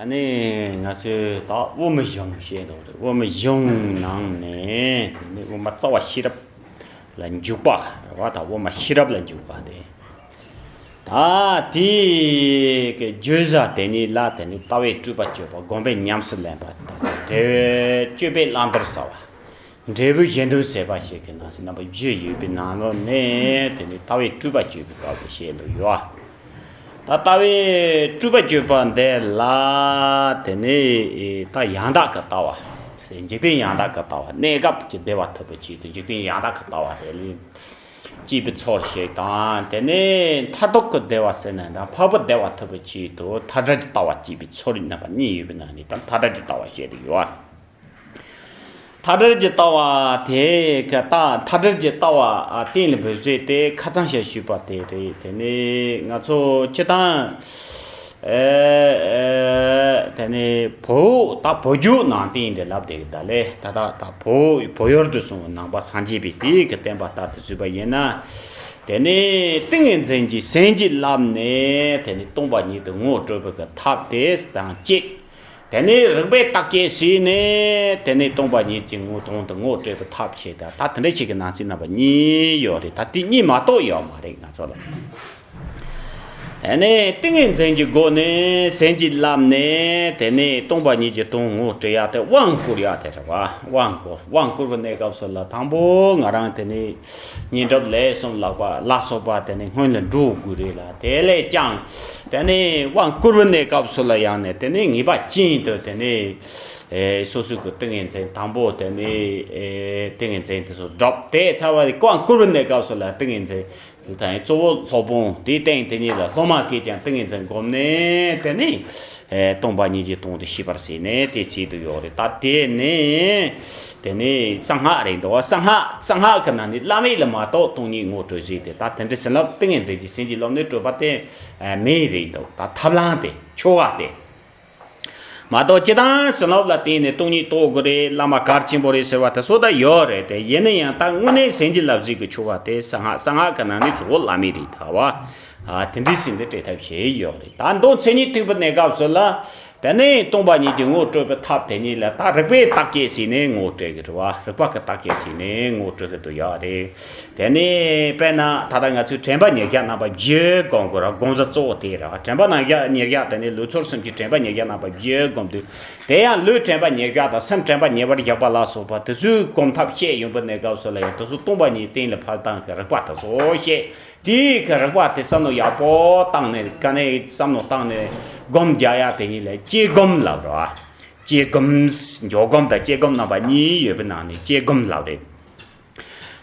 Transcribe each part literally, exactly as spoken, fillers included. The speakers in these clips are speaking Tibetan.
ཨ་ནི་ང་ཚོས་ད་དབུ་མ་གཞུང་བཤད་འདུག་རེད། དབུ་མ་གཞུང་ནང་ནས་དེ་ནི་དབུ་མ་རྩ་བ་ཤེས་རབ་ལ་འཇུག་པ་རེད་བ། ད་དབུ་མ་ཤེས་རབ་ལ་འཇུག་པ་དེ། ད་དེ་གི་བརྗོད་བྱ་དེ་ནི་ལ་དེ་ནི་ལྟ་བའི་སྤྲོས་པ་གཅོད་པ། སྒོམ་པས་ཉམས་སུ་ལེན་པ། ད་འབྲས་བུ་སྤྱོད་པས་བླང་དོར་ཟ་བ། འབྲས་བུ་གཞན་དོན་ཟད་པ་ཞིག་གི་ནང་གསེས་རྣམ་པ་བཞི་ཡོད་པའི་ནང་ལོགས་ནས་དེ་ནི་ལྟ་བའི་སྤྲོས་པ་གཅོད་པའི་སྐབས་དེ་བཤད་འདུག་ཡོད། ད་ལྟ་བའི་སྤྲོས་པ་གཅོད་པ་འདི་ལ་དེ་ནི་ད་ཡང་དག་གི་ལྟ་བ། འཇིག་རྟེན་ཡང་དག་གི་ལྟ་བ། གནས་སྐབས་ཀྱི་བདེ་བ་ཐོབ་པའི་ཆེད་དུ་འཇིག་རྟེན་ཡང་དག་གི་ལྟ་བ་དེ་ལ་སྐྱེས་པའི་ཚོར་ཞིག་དང་། དེ་ནི་མཐར་ཐུག་གི་བདེ་བ་ཟེར་ན་འདྲ། འཕགས་པའི་བདེ་བ་ཐོབ་པའི་ཆེད་དུ་མཐའ་བྲལ་གྱི་ལྟ་བ་སྐྱེས་པའི་ཚོར་རྣམ་པ་གཉིས་ཡོད་པའི་ནང་ནས་ད་མཐའ་བྲལ་གྱི་ལྟ་བ་བཤད་དེ་ཡོད། མཐའ་བྲལ་གྱི་ལྟ་བ་དེ་ག་ད་མཐའ་བྲལ་གྱི་ལྟ་བ་གཏན་ལ་འབེབས་ཚུལ་དེ་ཁ་སང་ཞིག་ཞུས་པ་དེ་རེད། དེ་ནི་ང་ཚོ་སྤྱིར་བཏང་དེ་ནི་བོད་ད་བོད་བརྒྱུད་ནང་བསྟན་འདི་ལབ་བསྡད་ཀྱི་ད་ལས། ད་ད་ད་བོད་བོད་ཡུལ་དུ་སོང་བའི་ནང་པ་སངས་རྒྱས་པའི་དེའི་གི་བསྟན་པ་ལྟར་དུ་བཟོས་པ་ཡིན་ན། དེ་ནི་ཏིང་ངེ་འཛིན་གྱི་སེམས་ཀྱིས་བསླབས་ནས་དེ་ནི་སྟོང་པ་ཉིད་དུ་ངོ་སྤྲོད་པའི་གི་ཐབས་དེ་དང་གཅིག་དེ་ནས་རིགས་པས་བརྟག་དཔྱད་བྱས་ནས་དེ་ནས་སྟོང་པ་ཉིད་ཀྱི་ངོ་དོན་དུ་ངོ་སྤྲད་པའི་ཐབས་བྱས། ད་ད་དེ་འདྲ་ཞིག་གི་ནང་གསེས་རྣམ་པ་གཉིས་ཡོད་རེད། ད་དེ་གཉིས་མ་གཏོགས་ཡོད་མ་རེད་ང་ཚོ་ལ། དེ་ནས་ཏིང་ངེ་འཛིན་གྱི་སྒོ་ནས་སེམས་ཀྱིས་བསླབས་ནས་དེ་ནས་སྟོང་པ་ཉིད་ཀྱི་དོན་ངོ་སྤྲད་ཡག་དེ་དབང་བསྐུར་ཡག་དེ་རེད་བ། དབང་བསྐུར་དབང་བསྐུར་བའི་གནས་སྐབས་སུ་ལ་དང་པོ་ང་རང་དེ་ནས་བསྙེན་སྒྲུབ་ལས་གསུམ་ལ་སོགས་པ་ལ་སོགས་པ་དེ་ནས་སྔོན་ལ་འགྲོ་དགོས་རེད་ལ། དེ་ལས་ཀྱང་དེ་ནས་དབང་བསྐུར་བའི་གནས་སྐབས་སུ་ལ་ཡང་ནས་དེ་ནས་ངེས་པ་ཅན་དུ་དེ་ནས་ཨེ་སོ་སོའི་གི་ཏིང་ངེ་འཛིན་དང་པོ་དེ་ནས་ཨེ་ཏིང་ངེ་འཛིན་དེ་ཚོ་སྒྲུབ་དེ་ཚར་བ་དབང་བསྐུར་བའི་གནས་སྐབས་སུ་ལ་ཏིང་ངེ་འཛིན་དེ་དང་གཙོ་བོ་སློབ་དཔོན་དེའི་སྟེང་དེ་ཉིད་ལ་སློབ་མ་གིས་ཀྱང་ཏིང་ངེ་འཛིན་བསྒོམས་ནས་དེ་ནས་ཨེ་སྟོང་པ་ཉིད་ཀྱི་དོན་དུ་ཤེས་པར་བྱས་ནས་དེ་བྱེད་དུ་ཡོད་རེད། ད་དེ་ནས་དེ་ནས་གསང་སྔགས་རེད་འདུག་གསང་སྔགས་གསང་སྔགས་ཀྱི་ནང་ནས་བླ་མེད་ལ་མ་གཏོགས་སྟོང་ཉིད་ངོ་སྤྲོད་ཟེར་དེ་ད་དེ་འདྲའི་བྱིན་རླབས་ཏིང་ངེ་འཛིན་གྱི་སེམས་ཀྱི་སློབ་གཉེར་སྤྲོད་པ་དེ་མེད་རེད་འདུག་ད་ཐབས་ལམ་དེ་ཆོ་ག་དེ་མ་གཏོགས་སྤྱིར་བཏང་བྱིན་རླབས་ལ་བརྟེན་ནས་སྟོང་ཉིད་རྟོགས་དགོས་རེད། བླ་མ་གལ་ཆེན་པོ་རེད་ཟེར་བ་དེ་སོགས་ད་ཡོད་རེད་དེ། ཡིན་ན་ཡང་ད་དངོས་གནས་སེམས་ཀྱི་བསླབ་བྱའི་གི་ཆོ་ག་དེ་གསང་སྔགས་གསང་སྔགས་ཀྱི་ནང་ནས་གཙོ་བོ་བླ་མེད་རེད་ད་བ། ཨ་དེ་འདྲའི་ཟིན་དེ་སྤྲད་ཐབས་བྱས་ཡོད་རེད། ད་མདོ་མཚན་ཉིད་ཐེག་པའི་གནས་སྐབས་སུ་ལ་དེ་ནས་སྟོང་པ་ཉིད་ཀྱི་ངོ་སྤྲོད་པའི་ཐབས་དེ་ཉིད་ལ་ད་རིགས་པས་བརྟག་དཔྱད་བྱས་ནས་ངོ་སྤྲོད་གི་རེད་བ། རིགས་པ་གི་བརྟག་དཔྱད་བྱས་ནས་ངོ་སྤྲོད་གི་འདུག་ཡོད་རེད། དེ་ནས་དཔེར་ན་ད་ལྟ་ང་ཚོས་དྲན་པ་ཉེར་བརྒྱ་རྣམ་པ་བཞི་སྒོམ་དགོས་ར། སྒོམ་བཟའ་གཙོ་བོ་དེ་ར། དྲན་པ་ཉེར་བརྒྱ་ཉེར་བརྒྱ་དེ་ནས་ལུས་ཚོར་གསུམ་གྱི་དྲན་པ་ཉེར་བརྒྱ་རྣམ་པ་བཞི་སྒོམ་དུས་དེ་ཡང་ལུས་དྲན་པ་ཉེར་བརྒྱ་དང་སེམས་དྲན་པ་ཉེར་བར་བཞག་པ་ལ་སོགས་པ་དེ་ཚོའི་སྒོམ་ཐབས་བཤད་ཡོང་པའི་གནས་སྐབས་སུ་ལ་ཡང་དེ་ཚོ་སྟོང་པ་ཉིད་གཏན་ལ་ཕབ་སྟངས་ཀྱི་རིགས་པ་དེ་ཚོ་བཤད། དེའི་གི་རིགས་པ་དེ་བསམ་བློ་ཡག་པོ་བཏང་ནས་ག་ནས་བསམ་བློ་བཏང་ནས་སྒོམ་རྒྱག་ཡ་དེ་ཉིད་ལ་དཔྱད་སྒོམ་ལབ་ར། དཔྱད་སྒོམ། འཇོག་སྒོམ་དང་དཔྱད་སྒོམ་རྣམ་པ་གཉིས་ཡོད་པའི་ནང་ནས་དཔྱད་སྒོམ་ལབ་རེད།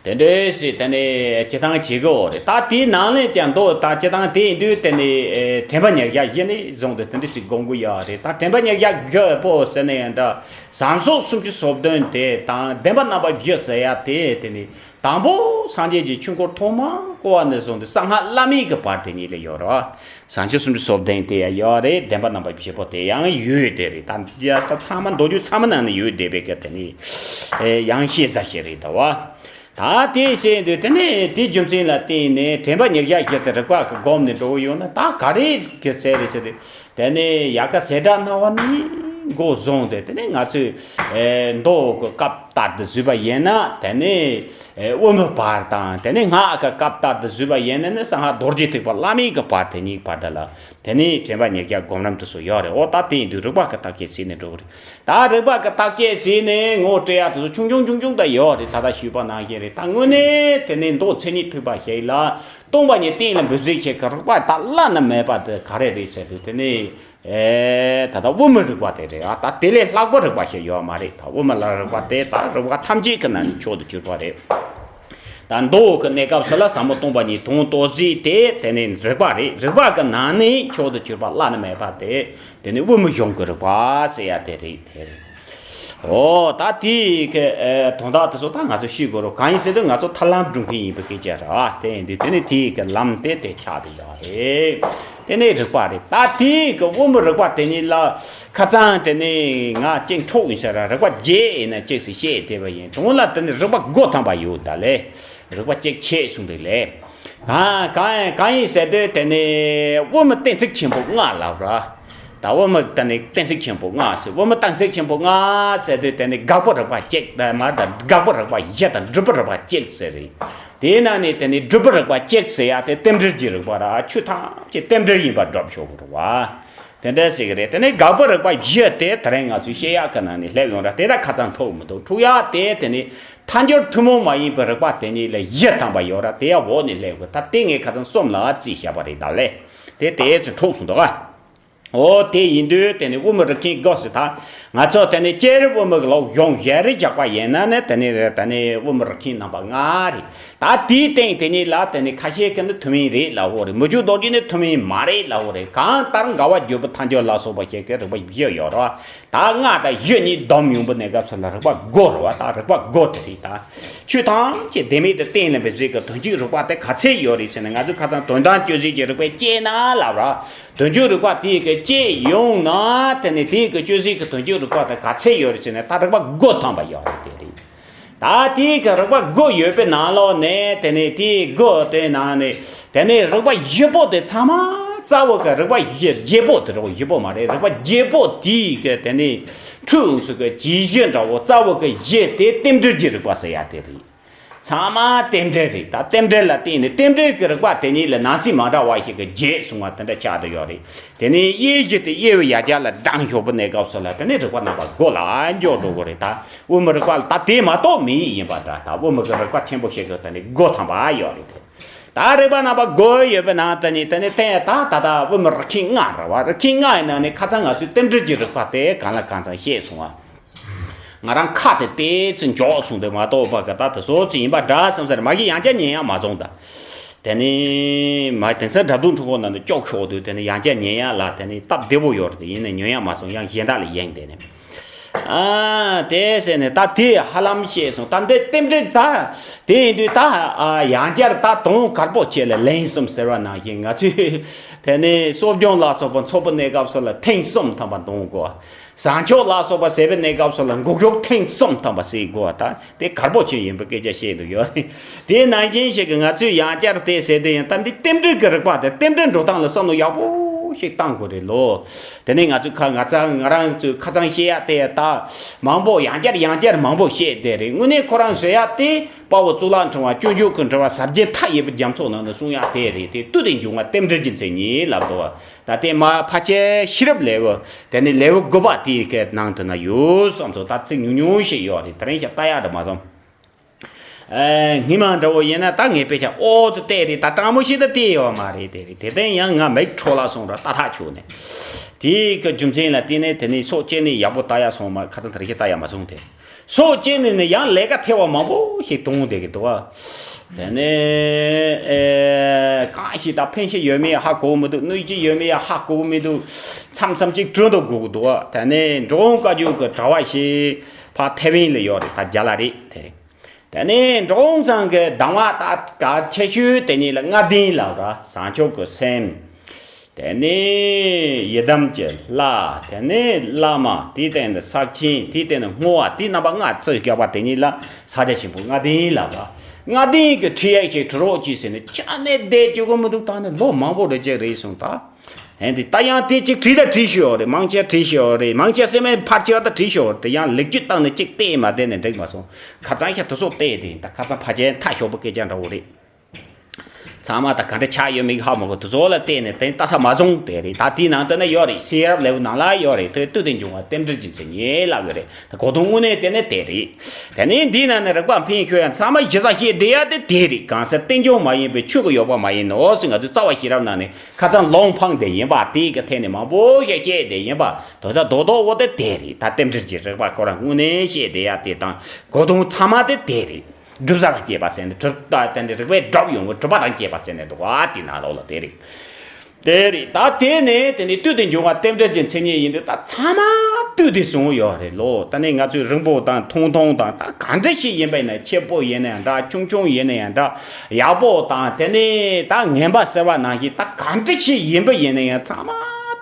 དེ་འདྲའི་ཞིག་དེ་ནས་སྤྱིར་བཏང་བྱེད་དགོས་རེད། ད་དེའི་ནང་ནས་ཀྱང་མདོ་ད་སྤྱིར་བཏང་དེ་ཡིན་དུས་དེ་ནས་ཨེ་དྲན་པ་ཉེར་བརྒྱ་བཞི་ནས་བཟུང་སྟེ་དེ་འདྲ་ཞིག་སྒོམ་དགོས་ཡ་རེད། ད་དྲན་པ་ཉེར་བརྒྱ་བཞི་པོ་ཟེར་ན་ཡང་འདྲ། བསམ་སོགས་སུམ་ཅུ་སོ་བདུན་དེ་དང་བདེན་པ་རྣམ་པ་བཞི་ཟེར་ཡ་དེ་དེ་ནས་དང་པོ་སངས་རྒྱས་ཀྱི་ཆོས་འཁོར་ཐོག་མ་བསྐོར་བ་ནས་བཟུང་སྟེ་གསང་སྔགས་བླ་མེད་ཀྱི་བར་དེ་ཉིད་ལ་ཡོད་རེད། བསམ་སྤྱོད་སུམ་ཅུ་སོ་བདུན་དེ་ཡང་ཡོད་རེད། བདེན་པ་རྣམ་པ་བཞི་པོ་དེ་ཡང་ཡོད་དེ་རེད། ད་ཡ་ད་ཚང་མ་མདོ་རྒྱུད་ཚང་མ་ནང་ནས་ཡོད་བསྡད་པའི་སྐད་དེ་ནི་ཨེ་ཡང་ཤེས་ས་ཞིག་རེད་ད་བ། ད་དེ་བཤད་དུས་དེ་ནས་དེའི་རྒྱུ་མཚན་ལ་བརྟེན་ནས་དྲན་པ་ཉེར་བརྒྱ་བཞི་དེ་རིགས་པ་གི་སྒོམ་ནས་འགྲོ་གི་ཡོད་ན་ད་ག་རེ་གི་ཟེར་རེད་ཟེར་དུས་དེ་ནས་ཡ་ག་ཟེ་སྒྲ་སྣང་བ་ནས་འགོ་བཟུང་སྟེ་དེ་ནས་ང་ཚོས་ཨེ་མདོ་གི་སྐབས་ལྟར་དུ་བཟོས་པ་ཡིན་ན་དེ་ནས་ཨེ་དབུ་མའི་བར་དང་དེ་ནས་སྔགས་ཀྱི་སྐབས་ལྟར་དུ་བཟོས་པ་ཡིན་ན་ནི་གསང་སྔགས་རྡོ་རྗེ་ཐེག་པ་བླ་མེད་ཀྱི་བར་དེ་གཉིས་བར་དུ་ལ་དེ་ནས་དྲན་པ་ཉེར་བརྒྱ་སྒོམ་རིམ་དུ་སོགས་ཡོད་རེད། འོ་ད་དེ་ཡིན་དུས་རིགས་པ་གི་བརྟག་དཔྱད་བྱས་ནས་འགྲོ་གི་རེད། ད་རིགས་པ་གི་བརྟག་དཔྱད་བྱས་ནས་ངོ་སྤྲད་ཡ་དེ་ཚོ་ཆུང་ཆུང་ཆུང་ཆུང་ད་ཡོད་རེད། ད་ལྟ་ཞུས་པ་ནང་བཞིན་རེད། ད་དངོས་གནས་དེ་ནས་མདོ་མཚན་ཉིད་ཐེག་པ་ཞིག་ལ་སྟོང་པ་ཉིད་གཏན་ལ་འབེབས་ཚུལ་ཞིག་གི་རིགས་པ་ད་བླ་ན་མེད་པ་དེ་ག་རེ་རེད་ཟེར་དུས་དེ་ནས། ཨེ་ད་ལྟ་དབུ་མའི་རིགས་པ་དེ་རེད་ཨ། ད་དེ་ལས་ལྷག་པའི་རིགས་པ་ཞིག་ཡོད་མ་རེད། ད་དབུ་མ་ལ་རིགས་པ་དེ་ད་རིགས་པ་ཐམས་ཅད་ཀྱི་ནང་ནས་མཆོག་ཏུ་གྱུར་པ་རེད། ད་མདོ་གི་གནས་སྐབས་སུ་ལ་ཟབ་མོ་སྟོང་པ་ཉིད་དོན་རྟོགས་གཟིགས་དེ་དེ་ནི་རིགས་པ་རེད། རིགས་པ་གི་ནང་ནས་མཆོག་ཏུ་གྱུར་པ་བླ་ན་མེད་པ་དེ་དེ་ནི་དབུ་མའི་གཞུང་གི་རིགས་པ་ཟེར་ཡ་དེ་རེད་དེ་རེད། འོ་ད་དེའི་གི་ཨེ་དོན་དག་དེ་ཚོ་ད་ང་ཚོ་ཤེས་དགོས་རོགས། གང་ཡིན་ཟེར་དུས་ང་ཚོ་ཐར་ལམ་སྒྲུབ་མཁན་ཡིན་པའི་སྐད་ཆ་རེད་ཨ། དེ་ཡིན་དུས་དེ་ནི་དེའི་གི་ལམ་དེ་དེ་ཆགས་བསྡད་ཡོད་རེད། དེ་ནས་རིགས་པ་རེད། ད་དེའི་གི་དབུ་མའི་རིགས་པ་དེ་ཉིད་ལ་ཁ་སང་དེ་ནས་ང་གཅིག་འཕྲོག་ཡིན་ཟེར་ར། རིགས་པ་བརྒྱད་ཡིན་ན་གཅིག་ཟེར་བཤད་བསྡད་པ་ཡིན། དོན་ལ་དེ་ནི་རིགས་པ་དགུ་ཐམ་པ་ཡོད་ད་ལས། རིགས་པ་གཅིག་ཆད་སོང་དེ་ལས། གང་གང་གང་ཡིན་ཟེར་དུས་དེ་ནས་དབུ་མའི་གཏན་ཚིགས་ཆེན་པོ་ལྔ་ལབ་ར། ད་དབུ་མ་དེ་ནི་གཏན་ཚིགས་ཆེན་པོ་ལྔ་ཟེར། དབུ་མ་གཏན་ཚིགས་ཆེན་པོ་ལྔ་ཟེར་དུས་དེ་ནི་དགག་པ་རིགས་པ་གཅིག་དང་མ་དང་དགག་པ་རིགས་པ་བཞི་དང་སྒྲུབ་པ་རིགས་པ་གཅིག་ཟེར་རེད། དེའི་ནང་ནས་དེ་ནི་སྒྲུབ་པ་རིགས་པ་གཅིག་ཟེར་ཡ་དེ་རྟེན་འབྲེལ་གྱི་རིགས་པ་ར་ཆོས་ཐམས་ཅད་རྟེན་འབྲེལ་ཡིན་པར་སྒྲུབ་ཆོག་གི་རེད་བ། དེ་འདྲ་ཟེར་གི་རེད། དེ་ནས་དགག་པ་རིགས་པ་བཞི་དེ་དེ་རིང་ང་ཚོས་བཤད་ཡག་གི་ནང་ནས་སླེབས་ཡོང་ར། དེ་ད་ཁ་ཚང་འཁྲུག་མི་འདུག་འཁྲུག་ཡག་དེ་དེ་ནི་ཐལ་འགྱུར་ཐུན་མོང་མ་ཡིན་པའི་རིགས་པ་དེ་ཉིད་ལ་བཞི་ཐམ་པ་ཡོད་ར། དེ་ཡང་འོག་ནས་སླེབས་དགོས། ད་དེ་ངས་ཁ་ཚང་གསུམ་ལ་བརྩིས་བཞག་པ་རེད། ད་ལས་དེ་དེ་ཚོ་འཁྲུག་སོང་འདུག་ག་འོ་དེ་ཡིན་དུས་དེ་ནི་དབུ་མ་རིགས་མཁན་དགོས་སུ། ད་ང་ཚོ་དེ་ནི་སྤྱིར་དབུ་མ་གི་ལོག་གཞུང་བཞི་རེ་བཞག་པ་ཡིན་ན་ནི་དེ་ནི་དེ་ནི་དབུ་མ་རིགས་མཁན་རྣམ་པ་ལྔ་རེད། ད་དེའི་སྟེང་དེ་ཉིད་ལ་དེ་ནི་ཁ་ཤས་ཀྱིས་ནི་ཐུན་མིན་རེད་ལབ་ཡོད་རེད། མི་འཇུག་ལྡོག་རྒྱུ་ནི་ཐུན་མིན་མ་རེད་ལབ་ཡོད་རེད། གང་ལྟར་འགལ་བ་བརྗོད་པའི་ཐལ་འགྱུར་ལ་སོགས་པ་ཞིག་གི་རིགས་པ་བཞི་ཡོད་རེད། ད་ལྔ་དང་བཞི་གཉིས་བསྡོམས་ཡོང་པའི་གནས་སྐབས་སུ་ལ་རིགས་པ་དགུ་རེད་བ། ད་རིགས་པ་དགུ་དེ་རེད། ད་ཆོས་ཐམས་ཅད་བདེན་མེད་དུ་གཏན་ལ་འབེབས་ཟེར་གི་དོན་སྤྱིའི་རིགས་པ་དེ་ག་ཚད་ཡོད་རེད་ཟེར་ན། ང་ཚོས་ཁ་སང་དོན་དམ་དཔྱོད་བྱེད་ཀྱི་རིགས་པས་དཔྱད་ན་ལབ་ར། དོན་སྤྱིའི་རིགས་པ་དེ་གི་དཔྱད་ཡོང་ན་དེ་ནི་དེ་གི་དཔྱོད་བྱེད་ཀྱི་དོན་སྤྱིའི་རིགས་པ་དེ་ག་ཚད་ཡོད་རེད་ཟེར་ན། ད་རིགས་པ་དགུ་ཐམ་པ་ཡོད་རེད། དེ་རེད། ད་དེའི་གི་རིགས་པ་དགུ་ཡོད་པའི་ནང་ལོགས་ནས་དེ་ནས་དེའི་དགུ་དེའི་ནང་ནས་དེ་ནས་རིགས་པ་བཞི་པོ་དེ་ཚང་མ་རྩ་བ་གི་རིགས་པ་བཞི་བརྒྱད་པོ་དེ། རིགས་པ་བཞི་པོ་མ་རེད། རིགས་པ་བརྒྱད་པོ་དེའི་གི་དེ་ནས་འཁྲུལ་འོང་ས་གི་གྱད་གཞི་འདྲ་བོ་རྩ་བ་གི་བཞི་དེ་རྟེན་འབྲེལ་གྱི་རིགས་པ་ཟེར་ཡ་དེ་རེད། ཚང་མ་རྟེན་འབྲེལ་རེད། ད་རྟེན་འབྲེལ་ལ་བརྟེན་ནས་རྟེན་འབྲེལ་གྱི་རིགས་པ་དེ་ཉིད་ལ་ནང་གསེས་མ་འདྲ་བ་ཞིག་གི་བརྒྱད་གསུངས་པ་དེ་འདྲ་ཆགས་བསྡད་ཡོད་རེད། དེ་ནས་དབྱེ་གཞི་དེ་དབྱེ་བའི་ཡ་གྱལ་ལ་བགྲངས་ཞོག་པའི་གནས་སྐབས་སུ་ལ་དེ་ནས་རིགས་པ་རྣམ་པ་དགུ་ལ་འཇོག་འགྲོ་གི་རེད། ད་དབུ་མའི་རིགས་པ་ལ་ད་དེ་མ་གཏོགས་མེད་ཡིན་པ་འདྲ། ད་དབུ་མ་གི་རིགས་པ་ཆེན་པོ་ཞིག་གི་དེ་ནས་དགུ་ཐམ་པ་ཡོད་རེད་དེ། ད་རིགས་པ་རྣམ་པ་དགུ་ཡོད་པའི་ནང་དེ་ནས་དེ་ནས་བསྟན་ད་ད་ད་དབུ་མའི་རིགས་མཁན་ལྔ་རེད་བ། རིགས་མཁན་ལྔ་ཡི་ནང་ནས་ཁ་སང་ང་ཚོས་རྟེན་འབྲེལ་གྱི་རིགས་པ་དེ་གང་ལ་གང་འཚམ་བཤད་སོང་བ། ང་རང་ཁ་དེ་ཏོག་ཙམ་འཇོག་སོང་དེ་མ་གཏོགས་པ་གི་ད་དེ་ཚོ་ཙམ་ཡིན་པ་འདྲ་བསམ་ས་རེད། མ་གི་ཡང་བསྐྱར་ཉན་ཡག་མ་བྱུང་ད། དེ་ནས་མ་དེང་སང་འཁྲབ་སྟོན་ཁང་ནང་དུ་ཅོག་ཤོག་དུས་དེ་ནས་ཡང་བསྐྱར་ཉན་ཡག་ལ་དེ་ནས་སྟབས་བདེ་པོ་ཡོད་རེད། ཡིན་ནའི་ཉན་ཡག་མ་བྱུང་། ཡང་གཞན་དག་ལ་ཡེངས་བསྡད་ནས། ཨ་དེ་ཟེར་ནས་ད་དེ་ཧ་ལམ་ཤེས་སོང་། ད་འདི་རྟེན་འབྲེལ་ད་དེ་ཡིན་དུས་ད་ཨ་ཡང་བསྐྱར་ད་དོན་དཀར་པོ་བྱས་ལ་ལན་གསུམ་ཟེར་བ་ནང་བཞིན། ང་ཚོས་དེ་ནས་གསོ་སྦྱོང་ལ་སོགས་པ་འཚོགས་པའི་གནས་སྐབས་སུ་ལ་ཐེངས་གསུམ་ཐམ་པ་འདོན་དགོས། བཟང་ཕྱོགས་ལ་སོགས་པ་ཟེར་བའི་གནས་སྐབས་སུ་ལ་འགུགས་གཞུག་ཐེངས་གསུམ་ཐམ་པ་ཟེར་དགོས་པ་ད་དེ་དཀར་པོ་ཆེ་ཡིན་པའི་སྐད་ཆ་བཤད་འདུག་ཡོད་རེད། དེ་ནང་བཞིན་ཞིག་གི་ང་ཚོས་ཡང་བསྐྱར་དེ་ཟེར་དེ་ཡང་ད་འདི་རྟེན་འབྲེལ་གྱི་རིགས་པ་དེ་རྟེན་འབྲེལ་འགྲོ་སྟངས་ལ་བསམ་བློ་ཡག་པོ་ཞིག་བཏང་དགོས་རེད་ལོ། དེ་ནས་ང་ཚོས་ཁ་ང་ཚ་ང་རང་ཚོས་ཁ་ཚང་བཤད་ཡག་དེ་ད་མང་པོ་ཡང་བསྐྱར་ཡང་བསྐྱར་མང་པོ་བཤད་བསྡད་རེད། དངོས་གནས་ཁོ་རང་བཟོ་ཡག་དེ་དཔའ་བོ་གཙུག་ལག་ཕྲེང་བ་སྤྱོད་འཇུག་གི་འགྲེལ་པ་ཟབ་རྒྱས་མཐའ་ཡས་པའི་རྒྱ་མཚོ་ནང་ནས་གསུང་ཡག་དེ་རེད། དེ་དུས་དེ་འབྱུང་བ་རྟེན་འབྲེལ་གྱི་མཚན་ཉིད་ལབ་འདུག་ད་དེ་མ་ཕལ་ཆེར་ཤེས་རབ་ལེའུ་དེ་ནི་ལེའུ་དགུ་པ་དེའི་སྐད་ནང་དུ་ན་ཡོད་བསམ་ཚོ། ད་ཚིག་ཉུང་ཉུང་ཞིག་ཡོད་རེད། དེ་རིང་ཞིག་ལྟ་ཡག་འདྲ་མ་སོང་། ཨེ་སྔོན་མ་འདྲ་བོ་ཡིན་ན་ད་ངས་དཔེ་ཆ་ཨོ་ཙི་བལྟས་རེད། ད་དྲང་མོ་ཞིག་ད་བལྟས་ཡོད་མ་རེད། དེ་རེད། དེ་ལྟར་ཡང་ང་མིག་འཕྲོ་བརླག་སོང་ར་ཏག་ཏག་བྱུང་ནས། དེའི་གི་རྒྱུ་མཚན་ལ་བརྟེན་ནས་དེ་ནས་སྲོག་བཅད་ནས་ཡག་པོ་ལྟ་ཡག་སོང་མ། ཁ་ཚ་དེ་རིང་ཞིག་ལྟ་ཡག་མ་སོང་དེ། སྲོག་བཅད་ནས་ནི་ཡང་ལས་ཀ་ཐེ་བ་མང་པོ་ཞིག་གཏོང་བསྡད་ཀྱི་འདུག་ཨ། དེ་ནས་ཨེ་གང་ཞིག་ད་ཕན་ཤི་ཡོད་མེད་ཧ་གོ་གི་མི་འདུག་གནོད་ཀྱི་ཡོད་མེད་ཧ་གོ་གི་མི་འདུག་མཚམས་མཚམས་ཅིག་གྲོས་འདུག་དགོས་ཀྱི་འདུག་ཨ། དེ་ནས་འགྲོ་འོང་བཀའ་བརྒྱུད་ཀྱི་དྲ་བ་ཞིག་ཕ་ཐེ་ཝན་ལ་ཡོད་རེད། ད་རྒྱ་ལ་རེད་དེ་རེད། དེ་ནས་འགྲོ་འོང་ཚང་གི་གདམས་ངག་ད་གལ་ཆེ་ཤོས་དེ་ཉིད་ལ་ལྔ་ལྡན་ལབ་ར། བཟང་ཕྱོགས་ཀྱི་སེམས། དེ་ནས་ཡི་དམ་གྱི་ལྷ། དེ་ནས་བླ་མ། དེའི་སྟེང་དུ་ས་ཆེན། དེའི་སྟེང་དུ་བསྔོ་བ། དེ་རྣམ་པ་ལྔ་རྩིས་རྒྱག་པ་དེ་ཉིད་ལ་ས་སྐྱ་ཆེན་པོ་ལྔ་ལྡན་ལབ་ར། ལྔ་ལྡན་གྱི་ཁྲིད་ཡག་ཞིག་ཁྲིད་རོགས་གྱིས་ཟེར་ནས་ཆ་ནས་བསྡད་བཅུག་གི་མི་འདུག་ད་ནི་ལོ་མང་པོ་རེ་ཅིག་རེད་སོང་ད། ཧན་དེ་ད་ཡང་དེ་གཅིག་བྲིས་ད་བྲིས་ཤོག་རེད། མང་ཆེ་བྲིས་ཤོག་རེད། མང་ཆེ་སེམས་ཕར་ཆེ་བ་ད་བྲིས་ཤོག་རེད། ཡང་ལེགས་བཅོས་བཏང་ནས་གཅིག་བལྟས་མ་བལྟས་ནས་འགྲིག་མ་སོང་། ཁ་ཚང་ཤ་དུ་སོགས་བལྟས་དེ་ད་ཁ་ཚང་ཕ་ཆེན་ཐ་ཤོག་པོ་སྐད་ཆ་འདྲ་བོ་རེད། ཚང་མ་ད་ག་འདྲ་ཆགས་ཡོད་མེད་ཧ་མ་གོ། དུ་སོགས་ལ་བལྟས་ནས་དེ་ལྟ་ས་མ་བཟུང་དེ་རེད། ད་དེའི་ནང་དུ་ན་ཡོད་རེད། ཤེས་རབ་ལེའུ་ནང་ལ་ཡོད་རེད། དེ་དུས་དེ་འབྱུང་བ་རྟེན་འབྲེལ་གྱི་མཚན་ཉིད་ལབ་ཡོད་རེད། ད་གོ་དོན་དངོས་གནས་དེ་ནི་དེ་རེད། དེ་ནས་འདིའི་ནང་ནས་རིགས་པ་འཕེན་ཤོད་ཡ་ཚང་མ་གཞི་རྩ་ཤེས་བསྡད་ཡ་དེ་དེ་རེད། གང་ཟེར་རྟེན་འབྱུང་མ་ཡིན་པའི་ཆོས་ཀྱི་ཡོད་པ་མ་ཡིན་ནོ་ཟེར། ང་ཚོའི་རྩ་བ་ཤེས་རབ་ནང་ནས་ཁ་ཚང་ལོང་འཕངས་དེ་ཡིན་པ་དེ་གི་ཐད་ནས་མང་པོ་ཞིག་བཤད་དེ་ཡིན་པ་དོ་ད་རྡོག་རྡོག་འོ་དེ་དེ་རེད། ད་རྟེན་འབྲེལ་གྱི་རིགས་པ་ཁོ་རང་དངོས་གནས་བཤད་བསྡད་ཡ་དེ་དང་གོ་དོན་ཚང་མ་དེ་དེ་རེད། སྒྲུབ་བྱ་དང་བཅས་པ་ཟེར་ནས་གྲུབ་ད་དེ་འདྲ་རིགས་པས་སྒྲུབ་ཡོང་གི་གྲུབ་པ་དང་བཅས་པ་ཟེར་ནས་འདུག་ཨ། དེ་ནང་ལོགས་ལ་དེ་རེད། དེ་རེད། ད་དེ་ནས་དེ་ནས་དུས་དེ་འབྱུང་བ་རྟེན་འབྲེལ་གྱི་མཚན་ཉིད་ཡིན་དུས་ད་ཚང་མ་དུས་དེ་བཟུང་ཡོད་རེད་ལོ། ད་ནས་ང་ཚོས་རིང་པོ་དང་ཐུང་ཐུང་དང་ད་གང་འདྲ་ཞིག་ཡིན་པ་ཡིན་ན། ཆེ་པོ་ཡིན་ན་ཡང་འདྲ། ཆུང་ཆུང་ཡིན་ན་ཡང་འདྲ། ཡག་པོ་དང་དེ་ནས་ད་ངན་པ་ཟེར་བ་ནང་བཞིན་ད་གང་འདྲ་ཞིག་ཡིན་པ་ཡིན་ན་ཡང་ཚང་མ་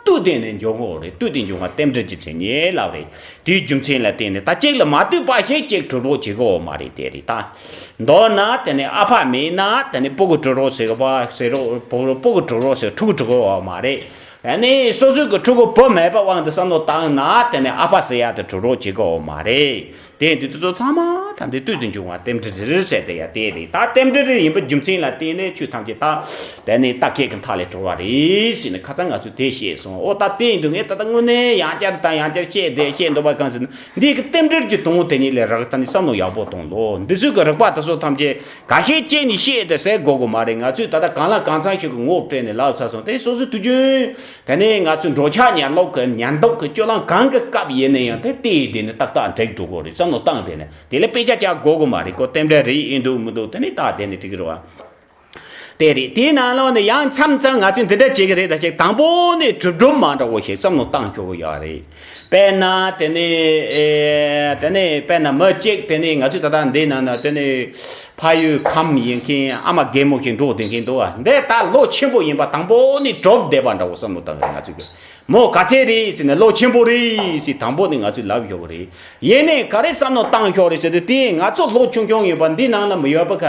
དུས་དེ་ནས་འབྱུང་གི་རེད། དུས་དེ་འབྱུང་བ་རྟེན་འབྲེལ་གྱི་མཚན་ཉིད་ལབ་རེད། དེའི་རྒྱུ་མཚན་ལ་བརྟེན་ནས་ད་གཅིག་ལ་མ་ལྟོས་པ་ཞིག་གཅིག་གྲུབ་རོགས་བྱེད་གི་ཡོད་མ་རེད། དེ་རེད། ད་མདོར་ན་དེ་ནས་ཨ་ཕ་མེད་ན་དེ་ནས་སྤུ་གུ་གྲུབ་རོགས་ཟེར་གི་བ་ཟེར་རོགས། སྤུ་གུ་གྲུབ་རོགས་ཟེར་ཕྲུ་གུ་གྲུབ་གི་ཡོད་མ་རེད། དེ་ནས་སོ་སོའི་གི་ཕྲུ་གུ་བུ་མེད་པའི་དབང་དུ་བསམ་བློ་བཏང་ན་དེ་ནས་ཨ་ཕ་ཟེར་ཡག་དེ་གྲུབ་རོགས་བྱེད་དགོས་མ་རེད། དེ་འདི་དུས་ཚོད་ཚང་མ་ད་འདི་སྟོད་དུ་འབྱུང་བ་རྟེན་འབྲེལ་རེད་ཟེར་དེ་ཡ་དེ་རེད། ད་རྟེན་འབྲེལ་རེ་ཡིན་པའི་རྒྱུ་མཚན་ལ་བརྟེན་ནས་ཆོས་ཐམས་ཅད་ད་དེ་ནས་རྟགས་ཁས་ཀྱི་མཐའ་ལས་གྲོལ་བ་རེད་ཟེར་ནས་ཁ་སང་ང་ཚོས་དེ་བཤད་སོང་། ཨོ་ད་དེ་ཡིན་དུས་ངས་ད་ལྟ་དངོས་གནས་ཡང་བསྐྱར་དང་ཡང་བསྐྱར་བཤད་དེ་བཤད་འདོད་པ་གང་ཟེར་ན། འདི་གི་རྟེན་འབྲེལ་གྱི་དོན་དེ་ཉིད་ལས་རག་ད་ནི་བསམ་བློ་ཡག་པོ་གཏོང་ལོ། འདི་ཚོའི་གི་རིགས་པ་དེ་ཚོ་ཐམས་ཅད་ག་ཤེད་ཅིག་ནས་བཤད་དེ་ཟེར་དགོས་དགོས་མ་རེད། ང་ཚོས་ད་ལྟ་གང་ལ་གང་འཚམ་ཞིག་གི་ངོ་སྤྲད་ནས་ལབ་ཚར་སོང་། དེ་སོ་སོའི་དུས་རྒྱུན་དེ་ནས་ང་ཚོས་འགྲོ་འཆག་ཉར་ལོག་གི་ཉར་འདུག་གི་སྤྱོད་ལམ་གང་གི་སྐབས་ཡིན་ན་ཡང་དེ་ལྟས་དེ་ནི་ཏག་ཏག་འགྲིག་འགྲོ་དགོས་རེད། བསམ་བློ་བཏང་དེ་ནས་དེ་ལ་དཔེ་ཆ་བཅག་དགོས་དགོས་མ་རེད། ཁོ་རྟེན་འབྲེལ་རེད་ཡིན་འདུག་མི་འདུག་དེ་ནི་ད་དེ་ནི་འགྲིག་གི་རེད་བ། དེ་རེད། དེའི་ནང་ལོགས་ནས་ཡང་མཚམས་མཚམས་ང་ཚོས་འདི་འདྲ་བྱེད་ཀྱི་རེད། ད་ཅིག་དང་པོ་ནས་གྲུབ་གྲུབ་མ་འདྲ་བོ་ཞིག་བསམ་བློ་བཏང་ཤོག་གི་ཡོད་རེད། དཔེར་ན་དེ་ནས་ཨེ་དེ་ནས་དཔེར་ན་མི་གཅིག་དེ་ནས་ང་ཚོས་ད་ལྟ་འདི་ནང་ན་དེ་ནས་ཕ་ཡུལ་ཁམས་ཡིན་མཁན་ཨ་མ་རྒན་མོ་ཞིག་འགྲོགས་བསྡད་མཁན་འདུག་བ། འདི་ད་ལོ་ཆེན་པོ་ཡིན་པ་དང་པོ་ནས་གྲུབ་བསྡད་པ་འདྲ་བོ་བསམ་བློ་བཏང་གི་རེད་ང་ཚོས་གི། མོ་ག་ཚད་རེད་ཟེར་ནས་ལོ་ཆེན་པོ་རེད་ཟེར་དང་པོ་ནས་ང་ཚོས་ལབ་ཡོད་གི་རེད། ཡིན་ནའི་ག་རེ་བསམ་བློ་བཏང་ཤོག་རེད་ཟེར་དུས་དེ་ང་ཚོ་ལོ་ཆུང་ཆུང་ཡིན་པ་འདི་ནང་ན་མི་ཡོད་པ་ག་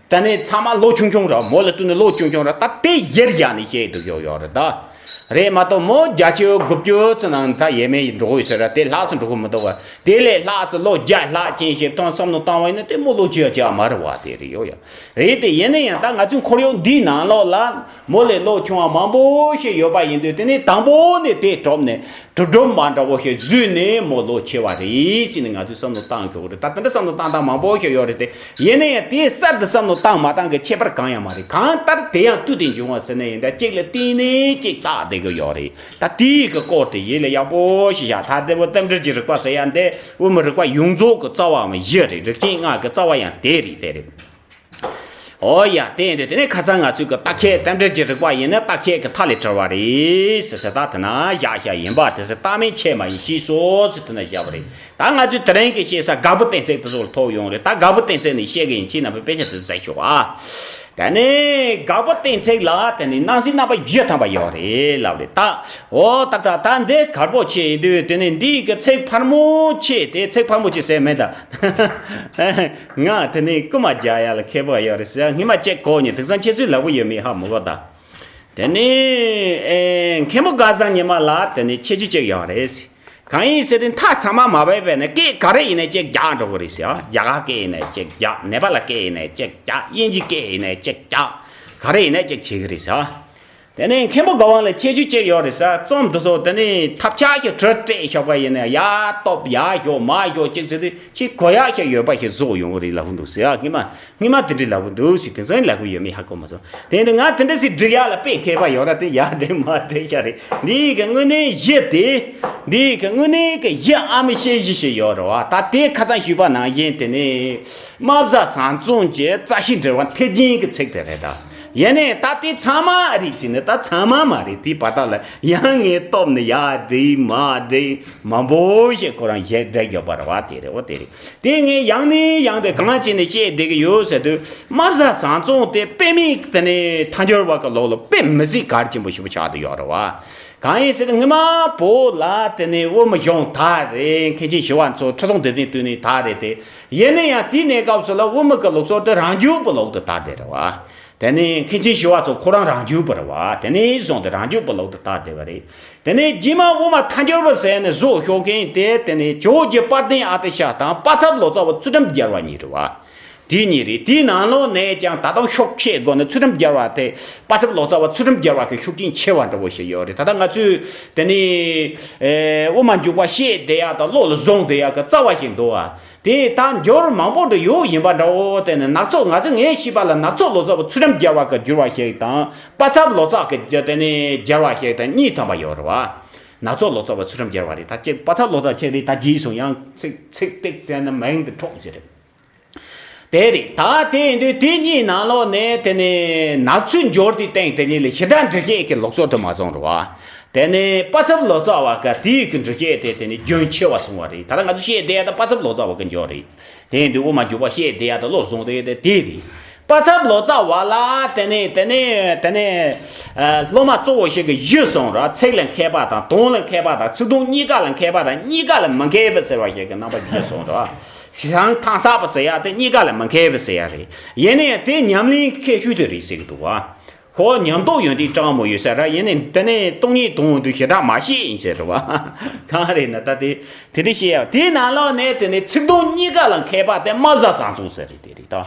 ད་ནི་ཚང་མ་ལོ་ཆུང་ཆུང་ར། མོ་ལ་ལྟོས་ནས་ལོ་ཆུང་ཆུང་ར། ད་དེ་ཡར་བཞག་ནས་བཤད་འདུག་ཡོད་ཡོད་རེད་ད། རེད་མ་གཏོགས་མོ་བརྒྱད་ཅུ་དགུ་བཅུ་ཙམ་ནང་ད་ཡས་མས་འགྲོ་ཡོད་ཟེར་ར། དེ་ལྷག་ཙམ་འགྲོ་གི་མི་འདུག་བ། དེ་ལས་ལྷག་ཙམ་ལོ་བརྒྱ་ལྷག་ཅན་ཞིག་ཐོན་བསམ་བློ་བཏང་བ་ཡིན་ན་དེ་མོ་ལོ་ཆེ་ཡ་ཆེ་ཡ་མ་རེད་བ། དེ་རེད་ཡོད་ཡ། རེད་དེ་ཡིན་ན་ཡང་ད་ང་ཚོའི་ཁོར་ཡུག་འདིའི་ནང་ལོགས་ལ་མོ་ལས་ལོ་ཆུང་བ་མང་པོ་ཞིག་ཡོད་པ་ཡིན་དུས་དེ་ནས་དང་པོ་ནས་དེ་གྲུབ་ནས། གྲུབ་གྲུབ་མ་འདྲ་བོ་ཞིག་བཟོས་ནས་མོ་ལོ་ཆེ་བ་རེད་ཟེར་ནས་ང་ཚོས་བསམ་བློ་བཏང་ཆོག་གི་རེད། ད་དེ་འདྲ་བསམ་བློ་བཏང་སྟངས་མང་པོ་ཞིག་ཡོད་རེད་དེ། ཡིན་ན་ཡང་དེའི་གསར་དུ་བསམ་བློ་བཏང་མ་བཏང་གི་ཁྱད་པར་གང་ཡང་མ་རེད། གང་ལྟར་དེ་ཡང་དུས་དེ་འབྱུང་བ་ཟེར་ན་ཡིན་ད་གཅིག་ལ་བརྟེན་ནས་གཅིག་བཏགས་བསྡད་གི་ཡོད་རེད། ད་དེའི་གི་སྐོར་དེ་ཡིད་ལ་ཡག་པོ་ཞིག་བཞག་ད་དེ་བོ་རྟེན་འབྲེལ་གྱི་རིགས་པ་ཟེར་ཡ་འདི་དབུ་མའི་རིགས་པ་ཡོངས་རྫོགས་ཀྱི་རྩ་བའམ་གཞི་རེད། རིགས་ཅན་ལྔ་གི་རྩ་བ་ཡང་དེ་རེད། དེ་རེད། ཨོ་ཡ། དེ་ཡིན་དུས་དེ་ནས་ཁ་སང་ང་ཚོས་ཀྱི་རྟགས་ཁས་རྟེན་འབྲེལ་གྱི་རིགས་པ་ཡིན་ན་རྟགས་ཁས་ཀྱི་མཐའ་ལས་གྲོལ་བ་རེད་ཟེར་ཟེར། ད་དེ་ན་བཞག་བཞག་ཡིན་པ་དེ་ཟེར། རྟགས་མིན་ཁྱད་མ་ཡིན་ཞེས་སོ་ཟེར་དེ་ན་བཞག་པ་རེད། ད་ང་ཚོས་དེ་རིང་གི་བཤད་ས་དགག་པའི་གཏན་ཚིགས་དེ་ཚོ་ལ་ཐོགས་ཡོང་རེད། ད་དགག་པའི་གཏན་ཚིགས་ནས་བཤད་གི་ཡིན། ཁྱེད་རྣམ་པས་དཔེ་ཆ་དེ་མཛད་ཤོག་ཨ། དེ་ནས་དགག་པའི་གཏན་ཚིགས་ལ་དེ་ནས་སྣང་སྲིད་རྣམ་པ་བཞི་ཐམ་པ་ཡོད་རེད་ལབ་རེད་ད། ཨོ་ཏག་ཏག་ད་འདི་གར་པོ་ཆེ་ཡིན་དུས་དེ་ནས་འདི་གི་ཚིག་ཕར་མོ་ཆེ་དེ་ཚིག་ཕར་མོ་ཆེ་ཟེར་མེད་ད། ང་དེ་ནས་རྐུ་མ་རྒྱག་ཡ་ལ་མཁས་པོ་ཡོད་རེད་ཟེར། སྔོན་མ་ཅིག་གོ་ནས་དེང་སང་ཁྱེད་ཚོས་ལབ་གི་ཡོད་མེད་ཧ་མི་གོ་ད། དེ་ནས་ཨེ་མཁན་པོ་སྐལ་བཟང་ཉི་མ་ལགས་དེ་ནས་ཁྱད་ཆོས་ཅིག་ཡོད་རེད་ཟེར། གང་ཡིན་ཟེར་དུས་མཐའ་ཚང་མ་མ་བས་པས་ནས་སྐད་ག་རེ་ཡིན་ནའི་ཅིག་རྒྱག་འགྲོ་གི་རེད་ཟེར། རྒྱ་གར་སྐད་ཡིན་ནའི་ཅིག་རྒྱག་ནེ་པ་ལ་སྐད་ཡིན་ནའི་ཅིག་རྒྱག་དབྱིན་ཇི་སྐད་ཡིན་ནའི་ཅིག་རྒྱག་ག་རེ་ཡིན་ནའི་ཅིག་བྱེད་གི་རེད་ཟེར། དེ་ནས་མཁན་པོ་སྐལ་བཟང་ལ་ཁྱད་ཆོས་ཅིག་ཡོད་རེད་ཟེར། རྩོམ་འདི་ཚོ་དེ་ནས་ཐབས་ཆག་གི་གྲུ་སྤྲད་ཞོག་པ་ཡིན་ན་ཡར་སྟོབ་ཡར་ཞོག་མར་ཞོག་ཅིག་ཟེར་དུས་ཁྱེད་གོ་ཡག་ཞིག་ཡོད་པ་ཞིག་བཟོ་ཡོང་གི་རེད་ལབ་གི་འདུག་ཟེར། ཨ་སྔོན་མ་སྔོན་མ་དེ་འདྲ་ལབ་གི་འདུག་ཟེར། དེང་སང་ལབ་གི་ཡོད་མེད་ཧ་གོ་མ་སོང་། དེ་ནས་ང་དེ་འདྲ་ཞིག་འགྲིག་ཡག་ལ་དཔེ་མཁས་པ་ཡོད་ར། དེ་ཡར་འགྲིག་མར་འགྲིག་ཤག་རེད། འདི་གི་དངོས་གནས་གཞི་དེ། འདི་གི་དངོས་གནས་གི་གཞི་ཨ་མི་ཤེས་གཞི་ཞིག་ཡོད་རེད་བ། ད་དེ་ཁ་སང་ཞུས་པ་ནང་བཞིན་དེ་ནས་རྨ་བྱ་བཟང་བཙོང་གི་རྩ་ཤེས་འབྲེལ་བ་མཐའ་ཅན་གི་ཚིག་དེ་རེད་ད། ཡིན་ནའི་ད་དེ་ཚང་མ་རེད་ཟེར་ནས་ད་ཚང་མ་མ་རེད། དེའི་བར་ཐག་ལ་ཡང་ངའི་སྟོབས་ནི་ཡར་འགྲིག་མར་འགྲིག་མང་པོ་ཞིག་ཁོ་རང་ཞིག་འགྲིག་ཡོད་པ་རེད་བ། དེ་རེད་འོ་དེ་རེད། དེ་ངས་ཡང་ནས་ཡང་དུ་གང་བྱས་ནས་བཤད་བསྡད་ཀྱི་ཡོད་ཟེར་དུས་རྨ་བྱ་བཟང་བཙོང་དེ་དཔེ་མེད་དེ་ནས་ཐལ་འགྱུར་བ་གི་ལོག་ལ་དཔེ་མི་སྲིད་གལ་ཆེན་པོ་ཞིག་ཆགས་བསྡད་ཡོད་རེད་བ། གང་ཡིན་ཟེར་ན་སྔོན་མ་བོད་ལ་དེ་ནས་དབུ་མའི་གཞུང་དར་རེད། མཁན་ཆེན་ཞི་བ་འཚོ་ཁྲི་སྲོང་ལྡེ་བཙན་དུས་ནས་དར་རེད་དེ། ཡིན་ན་ཡང་དེའི་གནས་སྐབས་སུ་ལ་དབུ་མ་གི་ལུགས་སྲོལ་དེ་རང་རྒྱུད་པའི་ལུགས་དུ་དར་བསྡད་རེད་བ། དེ་ནས་མཁན་ཆེན་ཞི་བ་འཚོ་ཁོ་རང་རང་རྒྱུད་པ་རེད་བ། དེ་ནས་བཟུང་སྟེ་རང་རྒྱུད་པའི་ལུགས་དུ་དར་བསྡད་པ་རེད། དེ་ནས་རྗེས་མ་དབུ་མ་ཐལ་འགྱུར་བ་ཟེར་ནས་བཟོ་ཤོག་མཁན་དེ་དེ་ནས་ཇོ་བོ་རྗེ་དཔལ་ལྡན་ཨ་ཏི་ཤ་དང་པ་ཚབ་ལོ་ཙཱ་བ་ཚུལ་ཁྲིམས་རྒྱལ་བ་གཉིས་རེད་བ། དེ་གཉིས་རེད། དེའི་ནང་ལོགས་ནས་ཀྱང་ད་དུང་ཤུགས་ཆེ་དགོས་ན་ཚུལ་ཁྲིམས་རྒྱལ་བ་དེ་པ་ཚབ་ལོ་ཙཱ་བ་ཚུལ་ཁྲིམས་རྒྱལ་བ་གི་ཤུགས་རྐྱེན་ཆེ་བ་འདྲ་བོ་ཞིག་ཡོད་རེད། ད་ལྟ་ང་ཚོས་དེ་ནས་ཨེ་དབུ་མ་འཇུག་པ་བཤད་བསྡད་ཡག་དང་བློ་ལ་བཟུང་བསྡད་ཡག་གི་རྩ་བ་ཞིག་འདུག་བ། དེ་ད་འགྱུར་མང་པོ་འདྲ་ཡོད་ཡིན་པ་འདྲ་བོ། དེ་ནི་ནག་ཚོགས་ང་ཚོ་ངས་ཤེས་པ་ལ་ནག་ཚོགས་ལོ་ཙཱ་བ་ཚུལ་ཁྲིམས་རྒྱལ་བ་གི་འགྱུར་བ་ཞིག་དང་པ་ཚབ་ལོ་ཙཱ་གི་དེ་ནས་རྒྱལ་བ་ཞིག་དང་གཉིས་ཐམ་པ་ཡོད་རེད་བ། ནག་ཚོགས་ལོ་ཙཱ་བ་ཚུལ་ཁྲིམས་རྒྱལ་བ་རེད། ད་ཅིག་པ་ཚབ་ལོ་ཙཱ་ཁྱེད་རེད། ད་རྗེས་སུ་ཡང་ཚིག་ཚིག་ཏིག་ཟེར་ན་མིང་དེ་འཕྲོག་ཟེར་རེད། དེ་རེད། ད་དེ་ཡིན་དུས་དེ་གཉིས་ནང་ལོགས་ནས་དེ་ནས་ནག་ཚོའི་འབྱོར་དེའི་སྟེང་དེ་གཉིས་ལ་ཞི་དྲག་འགྲེལ་བཤད་ཀྱི་ལུགས་སྲོལ་དུ་མ་སོང་རུང་བ། དེ་ནས་པ་ཚབ་ལོ་ཙཱ་བ་ག་དེའི་གི་འགྲེལ་བཤད་དེ་དེ་ནས་རྒྱུན་ཆེ་བ་སོང་བ་རེད། ད་ལྟ་ང་ཚོ་བཤད་བསྡད་ཡ་ད་པ་ཚབ་ལོ་ཙཱ་བ་གི་འབྱོར་རེད། དེ་ཡིན་དུས་དབུ་མ་འཇུག་པ་བཤད་བསྡད་ཡ་ད་བློར་བཟུང་བསྡད་ཡ་ད་དེ་རེད། པ་ཚབ་ལོ་ཙཱ་བ་ལ་དེ་ནས་དེ་ནས་དེ་ནས་ཨ་སློབ་མ་གཙོ་བོ་ཞིག་གི་གཞི་སོང་ར། ཚིག་ལ་མཁས་པ་དང་དོན་ལ་མཁས་པ་དང་ཚིག་དོན་གཉིས་ཀ་ལ་མཁས་པ་དང་གཉིས་ཀ་ལ་མི་མཁས་པ་ཟེར་བ་ཞིག་གི་རྣམ་པ་གཞི་སོང་ར། ཞེ་སྡང་ཐང་ས་པ་ཟེར་ཡ་དེ་གཉིས་ཀ་ལ་མི་མཁས་པ་ཟེར་ཡ་རེད། ཡིན་ན་ཡང་དེ་ཉམས་ལེན་ཁྱད་ཆོས་དེ་རེད་ཟེར་གི་འདུག་བ། ཁོ་ཉམས་རྟོགས་ཡོན་ཏན་སྤྲང་མོ་ཡོད་ས་ར། ཡིན་ནའི་དེ་ནས་སྟོང་ཉིད་དོན་དུ་ཞེ་དྲག་མ་ཤེས་ཡིན་ཟེར་རེད་བ། གང་རེད་ན་ད་དེ་དེ་འདྲ་བཤད་ཡ། དེའི་ནང་ལོགས་ནས་དེ་ནས་ཚིག་དོན་གཉིས་ཀ་ལ་མཁས་པ་དེ་རྨ་བྱ་བཟང་བཙོང་ཟེར་རེད། དེ་རེད་ད།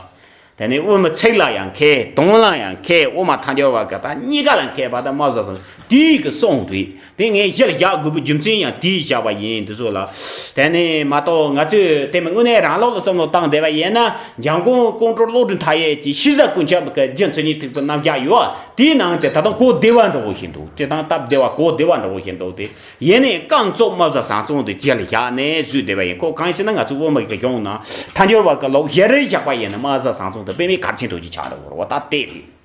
དེ་ནས་དབུ་མ་ཚིག་ལ་ཡང་མཁས། དོན་ལ་ཡང་མཁས། དབུ་མ་ཐལ་འགྱུར་བ་གི་ད་གཉིས་ཀ་ལ་མཁས་པ་དེ་རྨ་བྱ་བཟང་བཙོང་དེའི་གི་གསུང་རེད། དེ་ངས་གཞིར་བཞག་དགོས་པའི་རྒྱུ་མཚན་ཡང་དེའི་བཞག་པ་ཡིན། དེ་ཚོ་ལ། དེ་ནས་མ་གཏོགས་ང་ཚོས་དེ་མིན་དངོས་གནས་རང་ལུགས་ལ་བསམ་བློ་བཏང་བསྡད་པ་ཡིན་ན། འཇམ་མགོན་ཀོང་སྤྲུལ་བློ་གྲོས་མཐའ་ཡས་ཀྱི་ཤེས་བྱ་ཀུན་ཁྱབ་ཀྱི་རྒྱུ་མཚན་ཉིད་ཐེག་པའི་རྣམ་གཞག་ཡོད། དེའི་ནང་དེ་ད་དུང་གོ་བདེ་བ་འདྲ་བོ་ཞིག་འདུག་དེ་དང་སྟབས་བདེ་བ་གོ་བདེ་བ་འདྲ་བོ་ཞིག་འདུག་དེ་ཡིན་ནའི་རྐང་བཙུགས་རྨ་བྱ་བཟང་བཙོང་དེ་རྗེས་ལ་བཞག་ནས་བཟོས་བསྡད་པ་ཡིན། ཁོ་གང་ཡིན་ཟེར་ན་ང་ཚོ་དབུ་མ་གི་གཞུང་ནང་ཐལ་འགྱུར་བ་གི་ལུགས་གཞིར་བཞག་པ་ཡིན་ན་རྨ་བྱ་བཟང་བཙོང་དེ་དཔེ་མེད་གལ་ཆེན་པོ་ཅིག་ཆགས་འགྲོ་གི་རེད་བ། ད་དེ་རེད།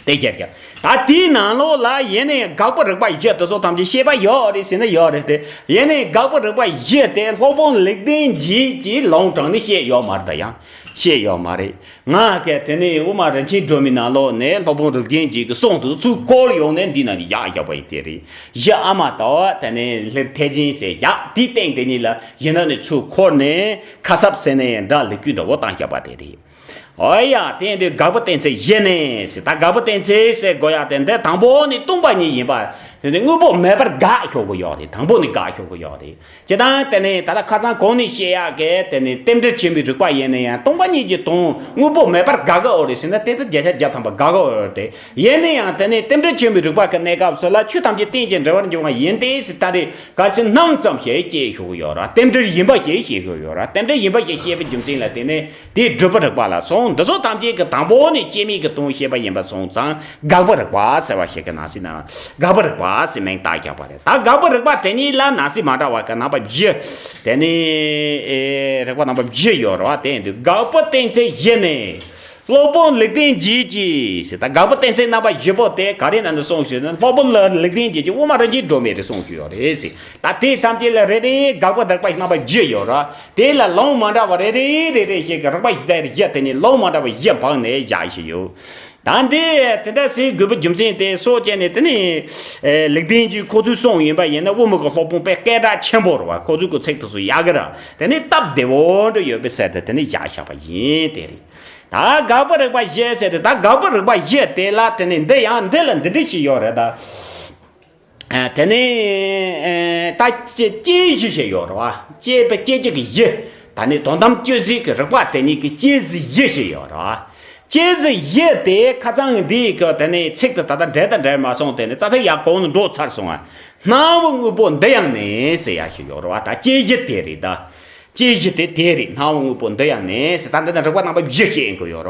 དེ་རྒྱབ་རྒྱབ། ད་དེའི་ནང་ལོགས་ལ་ཡིན་ནའི་དགག་པ་རིགས་པ་བཞི་དེ་ཚོ་ཐམས་ཅད་བཤད་པ་ཡོད་རེད་ཟེར་ན་ཡོད་རེད་དེ། ཡིན་ནའི་དགག་པ་རིགས་པ་བཞི་དེ་སློབ་དཔོན་ལེགས་ལྡན་འབྱེད་ཀྱིས་ལུང་དྲངས་ནས་བཤད་ཡོད་མ་རེད། ད་ཡང་བཤད་ཡོད་མ་རེད། ང་གིས་དེ་ནས་དབུ་མ་རིན་ཆེན་སྒྲོན་མེའི་ནང་ལོགས་ནས་སློབ་དཔོན་ལེགས་ལྡན་འབྱེད་ཀྱི་གསུང་དེ་ཚུར་བསྐུར་ཡོང་ནས་འདི་ན་བཞག་བཞག་པ་ཡིན། དེ་རེད། གཞི་ཨ་མ་དང་དེ་ནས་ལྷ་ཐེག་ཆེན་ཟེར་བཞག་དེའི་སྟེང་དེ་གཉིས་ལ་གཞི་ནང་ནས་ཚུར་འཁོར་ནས་ཁ་གསབ་ཟེར་ན་ཡང་འདྲ། ལེགས་བཅོས་འདྲ་བོ་བཏང་བཞག་པ་དེ་རེད། ཨོ་ཡ། དེ་འདི་དགག་པ་གཏན་ཚིགས་བཞི་ནས་ཟེར། ད་དགག་པ་གཏན་ཚིགས་ཟེར་དགོས་ཡ་དེ་འདི་དང་པོ་ནི་སྟོང་པ་ཉིད་ཡིན་པ། དེ་ནི་དངོས་པོ་མེད་པར་དགག་ཤོག་གི་ཡོད་རེད། དང་པོ་ནི་དགག་ཤོག་གི་ཡོད་རེད། ཇི་ལྟར་དེ་ནི་ད་ལྟ་ཁ་སང་གོང་ནས་བཤད་ཡག་གི་དེ་ནི་རྟེན་འབྲེལ་ཆེན་པོའི་རིགས་པ་ཡིན་ན་ཡང་སྟོང་པ་ཉིད་ཀྱི་དོན་དངོས་པོ་མེད་པར་དགག་གི་ཡོད་རེད་ཟེར་ན། དེ་ལྟར་བརྒྱ་ཆ་བརྒྱ་ཐམ་པ་དགག་གི་ཡོད་རེད། ཡིན་ན་ཡང་དེ་ནི་རྟེན་འབྲེལ་ཆེན་པོའི་རིགས་པ་གི་གནས་སྐབས་སུ་ལ་ཆོས་ཐམས་ཅད་རྟེན་ཅིང་འབྲེལ་བར་འབྱུང་བ་ཡིན་ཏེ་ཟེར། ད་རེས་གལ་ཆེན་སྣང་ཙམ་ཞིག་སྐྱེས་ཤོག་གི་ཡོད་རེད། རྟེན་འབྲེལ་ཡིན་པ་ཞིག་བཤད་ཤོག་གི་ཡོད་རེད། རྟེན་འབྲེལ་ཡིན་པ་ཞིག་བཤད་པའི་རྒྱུ་མཚན་ལ་བརྟེན་ནས། དེའི་སྒྲུབ་པ་རིགས་པ་ལ་སོང་། འདི་ཚོ་ཐམས་ཅད་ཀྱི་དང་པོ་ནས་སྐྱེ་མེད་ཀྱི་དོན་བཤད་པ་ཡིན་པ་སོང་ཙང་དགག་པ་རིགས་པ་ཟེར་བ་ཞིག་གི་ནང་གསེས་ན་དགག་པ་རིགས་པ་ཟེར་མིང་བཏགས་བཞག་པ་རེད། ད་དགག་པ་རིགས་པ་དེ་གཉིས་ལ་ནང་གསེས་མ་འདྲ་བ་གི་རྣམ་པ་བཞི། དེ་ནི་ཨེ་རིགས་པ་རྣམ་པ་བཞི་ཡོད་རེད་བ། དེ་ཡིན་དུས་དགག་པ་གཏན་ཚིགས་བཞི་ནས། སློབ་དཔོན་ལེགས་ལྡན་འབྱེད་ཀྱིས་ཟེར། ད་དགག་པ་གཏན་ཚིགས་རྣམ་པ་བཞི་པོ་དེ་ག་རེ་ནང་དུ་གསུངས་ཞེ་ན། སློབ་དཔོན་ལེགས་ལྡན་འབྱེད་ཀྱིས་དབུ་མ་རིན་ཆེན་སྒྲོན་མེ་རེ་གསུངས་ཞུས་ཡོད་རེད་ཟེར། ད་དེ་ཐམས་ཅད་ལ་རེ་རེ་དགག་པ་རིགས་པ་རྣམ་པ་བཞི་ཡོད་རེད། དེ་ལ་ལུང་མ་འདྲ་བ་རེ་རེ་རེ་རེ་ཞིག་གི་རིགས་པ་བཞི་དེ་ནི་ལུང་མ་འདྲ་བ་བཞི་འཕངས་ནས་བཞག་བཞིན་ཡོད། ད་འདི་དེ་འདྲ་ཟེར་དགོས་པའི་རྒྱུ་མཚན་དེ་སོགས་བྱས་ནས། དེ་ནི་ལེགས་ལྡན་གྱིས་ཁོ་ཚོས་གསུངས་ཡིན་པ་ཡིན་ན། དབུ་མ་གི་སློབ་དཔོན་དཔེ་སྐད་གྲགས་ཆེན་པོ་རེད་བ། ཁོ་ཚོས་གི་ཚིག་དེ་ཚོ་ཡག་གི་ར། དེ་ནི་སྟབས་བདེ་བོ་འདྲ་ཡོད་པའི་ཟེར་ཏེ་དེ་ནི་བཞག་བཞག་པ་ཡིན། དེ་རེད། ད་དགག་པ་རིགས་པ་བཞི་ཟེར་ཏེ། ད་དགག་པ་རིགས་པ་བཞི་དེ་ལ་དེ་ནི་འདི་ཡང་འདི་ལ་འདི་འདྲ་ཞིག་ཡོད་རེད་ད། ཨ། དེ་ནས་ཨ་ད་སྐྱེ་སྐྱེ་གཞི་ཞིག་ཡོད་རེད་བ། སྐྱེ་བ་སྐྱེ་གཞི་གི་གཞི། ད་ནི་དོན་དམ་དཔྱོད་བྱེད་ཀྱི་རིགས་པ་དེ་ཉིད་ཀྱི་སྐྱེ་གཞི་གཞི་ཞིག་ཡོད་རེད་བ། སྐྱེ་གཞི་གཞི་དེ་ཁ་སང་འདིའི་གི་དེ་ནས་ཚིག་དེ་ད་ལྟ་འགྲེལ་དང་འགྲེལ་མ་སོང་། དེ་ནས་རྩ་ཚིག་ཡར་གོང་ནས་འགྲོ་ཚར་སོང་ང་། སྣང་བ་དངོས་པོ་འདི་ཡང་ནི་ཟེར་ཡ་ཞིག་ཡོད་རེད་བ། ད་སྐྱེ་གཞི་དེ་རེད་ད། སྐྱེ་གཞི་དེ་དེ་རེད། སྣང་བ་དངོས་པོ་འདི་ཡང་ནི་ཟེར། ད་འདི་ན་རིགས་པ་རྣམ་པ་བཞི་བཤད་དགོས་ཡོད་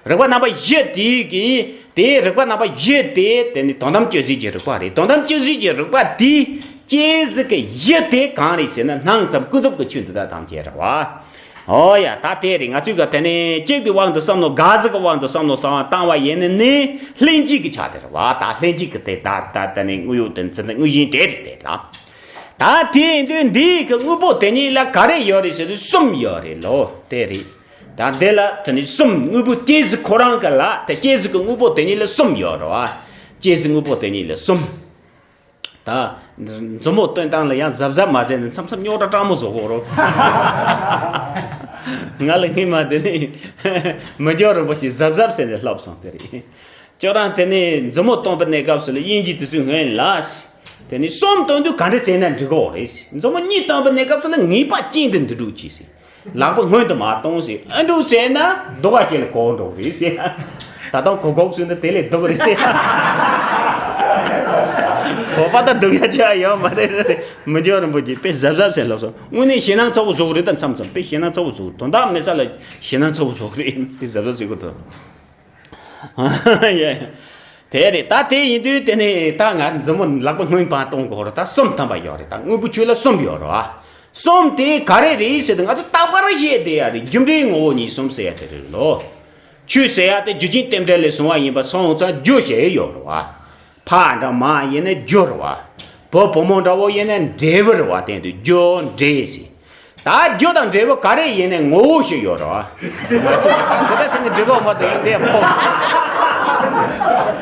རེད་བ། རིགས་པ་རྣམ་པ་བཞི་དེ་གི་དེའི་རིགས་པ་རྣམ་པ་བཞི་དེ་དེ་ནི་དོན་དམ་དཔྱོད་བྱེད་ཀྱི་རིགས་པ་རེད། དོན་དམ་དཔྱོད་བྱེད་ཀྱི་རིགས་པ་དེའི་སྐྱེ་གཞི་གི་གཞི་དེ་གང་རེད་ཟེར་ན། སྣང་ཙམ་ཀུན་རྫོབ་ཀྱི་ཆོས་འདི་དག་ཐམས་ཅད་རེད་བ། ཨོ་ཡ། ད་དེ་རེད། ང་ཚོས་གི་དེ་ནི་གཅིག་གི་དབང་དུ་བསམ་བློ། དགག་གཞི་གི་དབང་དུ་བསམ་བློ་བཏང་བ་ཡིན་ནི་ནི་ལྷན་སྐྱེས་ཀྱི་ཆ་དེ་རེད་བ། ད་ལྷན་སྐྱེས་ཀྱི་དེ་ད་ད་དེ་ནི་དངོས་ཡོད་དེ་ཚེ་འདི་དངོས་གཞི་དེ་རེད་དེ་ལ། ད་དེ་ཡིན་དུས་འདིའི་གི་དངོས་པོ་དེ་ཉིད་ལ་ག་རེ་ཡོད་རེད་ཟེར་དུས་གསུམ་ཡོད་རེད་ལོ། དེ་རེད། ད་འདི་ལ་དེ་ནི་གསུམ། དངོས་པོ་སྐྱེ་གཞི་ཁོ་རང་གི་ལ་དེ་སྐྱེ་གཞི་གི་དངོས་པོ་དེ་ཉིད་ལ་གསུམ་ཡོད་རེད་བ། སྐྱེ་གཞི་དངོས་པོ་དེ་ཉིད་ལ་གསུམ། ད་མཛུབ་མོ་སྟོན་སྟངས་ལ་ཡང་གཟབ་གཟབ་མ་བྱས་ན་མཚམས་མཚམས་རྙོག་དྲ་སྤྲང་མོ་བཟོ་གོ་རོ། ང་ལ་སྔོན་མ་དེ་ནི་མི་འགྱུར་རིན་པོ་ཆེ་གཟབ་གཟབ་ཟེར་ནས་བསླབས་སོང་། དེ་རེད། ཁྱོད་རང་དེ་ནས་མཛུབ་མོ་སྟོན་པའི་གནས་སྐབས་སུ་ལ་དབྱིན་ཇི་དེ་ཚོའི་སྔོན་ལ། དེ་ནས་གསུམ་སྟོན་དུས་ག་འདྲ་བྱས་ན་འགྲིག་གི་རེད། མཛུབ་མོ་གཉིས་སྟོན་པའི་གནས་སྐབས་སུ་ལ་ངེས་པ་ཅན་དུ་འདི་འདྲ་བྱས་ཟེར། ལག་པ་སྔོན་དུ་མ་གཏོང་ཟེར། ཨ་འདྲ་བྱས་ན་སྡུག་པ་ཞིག་ལ་གོ་འགྲོ་གི་རེད་ཟེར། ད་དུང་གོ་གོག་ཚུལ་འདི་དེ་ལས་སྡུག་རེད་ཟེར། གོ་པ་ད་སྡུག་ཡ་ཆ་ཡོད་མ་རེད་རེད། མི་འགྱུར་རིན་པོ་ཆེ་དཔེ་གཟབ་གཟབ་བྱས་ལབ་སོང་། དངོས་གནས་ཞེད་སྣང་ཚ་བོ་བཟོ་གི་རེད། ད་མཚམས་མཚམས་དཔེ་ཞེད་སྣང་ཚ་བོ་བཟོ་གི། དོན་དག་མེད་ས་ལ་ཞེད་སྣང་ཚ་བོ་བཟོ་གི་རེད། དེ་གཟབ་གཟབ་བྱེད་དགོས་ཐུག་དེ་རེད། ད་དེ་ཡིན་དུས་དེ་ནས་ད་ང་མཛུབ་མོ་ལག་པ་སྔོན་པ་གཏོང་དགོས་རེད། ད་གསུམ་ཐམ་པ་ཡོད་རེད། ད་དངོས་པོའི་ཆོས་ལ་གསུམ་ཡོད་རེད་བ། གསུམ་དེ་ག་རེ་རེད་ཟེར་དུས་ང་ཚོ་རྟག་པར་བཤད་བསྡད་ཡ་རེད། རྒྱུ་འབྲས་ངོ་བོ་ཉིད་གསུམ་ཟེར་ཡ་དེ་རེད་ལོ། ཆོས་ཟེར་ཡ་དེ་རྒྱུ་རྐྱེན་རྟེན་འབྲེལ་ལས་བྱུང་བ་ཡིན་པ་སོང་ཙང་རྒྱུ་ཞེས་ཡོད་རེད་བ། ཕ་འདྲ་མ་ཡིན་ན་རྒྱུ་རེད་བ། བུ་བུ་མོ་འདྲ་བོ་ཡིན་ན་འབྲས་བུ་རེད་བ། དེ་དུས་རྒྱུ་འབྲས་ཟེར། ད་རྒྱུ་དང་འབྲས་བུ་ག་རེ་ཡིན་ནའི་ངོ་བོ་ཞིག་ཡོད་རེད་བ། ང་ཚོས་འདི་འདྲ་ཟེར་ནས་འགྲིག་གོ་མ་གཏོགས་ཡིན་དེ་ཕོག་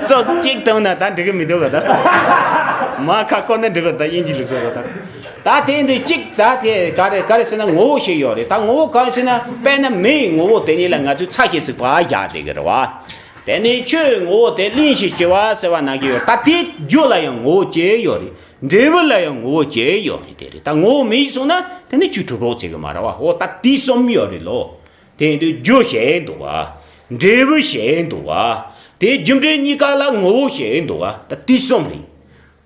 ཙོག་གཅིག་བཏང་ན་ད་འགྲིག་གི་མི་འདུག་ག་ད་མ་ཁ་ཁོ་ནས་འགྲིག་ག་ད་དབྱིན་ཇི་ལུགས་སྲོལ་ག་ད། ད་དེ་འདི་གཅིག་ད་དེ་ག་རེ་ག་རེ་ཟེར་ན་ངོ་བོ་ཞིག་ཡོད་རེད། ད་ངོ་བོ་གང་ཟེར་ན་དཔེར་ན་མེའི་ངོ་བོ་དེ་ཉིད་ལ་ང་ཚོས་ཚྭ་ཞིག་ཟུག་པ་བཞག་བསྡད་གི་རེད་བ། དེ་ནས་ཆོས་ངོ་བོ་དེ་གླེང་ཞིང་བྱ་བ་ཟེར་བ་ནང་གི་ཡོད། ད་དེ་རྒྱུ་ལ་ཡང་ངོ་བོ་སྐྱེ་ཡོད་རེད། འབྲས་བུ་ལ་ཡང་ངོ་བོ་སྐྱེ་ཡོད་རེད། དེ་རེད། ད་ངོ་བོ་མེད་སོང་ན་དེ་ནི་ཆོས་གྲུབ་རོགས་བྱེད་གི་མ་རེད་བ། འོ་ད་དེ་གསུམ་ཡོད་རེད་ལོ། དེ་ཡིན་དུས་རྒྱུ་བཤད་འདུག་བ། འབྲས་བུ་བཤད་འདུག་བ། དེ་རྒྱུ་འབྲས་གཉིས་ཀ་ལ་ངོ་བོ་བཤད་འདུག་བ། ད་དེ་གསུམ་རེད།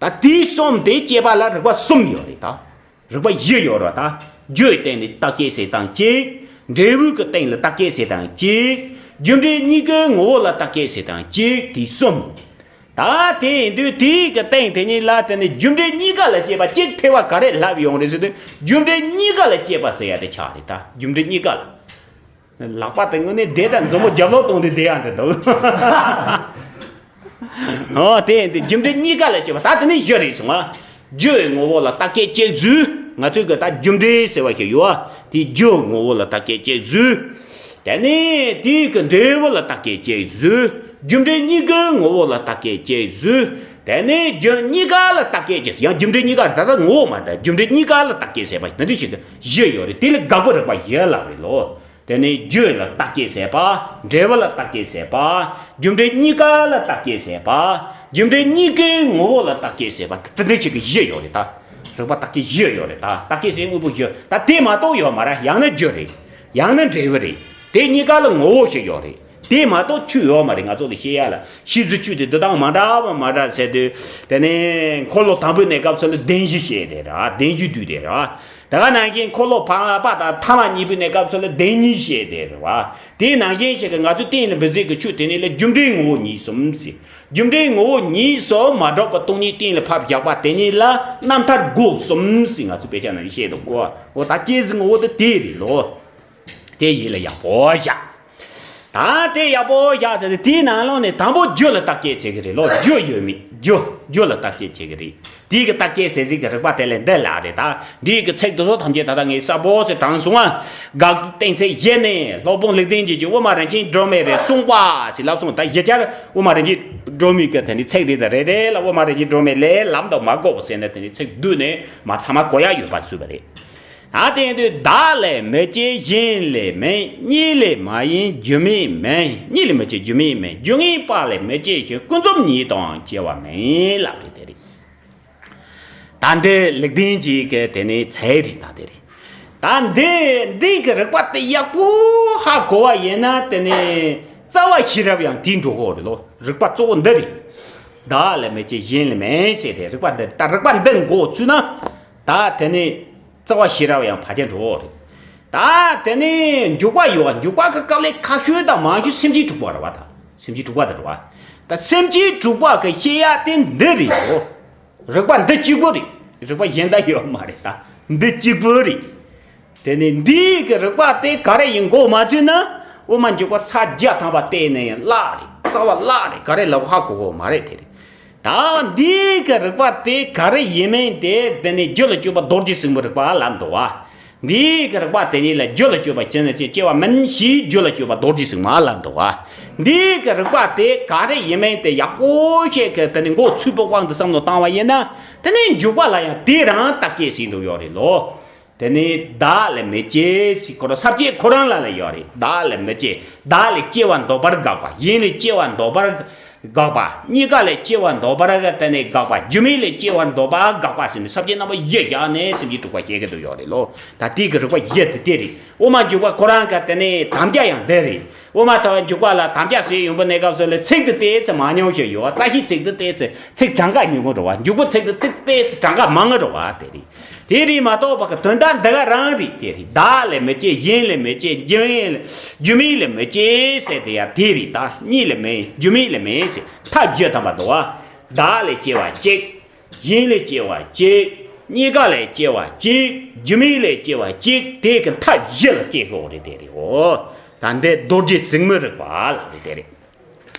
ད་དེ་གསུམ་དེ་སྐྱེད་པ་ལ་རིགས་པ་གསུམ་ཡོད་རེད་ད། རིགས་པ་བཞི་ཡོད་རེད་ད། རྒྱུའི་སྟེང་ནས་རྟག་སྐྱེས་ཟེར་དང་གཅིག་འབྲས་བུའི་གི་སྟེང་ལ་རྟག་སྐྱེས་ཟེར་དང་གཅིག་རྒྱུ་འབྲས་གཉིས་ཀའི་ངོ་བོ་ལ་རྟག་སྐྱེས་ཟེར་དང་གཅིག་དེ་གསུམ། ད་དེ་ཡིན་དུས་དེའི་གི་སྟེང་དེ་གཉིས་ལ་དེ་ནི་རྒྱུ་འབྲས་གཉིས་ཀ་ལ་སྐྱེས་པ་གཅིག་ཐེ་བ་ག་རེ་ལྷབ་ཡོང་རེད་ཟེར་དུས་རྒྱུ་འབྲས་གཉིས་ཀ་ལ་སྐྱེས་པ་ཟེར་ཡ་དེ་ཆགས་རེད་ད། རྒྱུ་འབྲས་གཉིས་ཀ་ལ། ལག་པ་དེ་དངོས་གནས་བསྡད་དང་མཛུབ་མོ་རྒྱབ་ལོག་གཏོང་དུས་བསྡད་ཡག་འདྲ་འདུག་ཨོ་དེ་ཡིན་དུས་རྒྱུ་འབྲས་གཉིས་ཀ་ལ་སྐྱེས་པ་ད་དེ་ནི་བཞི་རེད་སོང་ང་། རྒྱུའི་ངོ་བོ་ལ་རྟག་སྐྱེས་སྐྱེ་ཚུལ། ང་ཚོས་གི་ད་རྒྱུ་འབྲས་ཟེར་བ་ཞིག་ཡོད་ཨ། དེའི་རྒྱུ་ངོ་བོ་ལ་རྟག་སྐྱེས་སྐྱེ་ཚུལ། དེ་ནས་དེའི་གི་འབྲས་བུ་ལ་རྟག་སྐྱེས་སྐྱེ་ཚུལ། རྒྱུ་འབྲས་གཉིས་ཀའི་ངོ་བོ་ལ་རྟག་སྐྱེས་སྐྱེ་ཚུལ། དེ་ནས་རྒྱུ་གཉིས་ཀ་ལ་རྟག་སྐྱེས་སྐྱེ་ཚུལ། ཡང་རྒྱུ་འབྲས་གཉིས་ཀ་ད་ལྟ་ངོ་བོ་མ་རེད། རྒྱུ་འབྲས་གཉིས་ཀ་ལ་རྟག་སྐྱེས་ཟེར་བ་འདི་འདྲ་ཞིག་གི་བཞི་ཡོད་རེད། དེ་ལ་དགག་པའི་རིགས་པ་བཞི་ལབ་རེད་ལོ། དེ་ནས་རྒྱུ་ལ་རྟག་སྐྱེས་ཟེར་བ། འབྲས་བུ་ལ་རྟག་སྐྱེས་ཟེར་བ། རྒྱུ་འབྲས་གཉིས་ཀ་ལ་རྟག་སྐྱེས་ཟེར་བ། རྒྱུ་འབྲས་གཉིས་ཀའི་ངོ་བོ་ལ་རྟག་སྐྱེས་ཟེར་བ། དེ་འདྲ་ཞིག་གི་བཞི་ཡོད་རེད་ད། རིགས་པ་རྟག་སྐྱེས་བཞི་ཡོད་རེད་ད། རྟག་སྐྱེས་ཟེར་དངོས་པོ་བཞི། ད་དེ་མ་གཏོགས་ཡོད་མ་རེད། ཡང་ན་རྒྱུ་རེད། ཡང་ན་འབྲས་བུ་རེད། དེ་གཉིས་ཀ་ལ་ངོ་བོ་ཞིག་ཡོད་རེད། དེ་མ་གཏོགས་ཆོས་ཡོད་མ་རེད། ང་ཚོ་ལ་བཤད་ཡ་ལ་ཤེས་ཚུལ་ཆོས་དེ་འདི་དང་མ་འདྲ་བ་མ་འདྲ་ཟེར་དུས་དེ་ནས་འཁོར་ལོ་དང་པོའི་གནས་སྐབས་སུ་ལ་བདེན་བཞི་བཤད་དེ་ར། བདེན་བཞི་བསྡུས་དེ་ར། ད་ག་ནང་བཞིན་འཁོར་ལོ་ཕ་པ་དང་ཐ་མ་གཉིས་པོའི་གནས་སྐབས་སུ་ལ་བདེན་གཉིས་བཤད་དེ་རེད་བ། དེ་ནང་བཞིན་ཞིག་གི་ང་ཚོ་གཏན་ལ་འབེབས་ཚིག་གི་ཆོས་དེ་ནི་ལ་རྒྱུ་འབྲས་ངོ་བོ་ཉིད་གསུམ་ཟེར། རྒྱུ་འབྲས་ངོ་བོ་ཉིད་གསུམ་མ་གྲུབ་པ་སྟོང་ཉིད་གཏན་ལ་ཕབ་བཞག་པ་དེ་ཉིད་ལ་རྣམ་ཐར་སྒོ་གསུམ་ཟེར་ང་ཚོ་དཔེ་ཆ་ནང་བཞིན་བཤད་འདུག་གོ། འོ་ད་སྐྱེ་ཟིན་ངོ་བོ་དེ་དེ་རེད་ལོ། དེ་ཡིད་ལ་ཡག་པོ་བཞག་ད་དེ་ཡག་པོ་བཞག་ཚར་ཏེ་དེའི་ནང་ལོགས་ནས་དང་པོ་རྒྱུ་ལ་བརྟག་དཔྱད་བྱེད་ཀྱི་རེད་ལོ། རྒྱུ་ཡོད་མེད། རྒྱུ། རྒྱུ་ལ་བརྟག་དཔྱད་བྱེད་ཀྱི་རེད། དེའི་གི་བརྟག་དཔྱད་ཟེར་ཟིག་གི་རིགས་པ་དེ་ལས་འདི་ལ་རེད་ད། འདིའི་གི་ཚིག་དེ་ཚོ་ཐམས་ཅད་ད་ལྟ་ངས་གསལ་པོ་ཞིག་དྲངས་སོང་ང་། དགག་གཏན་ཚིགས་བཞི་ནས་སློབ་དཔོན་ལེགས་ལྡན་འབྱེད་ཀྱིས་དབུ་མ་རིན་ཆེན་སྒྲོན་མེ་རེད་གསུངས་པ་ཞེས་ལབ་སོང་། ད་གཞི་ཆར་དབུ་མ་རིན་ཆེན་སྒྲོན་མེ་གི་དེ་ནི་ཚིག་དེ་དང་རེ་རེ་ལ་དབུ་མ་རིན་ཆེན་སྒྲོན་མེ་ལས་ལམ་དུ་མ་གོ་བ་ཟེར་ནས་དེ་ནི་ཚིག་བསྡུས་ནས་མ་ཚང་མ་གོ་ཡ་ཡོད་པ་བཟོས་པ་རེད། ད་དེ་ཡིན་དུས་བདག་ལས་མི་སྐྱེ་གཞན་ལས་མིན། གཉིས་ལས་མ་ཡིན་རྒྱུ་མེད་མིན། གཉིས་ལས་མི་སྐྱེ་རྒྱུ་མེད་མིན། རྒྱུ་ངེས་པ་ལས་མི་སྐྱེ་ཞིང་། ཀུན་རྫོབ་ཉིད་དུའང་སྐྱེ་བ་མིན་ལབ་རེད་དེ་རེད། ད་འདི་ལེགས་ལྡན་འབྱེད་ཀྱི་དེ་ནི་ཚིག་རེད་ད་དེ་རེད། ད་འདི་འདི་གི་རིགས་པ་དེ་ཡག་པོ་ཧ་གོ་བ་ཡིན་ན་དེ་ནི་རྩ་བ་ཤེས་རབ་ཡང་དེ་འགྲོ་གི་རེད་ལོ། རིགས་པ་གཙོ་བོ་འདི་རེད། བདག་ལས་མི་སྐྱེ་གཞན་ལས་མིན་ཟེར་དེ་རིགས་པ་འདི་རེད། ད་རིགས་པ་འདི་མགོ་ཚུད་ན། ད་དེ་ནི་རྩ་བ་ཤེས་རབ་ཡང་ཕལ་ཆེར་འགྲོ་གི་རེད། ད་དེ་ནི་འཇུག་པ་ཡོད། འཇུག་པ་གི་སྐབས་ལས་ཁ་ཤོས་དང་མང་ཤོས་སེམས་ཅན་དྲུག་པ་རེད་བ། ད་སེམས་ཅན་དྲུག་པ་དེ་རེད་བ། ད་སེམས་ཅན་དྲུག་པ་གི་བཤད་ཡ་དེ་འདི་རེད་ཡོ། རིགས་པ་འདི་གཅིག་པུ་རེད། རིགས་པ་གཞན་དག་ཡོད་མ་རེད། ད་འདི་གཅིག་པུ་རེད། དེ་ནི་འདི་གི་རིགས་པ་དེ་ག་རེ་ཡིན་མགོ་མ་ཚོས་ན། དབུ་མ་འཇུག་པ་ཚར་བརྒྱ་ཐམ་པ་བལྟས་ནས་ཡང་བརླག་རེད། རྩ་བ་བརླག་རེད། ག་རེ་ལབ་ཧ་གོ་གོ་མ་རེད་དེ་རེད། ད་འདི་གི་རིགས་པ་དེ་ག་རེ་ཡིན་མིན་དེ་དེ་ནི་རྒྱུད་ལ་སྐྱོད་པ་རྡོ་རྗེ་སེམས་དཔའི་རིགས་པ་ལ་འདུག་བ། འདི་གི་རིགས་པ་དེ་ཉིད་ལ་རྒྱུད་ལ་སྐྱོད་པ་ཅི་ནས་ཅི་སྐྱེ་བ་མིན་ཞེས་རྒྱུད་ལ་སྐྱོད་པ་རྡོ་རྗེ་སེམས་དཔའ་ལ་འདུག་བ། འདི་གི་རིགས་པ་དེ་ག་རེ་ཡིན་མིན་དེ་ཡག་པོ་ཤེས་གི་དེ་ནི་མགོ་ཚོས་པའི་དབང་དུ་བསམ་བློ་བཏང་བ་ཡིན་ན། དེ་ནི་འཇུག་པ་ལ་ཡང་དེ་རང་བརྟག་དཔྱད་བྱེད་འདོད་ཡོད་རེད་ལོ། དེ་ནི་བདག་ལས་མི་སྐྱེ་ཟེར་ཁོ་རང་ས་བཅད་ཁོ་རང་ལ་ལ་ཡོད་རེད། བདག་ལས་མི་སྐྱེ། བདག་ལས་སྐྱེ་བ་འདོད་པར་དགག་པ། གཞན་ལས་སྐྱེ་བ་འདོད་པར་དགག་པ། གཉིས་ཀ་ལས་སྐྱེ་བ་འདོད་པར་དེ་ནི་དགག་པ། རྒྱུ་མེད་ལས་སྐྱེ་བ་འདོད་པ་དགག་པ་ཟེར་ནས་ས་བཅད་རྣམ་པ་བཞི་བཞག་ནས་སེམས་ཅན་དྲུག་པ་བཤད་ཀྱི་འདུག་ཡོད་རེད་ལོ། ད་དེ་གི་རིགས་པ་བཞི་དེ་དེ་རེད། དབུ་མ་འཇུག་པ་ཁོ་རང་གི་དེ་ནི་དམ་བཅའ་ཡང་འདི་རེད། དབུ་མ་ཐལ་བ་འཇུག་པ་ལ་དམ་བཅའ་ཟེར་ཡོང་པའི་གནས་སྐབས་སུ་ལ་ཚིག་འདི་ཏོག་ཙམ་མང་ཉུང་ཞིག་ཡོད། རྩ་ཤེའི་ཚིག་འདི་ཏོག་ཙམ་ཚིག་གྲངས་ཀ་ཉུང་ངུ་རེད་བ། འཇུག་པའི་ཚིག་འདི་ཚིག་ཏོག་ཙམ་གྲངས་ཀ་མང་ངུ་རེད་བ། དེ་རེད། དེ་རེད་མ་གཏོགས་པ་གི་དོན་དག་འདི་ག་རང་རེད། དེ་རེད། བདག་ལས་མི་སྐྱེ། གཞན་ལས་མི་སྐྱེ། རྒྱུ་མེད་ལས་རྒྱུ་མེད་ལས་མི་སྐྱེ་ཟེར་དེ་ཡང་དེ་རེད། ད་གཉིས་ལས་མེད། རྒྱུ་མེད་ལས་མེད་ཟེར་མཐའ་བཞི་ཐམ་པ་འདུག་བ། བདག་ལས་སྐྱེ་བ་གཅིག་གཞན་ལས་སྐྱེ་བ་གཅིག་གཉིས་ཀ་ལས་སྐྱེ་བ་གཅིག་རྒྱུ་མེད་ལས་སྐྱེ་བ་གཅིག་དེ་གི་མཐའ་བཞི་ལ་སྐྱེ་དགོས་རེད། དེ་རེད། འོ། ད་འདི་རྡོ་རྗེ་ཟེགས་མའི་རིགས་པ་ལབ་རེད། དེ་རེད།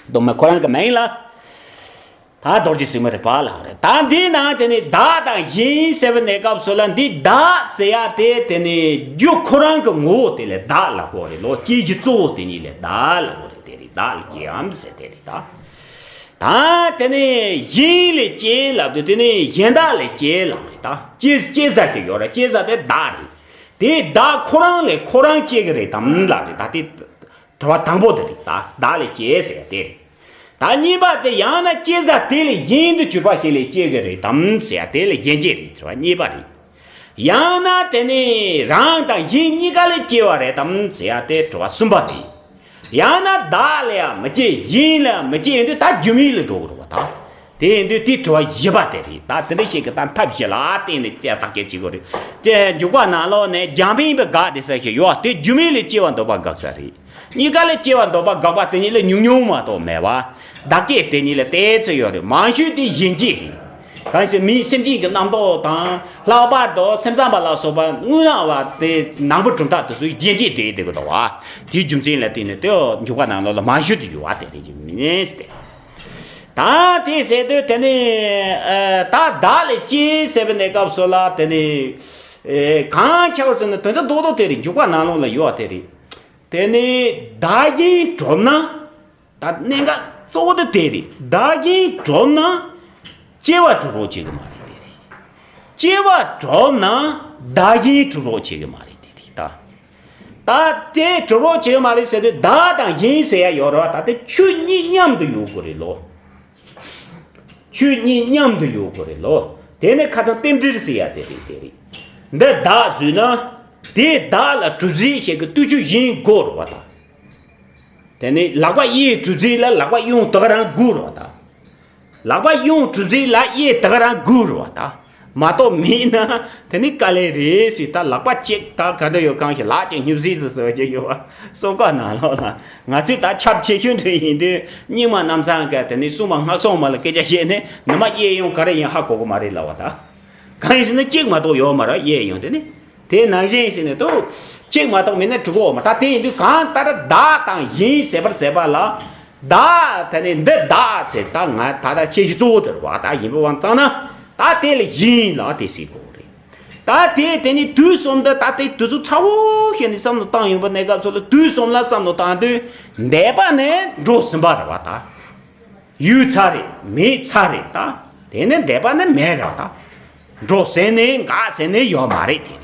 གདོད་མ་ཁོ་རང་གི་མིང་ལ། ད་རྡོ་རྗེ་ཟེགས་མའི་རིགས་པ་ལབ་རེད། ད་འདིའི་ནང་དེ་ནི་བདག་དང་གཞན་ཟེར་བའི་གནས་སྐབས་སུ་ལ་འདི་བདག་ཟེར་ཡ་དེ་དེ་ནི་རྒྱུ་ཁོ་རང་གི་ངོ་བོ་དེ་ལ་བདག་ལབ་དགོས་རེད་ལོ། སྐྱེ་གཞི་གཙོ་བོ་དེ་ཉིད་ལ་བདག་ལབ་དགོས་རེད། དེ་རེད། བདག་ལས་སྐྱེའམ་ཟེར་དེ་རེད་ད། ད་དེ་ནས་གཞན་ལས་སྐྱེ་ལབ་དུས་དེ་ནས་གཞན་དག་ལས་སྐྱེ་ལབ་རེད་ད། སྐྱེ་སྐྱེ་ས་དེ་ཡོད་རེད། སྐྱེ་ས་དེ་བདག་རེད། དེ་བདག་ཁོ་རང་ལས་ཁོ་རང་སྐྱེ་གི་རེད་དམ་ལབ་རེད་ད། དེ་དྲི་བ་དང་པོ་དེ་རེད་ད། བདག་ལས་སྐྱེ་ཟེར་དེ་རེད། ད་གཉིས་པ་དེ་ཡང་ན་སྐྱེ་ས་དེ་ལས་གཞན་དུ་གྱུར་པ་ཞིག་ལས་སྐྱེ་གི་རེད་དམ་ཟེར་ཡ་དེ་ལས་གཞན་སྐྱེ་རེད་ཟེར་བ་གཉིས་པ་རེད། ཡང་ན་དེ་ནི་རང་དང་གཞན་གཉིས་ཀ་ལས་སྐྱེ་བ་རེད་དམ་ཟེར་ཡ་དེ་དྲི་བ་གསུམ་པ་དེ། ཡང་ན་བདག་ལ་ཡང་མི་སྐྱེ་གཞན་ལ་མི་སྐྱེ་ཡིན་དུས་ད་རྒྱུ་མེད་ལ་འགྲོ་གི་རེད་བ་ད། དེ་ཡིན་དུས་དེ་དྲི་བ་བཞི་པ་དེ་རེད། ད་དེ་འདྲ་ཞིག་གི་ད་ཐབས་ཤེས་ལ་བརྟེན་ནས་བརྟག་དཔྱད་བྱེད་དགོས་རེད། དེ་འཇུག་པ་ནང་ལོགས་ནས་རྒྱང་འཕེན་པའི་དགག་དེ་ཟེར་ཞིག་ཡོད་དེ་རྒྱུ་མེད་ལས་སྐྱེ་བ་འདོད་པ་དགག་ས་རེད། གཉིས་ཀ་ལས་སྐྱེ་བ་འདོད་པ་དགག་པ་དེ་གཉིས་ལས་ཉུང་ཉུང་མ་གཏོགས་མེད་པ། བདག་སྐྱེ་དེ་གཉིས་ལ་ཏོག་ཙམ་ཡོད་རེད། མང་ཤོས་དེ་གཞན་སྐྱེ་རེད། གང་ཞིག་མིའི་སེམས་ཅན་གྱི་རྣམ་རྟོག་དང་ལྷག་པར་དུ་སེམས་ཙམ་པ་ལ་སོགས་པ་དངོས་སྣང་བ་དེ་ནང་པ་གྲུབ་མཐའ་དེ་ཚོའི་རྒྱན་ཆས་དེ་དེ་གི་འདུག་བ། དེའི་རྒྱུ་མཚན་ལ་བརྟེན་ནས་དེ་འཇུག་པ་ནང་ལོགས་ལ་མང་ཤོས་དེ་ཡོད་བ་དེ་རེད་ཀྱི་མིན་ཏེ། ད་དེ་ཟེར་དུས་དེ་ནི་ཨ་ད་བདག་ལས་སྐྱེ་ཟེར་བའི་གནས་སྐབས་སུ་ལ་དེ་ནི་ཨེ་གང་ཆགས་ཟེར་ན་དོན་དག་རྡོག་རྡོག་དེ་རེད། འཇུག་པ་ནང་ལོགས་ལ་ཡོད་བ་དེ་རེད། དེ་ནི་བདག་གཞན་གྲུབ་ན། ད་གནད་འགག་གཙོ་བོ་དེ་དེ་རེད། བདག་གཞན་གྲུབ་ན་སྐྱེ་བ་གྲུབ་རོགས་བྱེད་གི་མ་རེད་དེ་རེད། སྐྱེ་བ་གྲུབ་ན་བདག་གཞན་གྲུབ་རོགས་བྱེད་གི་མ་རེད་དེ་རེད་ད། ད་དེ་གྲུབ་རོགས་བྱེད་གི་མ་རེད་ཟེར་དུས་བདག་དང་གཞན་ཟེར་ཡ་ཡོད་རེད་བ། ད་དེ་ཆོས་གཉིས་མཉམ་དུ་ཡོད་དགོས་རེད་ལོ། ཆོས་གཉིས་མཉམ་དུ་ཡོད་དགོས་རེད་ལོ། དེ་ནི་ཁ་སང་རྟེན་འབྲེལ་ཟེར་ཡ་དེ་རེད་དེ་རེད། འདི་བདག་བཟོས་ན་དེ་བདག་ལ་གྲུབ་ཟིན་ཞིག་གི་ལྟོས་ཆོས་གཞན་དགོས་རེད་བ་ད། དེ་ནི་ལག་པ་གཡས་གྲུ་འཛིན་ལ་ལག་པ་གཡོན་དག་རང་དགོས་རེད་བ་ད། ལག་པ་གཡོན་གྲུ་འཛིན་ལ་གཡས་དག་རང་དགོས་རེད་བ་ད། མ་གཏོགས་མེད་ན་དེ་ནི་དཀའ་ལས་རེད་ཟེར། ད་ལག་པ་གཅིག་ད་ག་འདྲ་ཡོད་གང་ཞིག་ལག་གཅིག་སྙུབ་ཟིན་ཟེར་ཟེར་བ་ཅིག་ཡོད་བ། སོ་ཀ་ནང་ལོགས་ལ་ང་ཚོས་ད་ཁྱབ་ཆེ་ཤོས་འདྲ་ཡིན་དུས་རྙིང་མ་རྣམ་ཚང་ག་དེ་ནི་སྲུང་མ་སྔགས་སྲུང་མ་ལ་སྐད་ཆ་བཤད་ནས་ནི་མ་གཡས་གཡོན་ག་རེ་ཡིན་ཧ་གོ་གི་མ་རེད་ལབ་བ་ད། གང་ཡིན་ཟེར་ན་གཅིག་མ་གཏོགས་ཡོད་མ་རེད་གཡས་གཡོན་དེ་ནི། དེ་ནང་བཞིན་ཞིག་ནས་དུ། གཅིག་མ་གཏོགས་མེད་ན་གྲུབ་གོ་མ། ད་དེ་ཡིན་དུས་གང་ལྟར་བདག་དང་གཞན་ཟེར་བར་ཟད་པ་ལ། བདག་དེ་ནི་འདི་བདག་ཟེར་ད་ང་ད་ལྟ་ཁྱེད་ཀྱི་གཙོ་བོ་དེར་བ་ད་ཡིན་པའི་དབང་བཏང་ན། ད་དེ་ལ་གཞན་ལ་དེ་ཟེར་དགོས་རེད། ད་དེ་དེ་ནི་དུས་གསུམ་དུ་ད་དེ་དུས་ཚོད་ཚ་བོ་ཞིག་ནས་བསམ་བློ་བཏང་ཡོང་པ་གནས་སྐབས་སུ་ལ་དུས་གསུམ་ལ་བསམ་བློ་བཏང་དུས་འདས་པ་ནས་འགྲོ་ཟིན་པ་རེད་བ་ད། ཡོད་ཚར་རེད། མེད་ཚར་རེད་ད། དེ་ནས་འདས་པ་ནི་མེད་རེད་ད། འགྲོ་ཟེར་ནས་འགག་ཟེར་ནས་ཡོད་མ་རེད་དེ་རེད།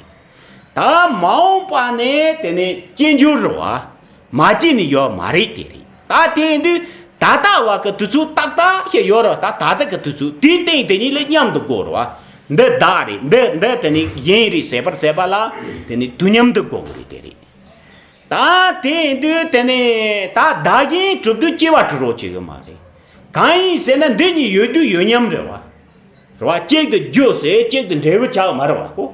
ད་མ་འོངས་པ་ནས་དེ་ནས་སྐྱེ་འགྱུར་རེད་བ། མ་སྐྱེས་ནས་ཡོད་མ་རེད་དེ་རེད། ད་དེ་ཡིན་དུས་ད་ལྟ་བ་གི་དུས་ཚོད་ཏག་ཏག་ཞིག་ཡོད་རེད་བ། ད་ད་ལྟ་གི་དུས་ཚོད་དེའི་སྟེང་དེ་གཉིས་ལ་མཉམ་དུ་དགོས་རེད་བ། འདི་བདག་རེད། འདི་འདི་དེ་ནས་གཞན་རེད་ཟེར་བར་ཟད་པ་ལ་དེ་ནས་དུས་མཉམ་དུ་དགོས་གི་རེད་དེ་རེད། ད་དེ་ཡིན་དུས་དེ་ནས་ད་བདག་གཞན་གྲུབ་དུས་སྐྱེ་བ་གྲུབ་རོགས་བྱེད་གི་མ་རེད། གང་ཡིན་ཟེར་ན་འདི་གཉིས་ཡོད་དུས་ཡོད་མཉམ་རེད་བ། རེད་བ། གཅིག་ཏུ་རྒྱུ་ཟེར་གཅིག་ཏུ་འབྲས་བུ་ཆགས་མ་རེད་བ་ཁོ།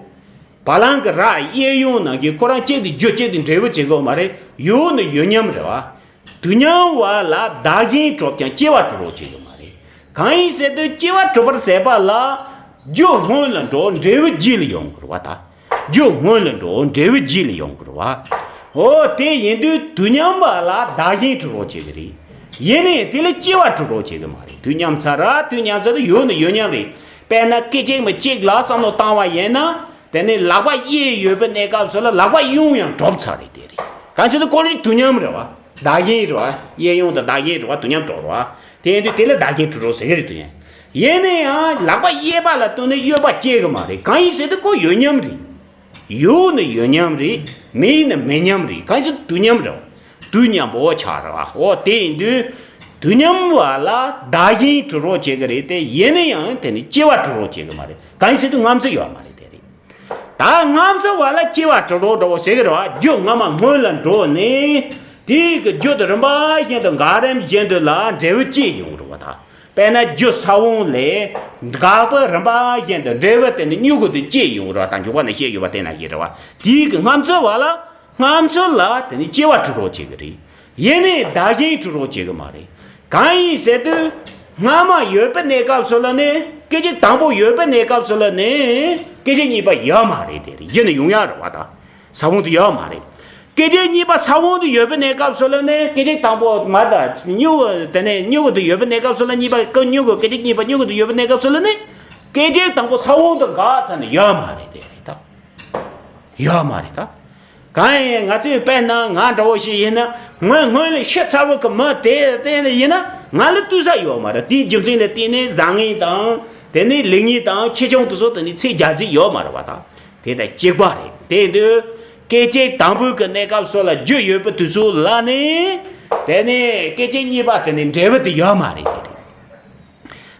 བ་ལང་གི་ར་གཡས་གཡོན་ནང་གི་ཁོ་རང་གཅིག་ཏུ་རྒྱུ་གཅིག་ཏུ་འབྲས་བུ་བྱེད་གི་མ་རེད། ཡོད་ནི་ཡོད་མཉམ་རེད་བ། དུས་མཉམ་བ་ལ་བདག་གཞན་གྲུབ་ཀྱང་སྐྱེ་བ་གྲུབ་རོགས་བྱེད་གི་མ་རེད། གང་ཡིན་ཟེར་དུས་སྐྱེ་བ་གྲུབ་པར་ཟད་པ་ལ་རྒྱུ་སྔོན་ལ་འགྲོ་འབྲས་བུ་རྗེས་ལ་ཡོང་དགོས་རེད་བ་ད། རྒྱུ་སྔོན་ལ་འགྲོ་འབྲས་བུ་རྗེས་ལ་ཡོང་དགོས་རེད་བ། འོ་དེ་ཡིན་དུས་དུས་མཉམ་པ་ལ་བདག་གཞན་གྲུབ་རོགས་བྱེད་ཀྱི་རེད། ཡིན་ནའི་དེ་ལ་སྐྱེ་བ་གྲུབ་རོགས་བྱེད་ཀྱི་མ་རེད། དུས་མཉམ་ཚར་ར་དུས་མཉམ་ཚར་དུ་ཡོད་ནི་ཡོད་མཉམ་རེད། དཔེར་ན་སྐད་ཅིག་མ་གཅིག་ལ་བསམ་བློ་བཏང་བ་ཡིན་ན། དེ་ནས་ལག་པ་གཡས་ཡོད་པའི་གནས་སྐབས་སུ་ལ་ལག་པ་གཡོན་ཡང་གྲུབ་ཚར་རེད་དེ་རེད། གང་ཕྱིར་དུ་ཁོ་རང་དུས་མཉམ་རེད་བ། བདག་གཞན་རེད་བ། གཡས་གཡོན་དང་བདག་གཞན་རེད་བ། དུས་མཉམ་གྲུབ་རེད་བ། དེ་ཡིན་དུས་དེ་ལ་བདག་གཞན་གྲུབ་རོགས་ཟེར་གི་རེད་དུས་མཉམ། ཡིན་ན་ཡང་ལག་པ་གཡས་པ་ལ་བསྟུན་ནས་གཡོན་པ་སྐྱེ་གི་མ་རེད། གང་ཡིན་ཟེར་དུས་ཁོ་ཡོད་མཉམ་རེད། ཡོད་ནི་ཡོད་མཉམ་རེད། མེད་ནི་མེད་མཉམ་རེད། གང་ཡིན་ཟེར་དུས་མཉམ་རེད་བ། དུས་མཉམ་པོ་ཆགས་རེད་བ། འོ་དེ་ཡིན་དུས་དུས་མཉམ་བ་ལ་བདག་གཞན་གྲུབ་རོགས་བྱེད་གི་རེད་དེ། ཡིན་ན་ཡང་དེ་ནི་སྐྱེ་བ་གྲུབ་རོགས་བྱེད་གི་མ་རེད། གང་ཡིན་ཟེར་དུས་སྔ་མཚོ་ཡོད་མ་རེད་དེ་རེད། ད་སྔ་མཚོ་བ་ལ་སྐྱེ་བ་གྲུབ་རོགས་འདྲ་བོ་ཟེར་གི་རེད་བ། རྒྱུ་སྔ་མ་སྔོན་ལ་འགྲོ་ནས་དེའི་གི་རྒྱུ་དེ་རིམ་པ་བཞིན་དུ་འགག་རིམ་བཞིན་དུ་ལ་འབྲས་བུ་སྐྱེ་ཡོང་གི་རེད་བ་ད། དཔེར་ན་རྒྱུ་ས་བོན་ལས་འགག་པ་རིམ་པ་བཞིན་དུ་འབྲས་བུ་དེ་ནི་མྱུ་གུ་དེ་སྐྱེ་ཡོང་གི་རེད་བ་ད། མགྱོགས་པ་ནས་བཤད་ཡོད་པ་དེ་ན་ཡིན་རེད་བ། དེའི་གི་སྔ་མཚོ་བ་ལ་སྔ་མཚོ་ལ་དེ་ནི་སྐྱེ་བ་གྲུབ་རོགས་བྱེད་གི་རེད། ཡིན་ནའི་བདག་གཞན་གྲུབ་རོགས་བྱེད་གི་མ་རེད། གང་ཡིན་ཟེར་དུས། སྔ་མ་ཡོད་པའི་གནས་སྐབས་སུ་ལ་ནི། སྐད་ཅིག་དང་པོ་ཡོད་པའི་གནས་སྐབས་སུ་ལ་ནི། སྐད་ཅིག་གཉིས་པ་ཡོད་མ་རེད་དེ་རེད། གཞི་ནས་ཡོང་ཡ་རེད་བ་ད། ས་བོན་དུ་ཡོད་མ་རེད། སྐད་ཅིག་གཉིས་པ་ས་བོན་དུ་ཡོད་པའི་གནས་སྐབས་སུ་ལ་ནི། སྐད་ཅིག་དང་པོ་མ་ད་མྱུ་གུ་དེ་ནས་མྱུ་གུ་དུ་ཡོད་པའི་གནས་སྐབས་སུ་ལ་གཉིས་པ་ཀ་མྱུ་གུ་སྐད་ཅིག་གཉིས་པ་མྱུ་གུ་དུ་ཡོད་པའི་གནས་སྐབས་སུ་ལ་ནི། སྐད་ཅིག་དང་པོ་ས་བོན་དུ་འགག་ཚར་ནས་ཡོད་མ་རེད་དེ་རེད་ད། ཡོད་མ་རེད་ད། གང་ཡིན་ང་ཚོས་དཔེར་ན་ང་འདྲ་བོ་ཞིག་ཡིན་ན། ངོས་སྔོན་ལ་ཤི་ཚར་བ་གི་མི་དེ་བསྟན་ནས་ཡིན་ན་ང་ལ་ལྟོས་ས་ཡོད་མ་རེད། དེའི་རྒྱུ་མཚན་ལ་བརྟེན་ནས་བཟང་ངན་དང་དེ་ནས་ལེགས་ཉེས་དང་ཆེ་ཆུང་དེ་ཚོ་དེ་ནས་ཚད་རྒྱ་ཆེ་ཡོད་མ་རེད་བ་ད། དེ་དང་གཅིག་པ་རེད། དེ་དུས་སྐད་ཅིག་དང་པོའི་གི་གནས་སྐབས་སུ་ལ་རྒྱུ་ཡོད་པའི་དུས་སུ་ལ་ནི། དེ་ནས་སྐད་ཅིག་གཉིས་པ་དེ་ནས་འབྲས་བུ་དེ་ཡོད་མ་རེད་དེ་རེད།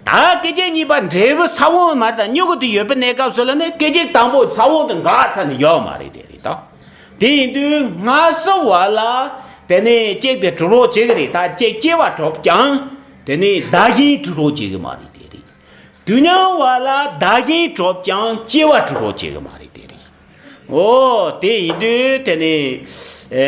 ད་སྐད་ཅིག་གཉིས་པ་འབྲས་བུ་ས་བོན་མ་རེད། ད་མྱུ་གུ་དེ་ཡོད་པའི་གནས་སྐབས་སུ་ལ་ནི་སྐད་ཅིག་དང་པོ་ས་བོན་དེ་འགག་ཚར་ནས་ཡོད་མ་རེད་དེ་རེད་ད། དེ་ཡིན་དུས་སྔ་སོ་བ་ལ་དེ་ནས་གཅིག་དེ་གྲུབ་རོགས་བྱེད་ཀྱི་རེད། ད་གཅིག་སྐྱེ་བ་གྲུབ་ཀྱང་དེ་ནས་བདག་གཞན་གྲུབ་རོགས་བྱེད་ཀྱི་མ་རེད་དེ་རེད། དུས་མཉམ་པ་ལ་བདག་གཞན་གྲུབ་ཀྱང་སྐྱེ་བ་གྲུབ་རོགས་བྱེད་ཀྱི་མ་རེད་དེ་རེད། འོ་དེ་ཡིན་དུས་དེ་ནི་ཨེ་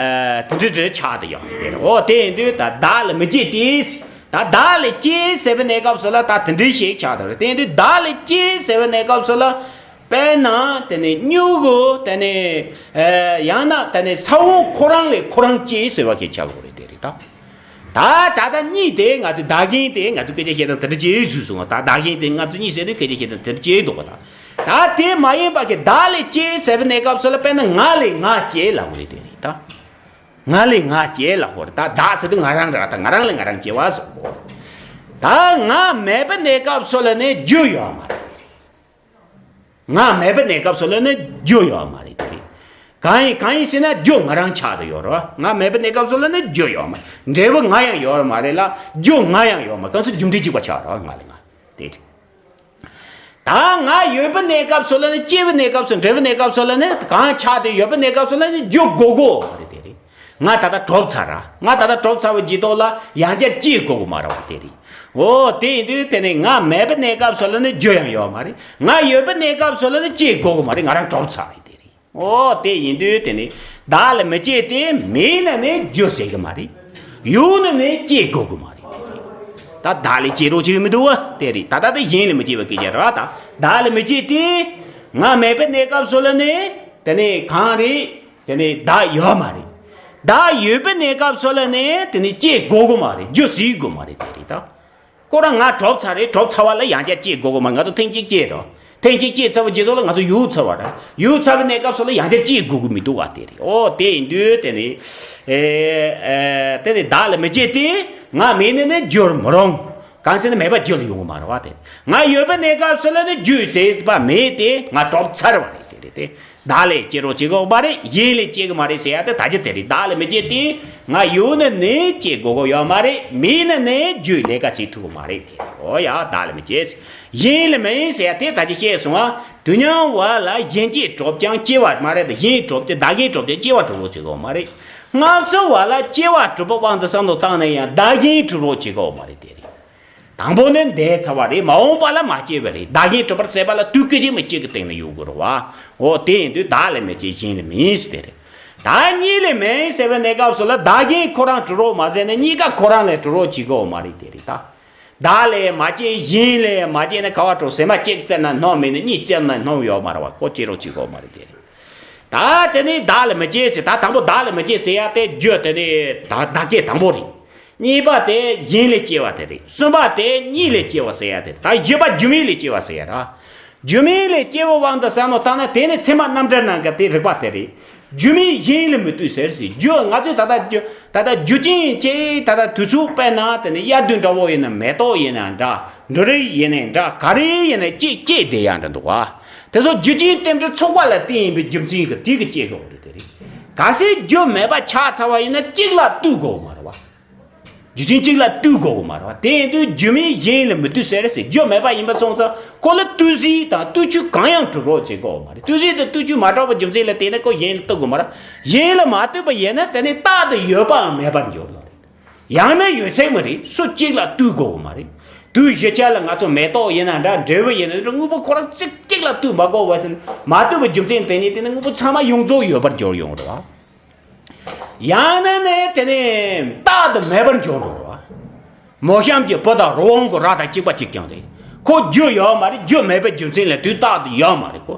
ཨེ་དེ་འདྲ་འདྲ་ཆགས་དེ་ཡོང་གི་དེ་རེད། འོ་དེ་ཡིན་དུས་ད་བདག་ལ་མི་སྐྱེ་སྟེ། ད་བདག་ལ་སྐྱེ་ཟེར་བའི་གནས་སྐབས་སུ་ལ་ད་དེ་འདྲ་ཞིག་ཆགས་དེ་རེད། དེ་ཡིན་དུས་བདག་ལ་སྐྱེ་ཟེར་བའི་གནས་སྐབས་སུ་ལ་དཔེར་ན་དེ་ནི་མྱུ་གུ་དེ་ནི་ཨེ་ཡང་ན་དེ་ནི་ས་བོན་ཁོ་རང་ལས་ཁོ་རང་སྐྱེ་ཟེར་བ་ཞིག་ཆགས་དགོས་རེད་དེ་རེད་ད། ད་ད་ལྟ་གཉིས་དེ་ང་ཚོས་བདག་གཞན་དེ་ང་ཚོས་སྐད་ཆ་བཤད་སྟངས་དེ་འདྲ་ཅིག་བཟོས་སོང་བ། ད་བདག་གཞན་དེ་ང་ཚོས་གཉིས་ཟེར་དུས་སྐད་ཆ་བཤད་སྟངས་དེ་འདྲ་ཅིག་འདུག་བ། ད་ད་དེ་མ་ཡིན་པ་གི་བདག་ལས་སྐྱེ་ཟེར་བའི་གནས་སྐབས་སུ་ལ་དཔེར་ན་ང་ལས་ང་སྐྱེ་ལབ་དགོས་རེད་དེ་རེད་ད། ང་ལས་ང་སྐྱེ་ལབ་དགོས་རེད། ད་བདག་ཟེར་དུས་ང་རང་རེད་བ། ད་ང་རང་ལས་ང་རང་སྐྱེ་བ་ཟེར་དགོས། ད་ང་མེད་པའི་གནས་སྐབས་སུ་ལ་ནི་རྒྱུ་ཡོད་མ་རེད། ང་མེད་པའི་གནས་སྐབས་སུ་ལ་ནི་རྒྱུ་ཡོད་མ་རེད་དེ་རེད། གང་ཡིན་གང་ཡིན་ཟེར་ན་རྒྱུ་ང་རང་ཆགས་དེ་ཡོད་རེད་བ། ང་མེད་པའི་གནས་སྐབས་སུ་ལ་ནི་རྒྱུ་ཡོད་མ་རེད། འབྲས་བུ་ང་ཡང་ཡོད་མ་རེད་ལ་རྒྱུ་ང་ཡང་ཡོད་མ་རེད། གང་ཟེར་རྒྱུ་འབྲས་གཅིག་པ་ཆགས་རེད་བ། ང་ལས་ང་དེ་རེད། ད་ང་ཡོད་པའི་གནས་སྐབས་སུ་ལ་ནི་སྐྱེ་བའི་གནས་སྐབས་སུ་འབྲས་བུའི་གནས་སྐབས་སུ་ལ་ནི་གང་ཆགས་དེ་ཡོད་པའི་གནས་སྐབས་སུ་ལ་ནི་རྒྱུ་དགོས་དགོས་མ་རེད་དེ་རེད། ང་ད་ལྟ་གྲུབ་ཚར་ར། ང་ད་ལྟ་གྲུབ་ཚར་བའི་རྗེས་ཐོག་ལ་ཡང་བསྐྱར་སྐྱེ་དགོས་ཀྱི་མ་རེད་བ་དེ་རེད། འོ་དེ་ཡིན་དུས་དེ་ནི་ང་མེད་པའི་གནས་སྐབས་སུ་ལ་ནི་རྒྱུ་ཡང་ཡོད་མ་རེད། ང་ཡོད་པའི་གནས་སྐབས་སུ་ལ་ནི་སྐྱེ་དགོས་ཀྱི་མ་རེད། ང་རང་གྲུབ་ཚར་རེད་དེ་རེད། འོ་དེ་ཡིན་དུས་དེ་ནི་བདག་ལ་མི་སྐྱེ་སྟེ། མེད་ན་ནི་རྒྱུ་ཟེར་གྱི་མ་རེད། ཡོད་ན་ནི་སྐྱེ་དགོས་ཀྱི་མ་རེད་དེ་རེད། ད་བདག་ལས་སྐྱེ་རོགས་བྱེད་ཀྱི་མི་འདུག་བ་དེ་རེད། ད་ལྟ་དེ་གཞན་ལས་མི་སྐྱེ་བ་སྐད་ཆ་རེད་བ། ད་བདག་ལ་མི་སྐྱེ་སྟེ། ང་མེད་པའི་གནས་སྐབས་སུ་ལ་ནི་དེ་ནི་གང་རེད། དེ་ནི་བདག་ཡོད་མ་རེད། བདག་ཡོད་པའི་གནས་སྐབས་སུ་ལ་ནི་དེ་ནི་སྐྱེ་དགོས་ཀྱི་མ་རེད། རྒྱུ་ཟེར་དགོས་མ་རེད་དེ་རེད་ད། ཁོ་རང་ང་གྲུབ་ཚར་རེད། གྲུབ་ཚར་བ་ལ་ཡང་བསྐྱར་སྐྱེ་དགོས་ཀྱི་མ་རེད། ང་ཚོ་ཐེངས་གཅིག་སྐྱེས་རོ། ཐེངས་གཅིག་སྐྱེས་ཚར་བའི་རྗེས་ཐོག་ལ་ང་ཚོ་ཡོད་ཚར་བ་རེད། ཡོད་ཚར་བའི་གནས་སྐབས་སུ་ལ་ཡང་བསྐྱར་སྐྱེ་དགོས་ཀྱི་མི་འདུག་བ་དེ་རེད། ཨོ་དེ་ཡིན་དུས་དེ་ནི་ཨེ་ཨེ་དེ་ནི་བདག་ལ་མི་སྐྱེ་སྟེ། ང་མེད་ནས་ནི་འགྱུར་མི་རུང་། གང་ཟེར་ན་མེད་པ་རྒྱུ་ལ་ཡོང་གི་མ་རེད་བ་དེ། ང་ཡོད་པའི་གནས་སྐབས་སུ་ལ་ནི་རྒྱུ་ཟེར་བ་མེད་དེ། ང་གྲུབ་ཚར་བ་རེད་དེ་རེད་དེ། བདག་ལས་སྐྱེ་རོགས་བྱེད་ཀྱི་ཡོད་མ་རེད། གཞན་ལས་སྐྱེ་གི་མ་རེད་ཟེར་ཡ་དེ་ད་ཅི་དེ་རེད། བདག་ལས་མི་སྐྱེ་སྟེ། ང་ཡོད་ན་ནི་སྐྱེ་དགོས་ཀྱི་ཡོད་མ་རེད། མེད་ན་ནི་རྒྱུས་ལས་ཀ་བྱེད་ཐུབ་ཀྱི་མ་རེད་དེ། ཨོ་ཡ་བདག་ལས་མི་སྐྱེ། གཞན་ལས་མིན་ཟེར་ཡ་དེ་ད་ཅི་བཤད་སོང་ང་། དུས་མཉམ་པ་ལ་གཞན་སྐྱེ་གྲུབ་ཀྱང་སྐྱེ་བ་མ་རེད། ད་གཞན་གྲུབ་སྟེ་བདག་གཞན་གྲུབ་སྟེ་སྐྱེ་བ་གྲུབ་རོགས་བྱེད་ཀྱི་ཡོད་མ་རེད། སྔ་ཕྱི་བ་ལ་སྐྱེ་བ་གྲུབ་པའི་དབང་དུ་བསམ་བློ་བཏང་ན་ཡང་བདག་གཞན་གྲུབ་རོགས་བྱེད་ཀྱི་ཡོད་མ་རེད་དེ་རེད། དང་པོ་ནི་འདས་ཚར་བ་རེད། མ་འོངས་པ་ལ་མ་སྐྱེ་བ་རེད། བདག་གཞན་གྲུབ་པར་ཟད་པ་ལ་དུས་སྐད་ཅིག་མི་སྐྱེ་གི་སྟེང་ན་ཡོད་དགོས་རེད་བ། འོ་དེ་ཡིན་དུས་བདག་ལས་མི་སྐྱེ་གཞན་ལས་མིན་ཟེར་དེ་རེད། ད་གཉིས་ལས་མིན་ཟེར་བའི་གནས་སྐབས་སུ་ལ་བདག་གཞན་ཁོ་རང་གྲུབ་རོགས་མ་ཟེར་ན་གཉིས་ཀ་ཁོ་རང་ལས་གྲུབ་རོགས་བྱེད་ཀྱི་ཡོད་མ་རེད་དེ་རེད་ད། བདག་ལས་མ་སྐྱེ་གཞན་ལས་མ་སྐྱེ་ན་ག་བ་གྲུབ་ཟེར། མ་གཅིག་བཙལ་ན་སྣོམ་མེད་ན་གཉིས་བཙལ་ན་སྣོམ་ཡོད་མ་རེད་བ། ཁོ་སྐྱེ་རོགས་བྱེད་ཀྱི་ཡོད་མ་རེད་དེ་རེད། ད་དེ་ནི་བདག་ལས་མི་སྐྱེ་ཟེར། ད་དང་པོ་བདག་ལས་མི་སྐྱེ་ཟེར་ཡ་དེ་རྒྱུ་དེ་ནི་ད་བདག་སྐྱེ་དང་པོ་རེད། གཉིས་པ་དེ་གཞན་ལས་སྐྱེ་བ་དེ་རེད། གསུམ་པ་དེ་གཉིས་ལས་སྐྱེ་བ་ཟེར་ཡ་དེ་རེད། ད་བཞི་པ་རྒྱུ་མེད་ལས་སྐྱེ་བ་ཟེར་ཡ་ར། རྒྱུ་མེད་ལས་སྐྱེ་བའི་དབང་དུ་བསམ་བློ་བཏང་ན་དེ་ནི་ཚད་མ་རྣམ་འགྲེལ་ནང་གི་དེ་རིགས་པ་དེ་རེད། རྒྱུ་མེད་གཞན་ལས་མི་འདུས་ཟེར་ཟེར། རྒྱུ་ང་ཚོས་ད་ལྟ་རྒྱུ་ད་ལྟ་རྒྱུ་ཅན་གྱི་ད་ལྟ་དུས་ཚོད་དཔེར་ན་དེ་ནི་དབྱར་དུས་འདྲ་བོ་ཡིན་ན་མེ་ཏོག་ཡིན་ན་འདྲ། འབྲུ་རིགས་ཡིན་ན་འདྲ། ག་རེ་ཡིན་ན་སྐྱེ་སྐྱེ་བསྡད་ཡ་འདྲ་འདུག་བ། དེ་ཚོ་རྒྱུ་རྐྱེན་རྟེན་འབྲེལ་ཚོགས་པ་ལ་བརྟེན་ཡིན་པའི་རྒྱུ་མཚན་གྱིས་དེ་གི་སྐྱེ་དགོས་རེད་དེ་རེད། གལ་སྲིད་རྒྱུ་མེད་པ་ཆགས་ཚར་བ་ཡིན་ན་གཅིག་ལ་ལྟོས་དགོས་མ་རེད་བ། རྒྱུ་རྐྱེན་གཅིག་ལ་ལྟོས་དགོས་མ་རེད་བ། དེ་ཡིན་དུས་རྒྱུ་མེད་གཞན་ལས་མི་འདུས་ཟེར་ཟེར། རྒྱུ་མེད་པ་ཡིན་པ་སོང་ཙང་ཁོ་ལ་ལྟོས་གཞི་དང་ལྟོས་ཆོས་གང་ཡང་གྲུབ་རོགས་བྱེད་དགོས་མ་རེད། ལྟོས་གཞི་དང་ལྟོས་ཆོས་མ་གྲུབ་པའི་རྒྱུ་མཚན་ལ་བརྟེན་ནས་ཁོ་གཞན་ལ་ལྟོས་དགོས་མ་རེད། གཞན་ལ་མ་ལྟོས་པ་ཡིན་ན་དེ་ནི་རྟག་ཏུ་ཡོད་པའམ་མེད་པར་འགྱུར་ལོ་རེད། ཡང་ན་ཡོད་ཚད་མ་རེད། སུ་གཅིག་ལ་ལྟོས་དགོས་མ་རེད། དུས་བཞི་ཆ་ལ་ང་ཚོ་མེ་ཏོག་ཡིན་ན་འདྲ། འབྲས་བུ་ཡིན་ན་འདྲ། དངོས་པོ་ཁོ་རང་གཅིག་གཅིག་ལ་ལྟོས་མ་དགོས་པ་ཟེར་ན། མ་ལྟོས་པའི་རྒྱུ་མཚན་དེ་ནི་དེ་ནི་དངོས་པོ་ཚང་མ་ཡོངས་རྫོགས་ཡོད་པར་འགྱུར་ཡོང་རེད་བ། ཡང་ན་ནི་དེ་ནི་རྟག་ཏུ་མེད་པར་འགྱུར་རེད་བ། མོ་གཤམ་གྱི་བུ་དང་རི་བོང་གི་རྭ་དང་གཅིག་པ་གཅིག་རྐྱང་རེད། ཁོ་རྒྱུ་ཡོད་མ་རེད། རྒྱུ་མེད་པའི་རྒྱུ་མཚན་ལས་དུས་རྟག་ཏུ་ཡོད་མ་རེད་ཁོ།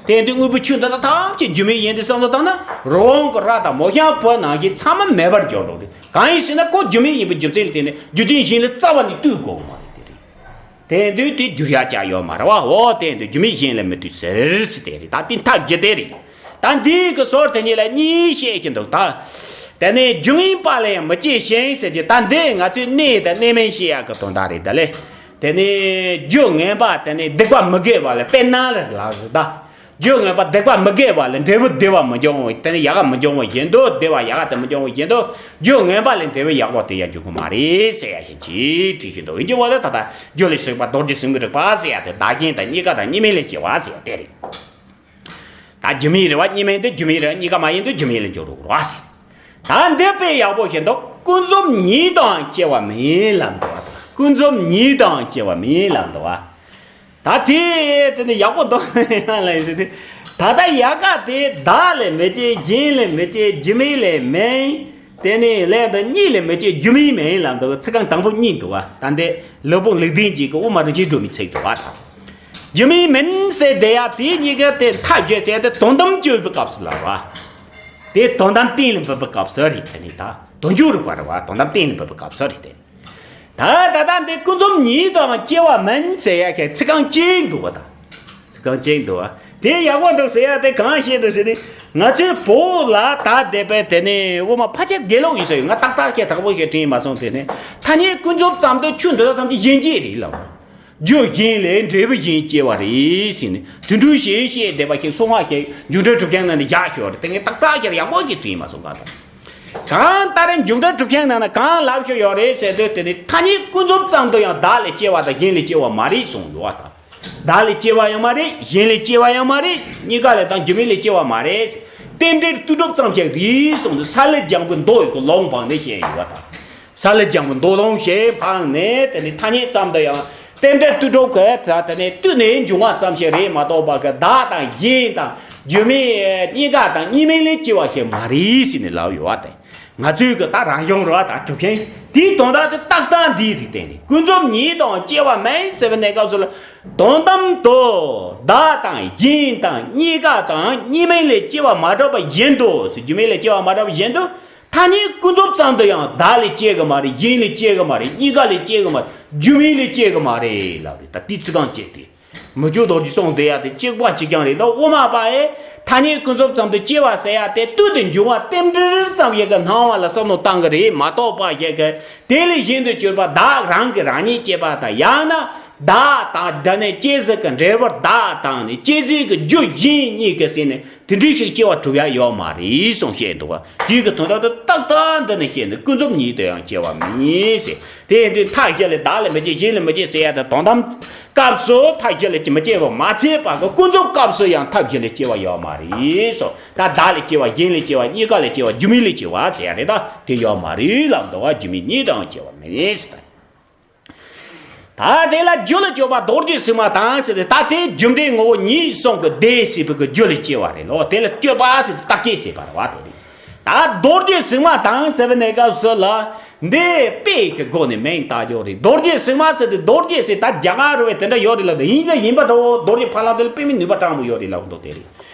དེ་ཡིན་དུས་དངོས་པོ་ཆོས་འདི་དག་ཐམས་ཅད་རྒྱུ་མེད་ཡིན་ཏེ་བསམ་བློ་བཏང་ན། རི་བོང་གི་རྭ་དང་མོ་གཤམ་བུ་ནང་བཞིན་ཚང་མ་མེད་པར་འགྱུར་འགྲོ་རེད། གང་ཡིན་ཟེར་ན་ཁོ་རྒྱུ་མེད་ཡིན་པའི་རྒྱུ་མཚན་ལ་བརྟེན་ནས་རྒྱུ་རྐྱེན་གཞན་ལ་རྩ་བ་ནས་ལྟོས་དགོས་མ་རེད་དེ་རེད། དེ་ཡིན་དུས་དེ་འགྱུར་ཡ་ཅིག་ཡོད་མ་རེད་བ། འོ་དེ་ཡིན་དུས་རྒྱུ་མེད་གཞན་ལས་མི་འདུས་ཟེར་ཟེར་དེ་རེད། ད་དེ་ཐབས་བཞི་དེ་རེད། ད་འདི་གི་སོར་དེ་གཉིས་ལ་གཉིས་བཤད་ཀྱི་འདུག་ད་དེ་ནས་རྒྱུ་ངན་པ་ལ་ཡང་མི་སྐྱེ་ཞིང་ཟེར་གྱི། ད་འདི་ང་ཚོས་གནས་དང་གནས་མིན་བཤད་ཡག་གི་དོན་དག་རེད། ད་ལས་དེ་ནས་རྒྱུ་ངན་པ་དེ་ནས་སྡིག་པ་མི་དགེ་བ་ལ་དཔེར་ན་ལ་ལ་རེད་ད། རྒྱུ་ངན་པ་སྡིག་པ་མི་དགེ་བ་ལས་འབྲས་བུ་བདེ་བ་མི་འབྱུང་བ་དེ་ནི་ཡག་ག་མི་འབྱུང་བ་བཞིན་དུ། བདེ་བ་ཡག་ག་དེ་མི་འབྱུང་བ་བཞིན་དུ། རྒྱུ་ངན་པ་ལས་འབྲས་བུ་ཡག་པོ་དེ་ཡང་འབྱུང་གི་མ་རེད་ཟེར་ཡ་ཞིག་ཅིག་བྲིས་ཤིག་འདུག་ཡིན་གྱི་བ་ལ་ད་ལྟ་རྒྱུ་ལས་སོགས་པ་རྡོ་རྗེ་སེམས་དཔའི་རིག་པ་ཟེར་ཡ་དེ་བདག་རྐྱེན་དང་གཉིས་ཀ་དང་གཉིས་མེད་ལས་སྐྱེ་བ་ཟེར་ཡ་དེ་རེད། ད་རྒྱུ་མེད་རེད་བ། གཉིས་མེད་དེ་རྒྱུ་མེད་རེད། གཉིས་ཀ་མ་ཡིན་དུས་རྒྱུ་མེད་ལས་འབྱུང་རུང་རོ་ཨ་དེ། ད་འདི་དཔེ་ཡག་པོ་ཞིག་འདུག་ཀུན་རྫོབ་ཉིད་དུའང་སྐྱེ་བ་མིན་ལབ་འདུག་བ། ད་ཀུན་རྫོབ་ཉིད་དུའང་སྐྱེ་བ་མིན་ལབ་འདུག་བ། ད་དེ་དེ་ནི་ཡག་པོ་འདུག་ལབ་ཡིན་ཟེར་ཏེ། ད་ལྟ་ཡལ་ག་དེ་བདག་ལས་མི་སྐྱེ། གཞན་ལས་མི་སྐྱེ། རྒྱུ་མེད་ལས་མིན། དེ་ནི་ལས་དང་གཉིས་ལས་མི་སྐྱེ། རྒྱུ་མེད་མིན་ལབ་འདུག་ཚིག་རྐང་དང་པོ་གཉིས་འདུག་བ། ད་འདི་ལུགས་ཕུང་ལུགས་ལྡན་གྱི་གི་དབུ་མ་རིན་ཆེན་སྒྲོན་མེའི་ཚིག་འདུག་བ། ད་རྒྱུ་མེད་མིན་ཟེར་དེ་ཡ་དེ་གཉིས་ཀ་དེ་མཐའ་བཞི་བྱས་ཏེ་དོན་དམ་དཔྱོད་པའི་སྐབས་སུ་ལབ་བ། དེ་དོན་དམ་གཏན་ལ་འབེབས་པའི་སྐབས་སུ་རེད། དེ་ནི་ད་དོན་འཇུག་རིག་པ་རེད་བ། དོན་དམ་གཏན་ལ་འབེབས་པའི་སྐབས་སུ་རེད་དེ། ད་ད་ལྟ་འདི་ཀུན་རྫོབ་ཉིད་དུའང་སྐྱེ་བ་མིན་ཟེར་ཡ་ཁའི་ཚིག་རྐང་གཅིག་འདུག་བ། ད་ཚིག་རྐང་གཅིག་འདུག་བ། དེ་ཡག་པོ་འདུག་ཟེར་ཡ་དེ་གང་བཤད་འདུག་ཟེར་ཏེ། ང་ཚོའི་བོད་ལ་ད་བསྡད་པའི་དེ་ནས་དབུ་མ་ཕལ་ཆེར་དགེ་ལུགས་ཡིན་ས་ཡོད། ང་ཏག་ཏག་ཁའི་དྲག་པོ་ཞིག་དྲན་མ་སོང་། དེ་ནས་ཐ་སྙད་ཀུན་རྫོབ་ཙམ་དུ་ཆོས་འདི་དག་ཐམས་ཅད་གཞན་སྐྱེ་རེད་ལབ། རྒྱུ་གཞན་ལས་འབྲས་བུ་གཞན་སྐྱེ་བ་རེད་ཟེར་ནས་དེ་འདྲ་ཞིག་བཤད་བསྡད་པ་ཞིག་གསུང་བ་ཞིག་འཇུག་འགྲེལ་གྲུབ་ཆེན་ནང་ནས་བཞག་ཞོར་དེ་ངས་ཏག་ཏག་ཞིག་ཡག་པོ་ཞིག་དྲན་མ་སོང་། གང་ལྟར་གང་ལྟར་འཇུག་འགྲེལ་གྲུབ་ཆེན་ནང་ན་གང་ལབ་ཞོར་ཡོད་རེད་ཟེར་དུས། དེ་ནི་ཐ་སྙད་ཀུན་རྫོབ་ཙམ་དུ་ཡང་བདག་ལས་སྐྱེ་བ་དང་གཞན་ལས་སྐྱེ་བ་མ་རེད་གསུངས་ཡོད་བ། དང་བདག་ལས་སྐྱེ་བ་ཡང་མ་རེད། གཞན་ལས་སྐྱེ་བ་ཡང་མ་རེད། གཉིས་ཀ་ལས་དང་རྒྱུ་མེད་ལས་སྐྱེ་བ་མ་རེད། རྟེན་འབྲེལ་དུས་གྲུབ་ཙམ་ཞིག་རེད་གསུངས་དུས། སཱ་ལུ་ལྗང་བུའི་མདོ་ཡི་གི་ལུང་འཕངས་ནས་བཤད་ཡོད་བ། དང་སཱ་ལུ་ལྗང་བུའི་མདོ་ལུང་ཞིག་འཕངས་ནས། དེ་ནི་ཐ་སྙད་ཙམ་དུ་ཡང་རྟེན་འབྲེལ་དུས་གྲུབ་ཀྱི་ད་དེ་ནས་དུས་ནས་འབྱུང་བ་ཙམ་ཞིག་རེད་མ་གཏོགས་པ་གི་བདག་དང་གཞན་དང་རྒྱུ་མེད་གཉིས་ཀ་དང་གཉིས་མེད་ལས་སྐྱེ་བ་ཞིག་མ་རེད་ཟེར་ནས་ལབ་ཡོད་བ། དེ་ང་ཚོའི་གི་ད་རང་གཞུང་རེད་བ། ད་གྲུབ་ཆེན་དེའི་དོན་དག་དེ་ཏག་ཏག་འདིའི་རིགས་བསྟན་རེད། ཀུན་རྫོབ་ཉིད་དུའང་སྐྱེ་བ་མིན་ཟེར་བའི་གནས་སྐབས་སུ་ལ། དོན་དམ་དུ་བདག་དང་གཞན་དང་གཉིས་ཀ་དང་གཉིས་མེད་ལས་སྐྱེ་བ་མ་གྲུབ་པ་བཞིན་དུ་ཟེར། རྒྱུ་མེད་ལས་སྐྱེ་བ་མ་གྲུབ་པ་བཞིན་དུ། ཐ་སྙད་ཀུན་རྫོབ་ཙམ་དུ་ཡང་བདག་ལས་སྐྱེ་གི་མ་རེད། གཞན་ལས་སྐྱེ་གི་མ་རེད། གཉིས་ཀ་ལས་སྐྱེ་གི་མ་རེད། རྒྱུ་མེད་ལས་སྐྱེ་གི་མ་རེད་ལབ་རེད། ད་དེའི་ཚིག་རྐང་བཅད་དེ། མི་འགྱུར་རྡོ་རྗེ་གསུངས་བསྡད་ཡ་དེ་གཅིག་པ་གཅིག་རྐྱང་རེད། ད་དབུ་མ་པ་ཡིས་ཐ་སྙད་ཀུན་རྫོབ་ཙམ་དུ་སྐྱེ་བ་ཟེར་ཡ་དེ་དུས་དེ་འབྱུང་བ་རྟེན་འབྲེལ་ཙམ་ཞིག་གི་སྣང་བ་ལ་བསམ་བློ་བཏང་གི་རེད་མ་གཏོགས་པ་ཞིག་གི་དེ་ལས་གཞན་དུ་གྱུར་པ་བདག་རང་གིས་རང་ཉིད་སྐྱེས་པ་དང་། ཡང་ན་བདག་དང་དེ་ནས་སྐྱེ་ས་གི་འབྲས་བུ་བདག་དང་ནི་སྐྱེ་ས་གི་རྒྱུ་གཞན་གཉིས་ཀྱི་ཟེར་ནས། དེ་འདྲའི་ཞིག་སྐྱེ་བ་གྲུབ་ཡ་ཡོད་མ་རེད་གསུངས་བཤད་འདུག་བ། དེའི་གི་དོན་དག་དེ་ཏག་ཏག་འདི་ནས་བཤད་འདུག་ཀུན་རྫོབ་ཉིད་དུ་ཡང་སྐྱེ་བ་མིན་ཟེར། དེ་ཡིན་དུས་མཐའ་བཞི་ལས་བདག་ལས་མི་སྐྱེ་གཞན་ལས་མི་སྐྱེ་ཟེར་ཡ་དེ་དོན་དམ་སྐབས་སུ་མཐའ་བཞི་ལས་མི་སྐྱེ་བ་མ་ཚད་པ་གི་ཀུན་རྫོབ་སྐབས་སུ་ཡང་མཐའ་བཞི་ལས་སྐྱེ་བ་ཡོད་མ་རེད་སོ། ད་བདག་ལས་སྐྱེ་བ། གཞན་ལས་སྐྱེ་བ། གཉིས་ཀ་ལས་སྐྱེ་བ། རྒྱུ་མེད་ལས་སྐྱེ་བ་ཟེར་ཡ་རེད། ད་དེ་ཡོད་མ་རེད་ལབ་འདུག་བ། རྒྱུ་མེད་ཉིད་དུའང་སྐྱེ་བ་མིན་ཟེར། ད་དེ་ལ་རྒྱུ་ལ་སྤྱོད་པ་རྡོ་རྗེ་སེམས་དཔའ་དང་ཟེར་ཏེ། ད་དེ་རྒྱུ་འབྲས་ངོ་བོ་ཉིད་གསུམ་གྱི་སྡེ་ཟེར་བའི་གི་རྒྱུ་ལ་སྐྱེ་བ་རེད་ལོ། དེ་ལ་སྤྱོད་པ་ཟེར་ཏེ་བརྟག་དཔྱད་བྱེད་པ་རེད་བ། དེ་རེད། ད་རྡོ་རྗེ་སེམས་དཔའ་དང་ཟེར་བའི་གནས་སྐབས་སུ་ལ་འདི་དཔེ་གི་སྒོ་ནས་མིང་བཏགས་རྒྱུ་རེད། རྡོ་རྗེ་སེམས་དཔའ་ཟེར་ཏེ། རྡོ་རྗེ་ཟེར་ད་རྒྱ་གར་རུ་བའི་དེ་འདྲ་ཡོད་རེད་ལ། དེ་ཡིན་ན་ཡིན་པ་འདྲ་བོ། རྡོ་རྗེ་ཕ་ལམ་དེ་ལ་དཔེ་མི་ནུས་པ་དྲང་པོ་ཡོད་རེད་ལབ་འདུག་དེ་རེད།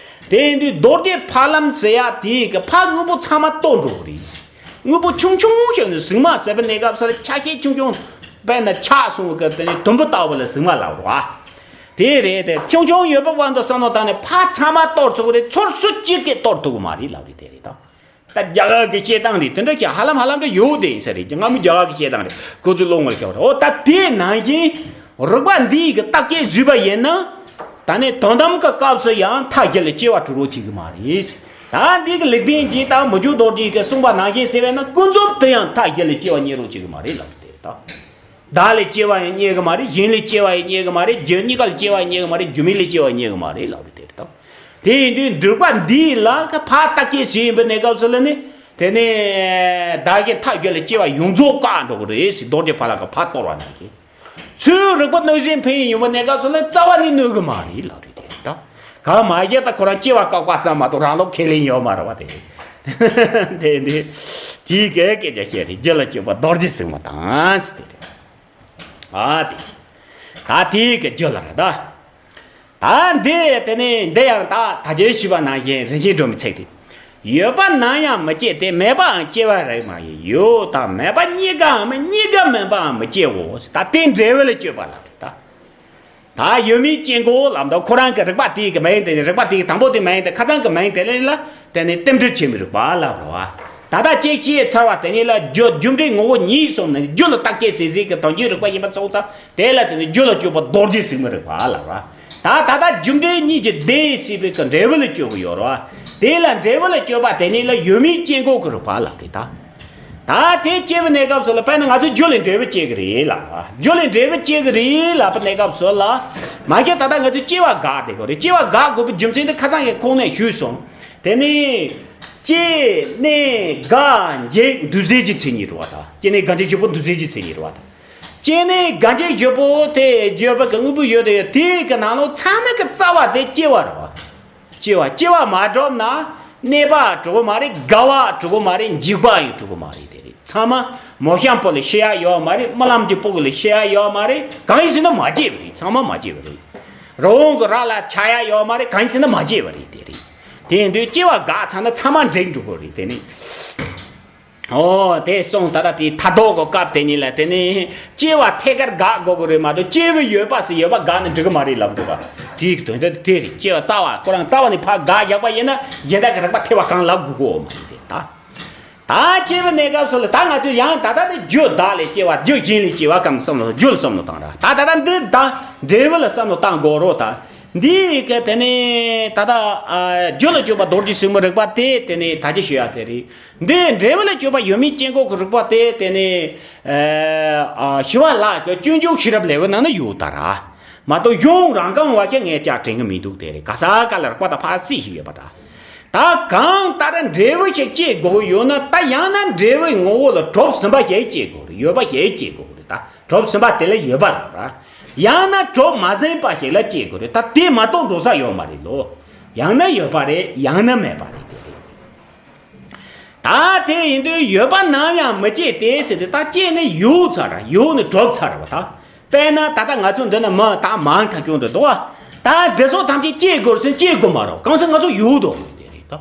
དེ་ཡིན་དུས་རྡོ་རྗེ་ཕ་ལམ་ཟེར་ཡ་དེའི་གི་ཕ་དངོས་པོ་ཚང་མ་གཏོར་འགྲོ་གི་རེད། དངོས་པོ་ཆུང་ཆུང་ཞིག་ནི་གཟིགས་མ་ཟེར་བའི་གནས་སྐབས་སུ་ཆ་ཤས་ཆུང་ཆུང་། དཔེར་ན་ཆག་སོང་བའི་སྐབས་དེ་ནི་དུམ་བུ་ལྟ་བུ་ལ་གཟིགས་མ་ལབ་རོགས་ཨ། དེ་རེད། དེ་ཆུང་ཆུང་ཡོད་པའི་དབང་དུ་བསམ་བློ་བཏང་ནས་ཕ་ཚང་མ་གཏོར་ཐུབ་ཀྱི་རེད། ཚུར་སུ་གཅིག་གིས་གཏོར་ཐུབ་ཀྱི་མ་རེད་ལབ་རེད། དེ་རེད་ད། ད་རྒྱ་གར་གྱི་བཤད་སྟངས་རེད། དེ་འདྲ་ཞིག་ཧ་ལམ་ཧ་ལམ་འདྲ་ཡོད་དེ་ཡིན་ས་རེད། སྔ་མོ་རྒྱ་གར་གྱི་བཤད་སྟངས་རེད། ཁོ་ཚོས་བློ་ངོར་ཤར་བ་རེད། འོ་ད་དེ་ནང་བཞིན་རིགས་པ་འདིའི་གི་བརྟག་དཔྱད་བཟོས་པ་ཡིན་ན། ད་ནི་དོན་དམ་གྱི་སྐབས་སུ་ཡང་མཐའ་བཞི་ལ་སྐྱེ་བ་གྲུབ་རོགས་བྱེད་ཀྱི་མ་རེད། ད་འདི་གི་ལེགས་ལྡན་འབྱེད་དང་མི་འགྱུར་རྡོ་རྗེ་གིས་གསུངས་པ་ནང་བཞིན་ཟེར་བས་ན། ཀུན་རྫོབ་ཏུ་ཡང་མཐའ་བཞི་ལ་སྐྱེ་བ་རྙེད་རོགས་བྱེད་ཀྱི་མ་རེད་ལབ་རེད་དེ་རེད་ད། བདག་ལས་སྐྱེ་བ་ཡང་རྙེད་ཀྱི་མ་རེད། གཞན་ལས་སྐྱེ་བ་ཡང་རྙེད་ཀྱི་མ་རེད། རྒྱུ་གཉིས་ཀ་ལས་སྐྱེ་བ་ཡང་རྙེད་ཀྱི་མ་རེད། རྒྱུ་མེད་ལས་སྐྱེ་བ་ཡང་རྙེད་ཀྱི་མ་རེད་ལབ་རེད་དེ་རེད་ད། དེ་ཡིན་དུས་འདུལ་བ་འདི་ལ་ཕར་བརྟག་དཔྱད་བྱེད་ཡིན་པའི་གནས་སྐབས་སུ་ལ་ནི། དེ་ནས་བདག་གི་མཐའ་བཞི་ལ་སྐྱེ་བ་ཡོངས་རྫོགས་བཀག་འགྲོ་གི་རེད་ཟེར། རྡོ་རྗེ་ཕ་ལམ་གྱིས་ཕར་གཏོར་བ་ནང་བཞིན། ཚུར་རིག་པ་གནོད་བྱེད་འཕེན་ཡོང་བའི་གནས་སྐབས་སུ་ལ་རྩ་བ་ནས་གནོད་གི་མ་རེད་ལབ་རེད་དེ་རེད་ད། གང་མ་བྱས་ད་ཁོ་རང་སྐྱེ་བ་བཀག་པ་ཙམ་མ་གཏོགས་རང་ལུགས་ཁས་ལེན་ཡོད་མ་རེད་བ། དེ་དེ་འདི་དེའི་གི་སྐད་ཆ་བཤད་རེད། རྒྱུ་ལ་སྤྱོད་པ་རྡོ་རྗེ་སེམས་དཔའ་དང་ཟེར་དེ་རེད། ཨ་དེ་ད་དེའི་གི་རྒྱུ་ལ་རེད་ད། ད་འདི་དེ་ནི་འདི་ཡང་ད་ད་ཅི་ཞུས་པ་ནང་བཞིན་རིན་ཆེན་སྒྲོན་མེའི་ཚིག་དེ། ཡོད་པ་ནམ་ཡང་མི་སྐྱེ་སྟེ། མེད་པའང་སྐྱེ་བ་རིགས་མ་ཡིན། ཡོད་དང་མེད་པ་གཉིས་ཀའང་མིན། གཉིས་ཀ་མིན་པའང་མི་སྐྱེའོ། ད་དེ་འབྲས་བུ་ལ་སྤྱོད་པ་ལབ་རེད་ད། ད་ཡོད་མིན་སྐྱེ་འགོག་ལབ་འདུག་ཁོ་རང་གི་རིགས་པ་དེའི་གི་མིང་དེ་ནི། རིགས་པ་དེའི་གི་དང་པོ་དེ་མིང་དེ། ཁ་སང་གི་མིང་དེ་ལ་ལ་དེ་ནི་རྟེན་འབྲེལ་ཆེན་པོའི་རིགས་པ་ལབ་རེད་བ། ད་ལྟ་ཅིག་བཤད་ཚར་བ་དེ་ཉིད་ལ་རྒྱུ་རྒྱུ་འབྲས་ངོ་བོ་ཉིད་གསུངས་ནས། རྒྱུ་ལ་བརྟག་དཔྱད་བྱེད་སའི་གི་དོན་གྱི་རིགས་པ་ཡིན་པ་སོང་ཙང་། དེ་ལ་དེ་ནི་རྒྱུ་ལ་སྤྱོད་པ་རྡོ་རྗེ་སེམས་དཔའི་རིགས་པ་ལབ་རེད་བ། ད་ད་ལྟ་རྒྱུ་འབྲས་གཉིས་ཀྱི་ཟླས་ཟེར་བའི་གི་འབྲས་བུ་ལ་སྤྱོད་གི་ཡོད་རེད་བ། དེ་ལ་འབྲས་བུ་ལ་སྤྱོད་པ་དེ་ཉིད་ལ་ཡོད་མེད་དཔྱད་འགོག་གི་རིགས་པ་ལབ་རེད་ད། ད་དེ་དཔྱད་པའི་གནས་སྐབས་སུ་ལ་དཔེར་ན་ང་ཚོས་རྒྱུ་ལས་འབྲས་བུ་སྐྱེ་གི་རེད་ལབ་པ། རྒྱུ་ལས་འབྲས་བུ་སྐྱེ་གི་རེད་ལབ་པའི་གནས་སྐབས་སུ་ལ། མ་གཞི་ད་ལྟ་ང་ཚོས་སྐྱེ་བ་དགག་བསྡད་དགོས་རེད། སྐྱེ་བ་དགག་དགོས་པའི་རྒྱུ་མཚན་དེ་ཁ་སང་གི་ཁོང་ནས་ཞུས་སོང་། དེ་ནས་སྐྱེ་གནས་དགག་འབྱེད་འདུས་བྱས་ཀྱི་མཚན་ཉིད་རེད་བ་ད། སྐྱེ་གནས་དགག་འབྱེད་བཞི་པོ་འདུས་བྱས་ཀྱི་མཚན་ཉིད་རེད་བ་ད། སྐྱེ་གནས་དགག་འབྱེད་བཞི་པོ་དེ་བརྗོད་པ་གི་དངོས་པོ་ཡོད་དེ་ཡོད་དེ་གི་ནང་ལོགས་ཚང་མ་གི་རྩ་བ་དེ་སྐྱེ་བ་རེད་བ། སྐྱེ་བ་སྐྱེ་བ་མ་གྲུབ་ན་གནས་པ་གྲུབ་ཀྱི་མ་རེད། དགག་པ་གྲུབ་ཀྱི་མ་རེད། འཇིག་པ་ཡང་གྲུབ་ཀྱི་མ་རེད། དེ་རེད། ཚང་མ་མོ་གཤམ་བུ་ལ་ཤི་ཡ་ཡོད་མ་རེད། རྨི་ལམ་གྱི་སྤུ་གུ་ལ་ཤི་ཡ་ཡོད་མ་རེད། གང་ཡིན་ཟེར་ན་མ་སྐྱེས་པ་རེད། ཚང་མ་མ་སྐྱེས་པ་རེད། རི་བོང་གི་རྭ་ལ་ཆགས་ཡ་ཡོད་མ་རེད། གང་ཡིན་ཟེར་ན་མ་སྐྱེས་པ་རེད། དེ་རེད། དེ་ཡིན་དུས་སྐྱེ་བ་དགག་ཚར་ན་ཚང་མ་འགྲིག་འགྲོ་གི་རེད། དེ་ནི། ཨོ་དེ་སོང་། ད་ལྟ་དེ་མཐར་ཐུག་གི་སྐབས་དེ་ཉིད་ལ་དེ་ནི་སྐྱེ་བ་ཐད་ཀར་དགག་དགོས་ཀྱི་རེད་མ་གཏོགས་སྐྱེས་བུ་ཡོད་པ་ཟེར་ཡོད་པ་དགག་ན་འགྲིག་གི་མ་རེད་ལབ་འདུག་ག་དེའི་དོན་དག་དེ་རེད། སྐྱེ་བ་རྩ་བ་ཁོ་རང་རྩ་བ་ནས་ཕར་དགག་བཞག་པ་ཡིན་ན་གཞན་དག་གི་རིགས་པ་ཐེ་བ་གང་ལབ་དགོས་ཀྱི་ཡོད་མ་རེད་དེ་ད། ད་སྐྱེ་བའི་གནས་སྐབས་སུ་ལ་ད་ང་ཚོས་ཡང་ད་ལྟ་ནི་རྒྱུ་བདག་ལས་སྐྱེ་བ། རྒྱུ་གཞན་ལས་སྐྱེ་བ་གམ་བསམ་བློ་རྒྱུ་ལ་བསམ་བློ་བཏང་ར། ད་ད་ལྟ་འདི་ད་འབྲས་བུ་ལ་བསམ་བློ་བཏང་དགོས་རོགས་ད། འདི་ཡི་གེ་དེ་ནས་ད་ལྟ་ཨ་རྒྱུ་ལ་སྤྱོད་པ་རྡོ་རྗེ་སེམས་དཔའི་རིགས་པ་དེ་དེ་ནས་ད་ཅི་ཞུ་ཡ་དེ་རེད། འདི་འབྲས་བུ་ལ་སྤྱོད་པ་ཡོད་མེད་དཔྱད་འགོག་གི་རིགས་པ་དེ་དེ་ནས་ཨ་ཞི་བ་ལྷ་གི་སྤྱོད་འཇུག་ཤེས་རབ་ལེའུ་ནང་ན་ཡོད་ད་ར། མ་གཏོགས་གཞུང་རང་རྐང་བ་ཞིག་ངས་ཅག་དྲན་གི་མི་འདུག་དེ་རེད། ག་ས་ག་ལ་རིགས་པ་དང་ཕར་རྩིས་ཤིག་ཡོད་པ་ད། ད་གང་ལྟར་འབྲས་བུ་ཞིག་སྐྱེ་དགོས་ཀྱི་ཡོད་ན་ད་ཡང་ན་འབྲས་བུའི་ངོ་བོ་ལ་གྲུབ་ཟིན་པ་ཞིག་སྐྱེ་དགོས་རེད། ཡོད་པ་ཞིག་སྐྱེ་དགོས་རེད་ད། གྲུབ་ཟིན་པ་དེ་ལ་ཡོད་པ་ལབ་ར། ཡང་ན་གྲུབ་མ་ཟིན་པ་ཞིག་ལ་སྐྱེ་དགོས་རེད་ད། དེ་མ་གཏོགས་འགྲོ་ས་ཡོད་མ་རེད་ལོ། ཡང་ན་ཡོད་པ་རེད། ཡང་ན་མེད་པ་རེད། དེ་རེད། ད་དེ་ཡིན་དུས་ཡོད་པ་ནམ་ཡང་མི་སྐྱེ་སྟེ་ཟེར་ཏེ་ད་སྐྱེས་ནས་ཡོད་ཚར་ར། ཡོད་ནས་གྲུབ་ཚར་བ་ད། དཔེར་ན་ད་ལྟ་ང་ཚོ་འདི་ན་མི་དང་མང་ཐག་ཆོད་འདི་འདུག་བ། ད་འདི་ཚོ་ཐམས་ཅད་སྐྱེ་དགོས་ཟེར་སྐྱེ་དགོས་མ་རེད། གང་ཟེར་ང་ཚོ་ཡོད་དོ། དེ་རེད་ད།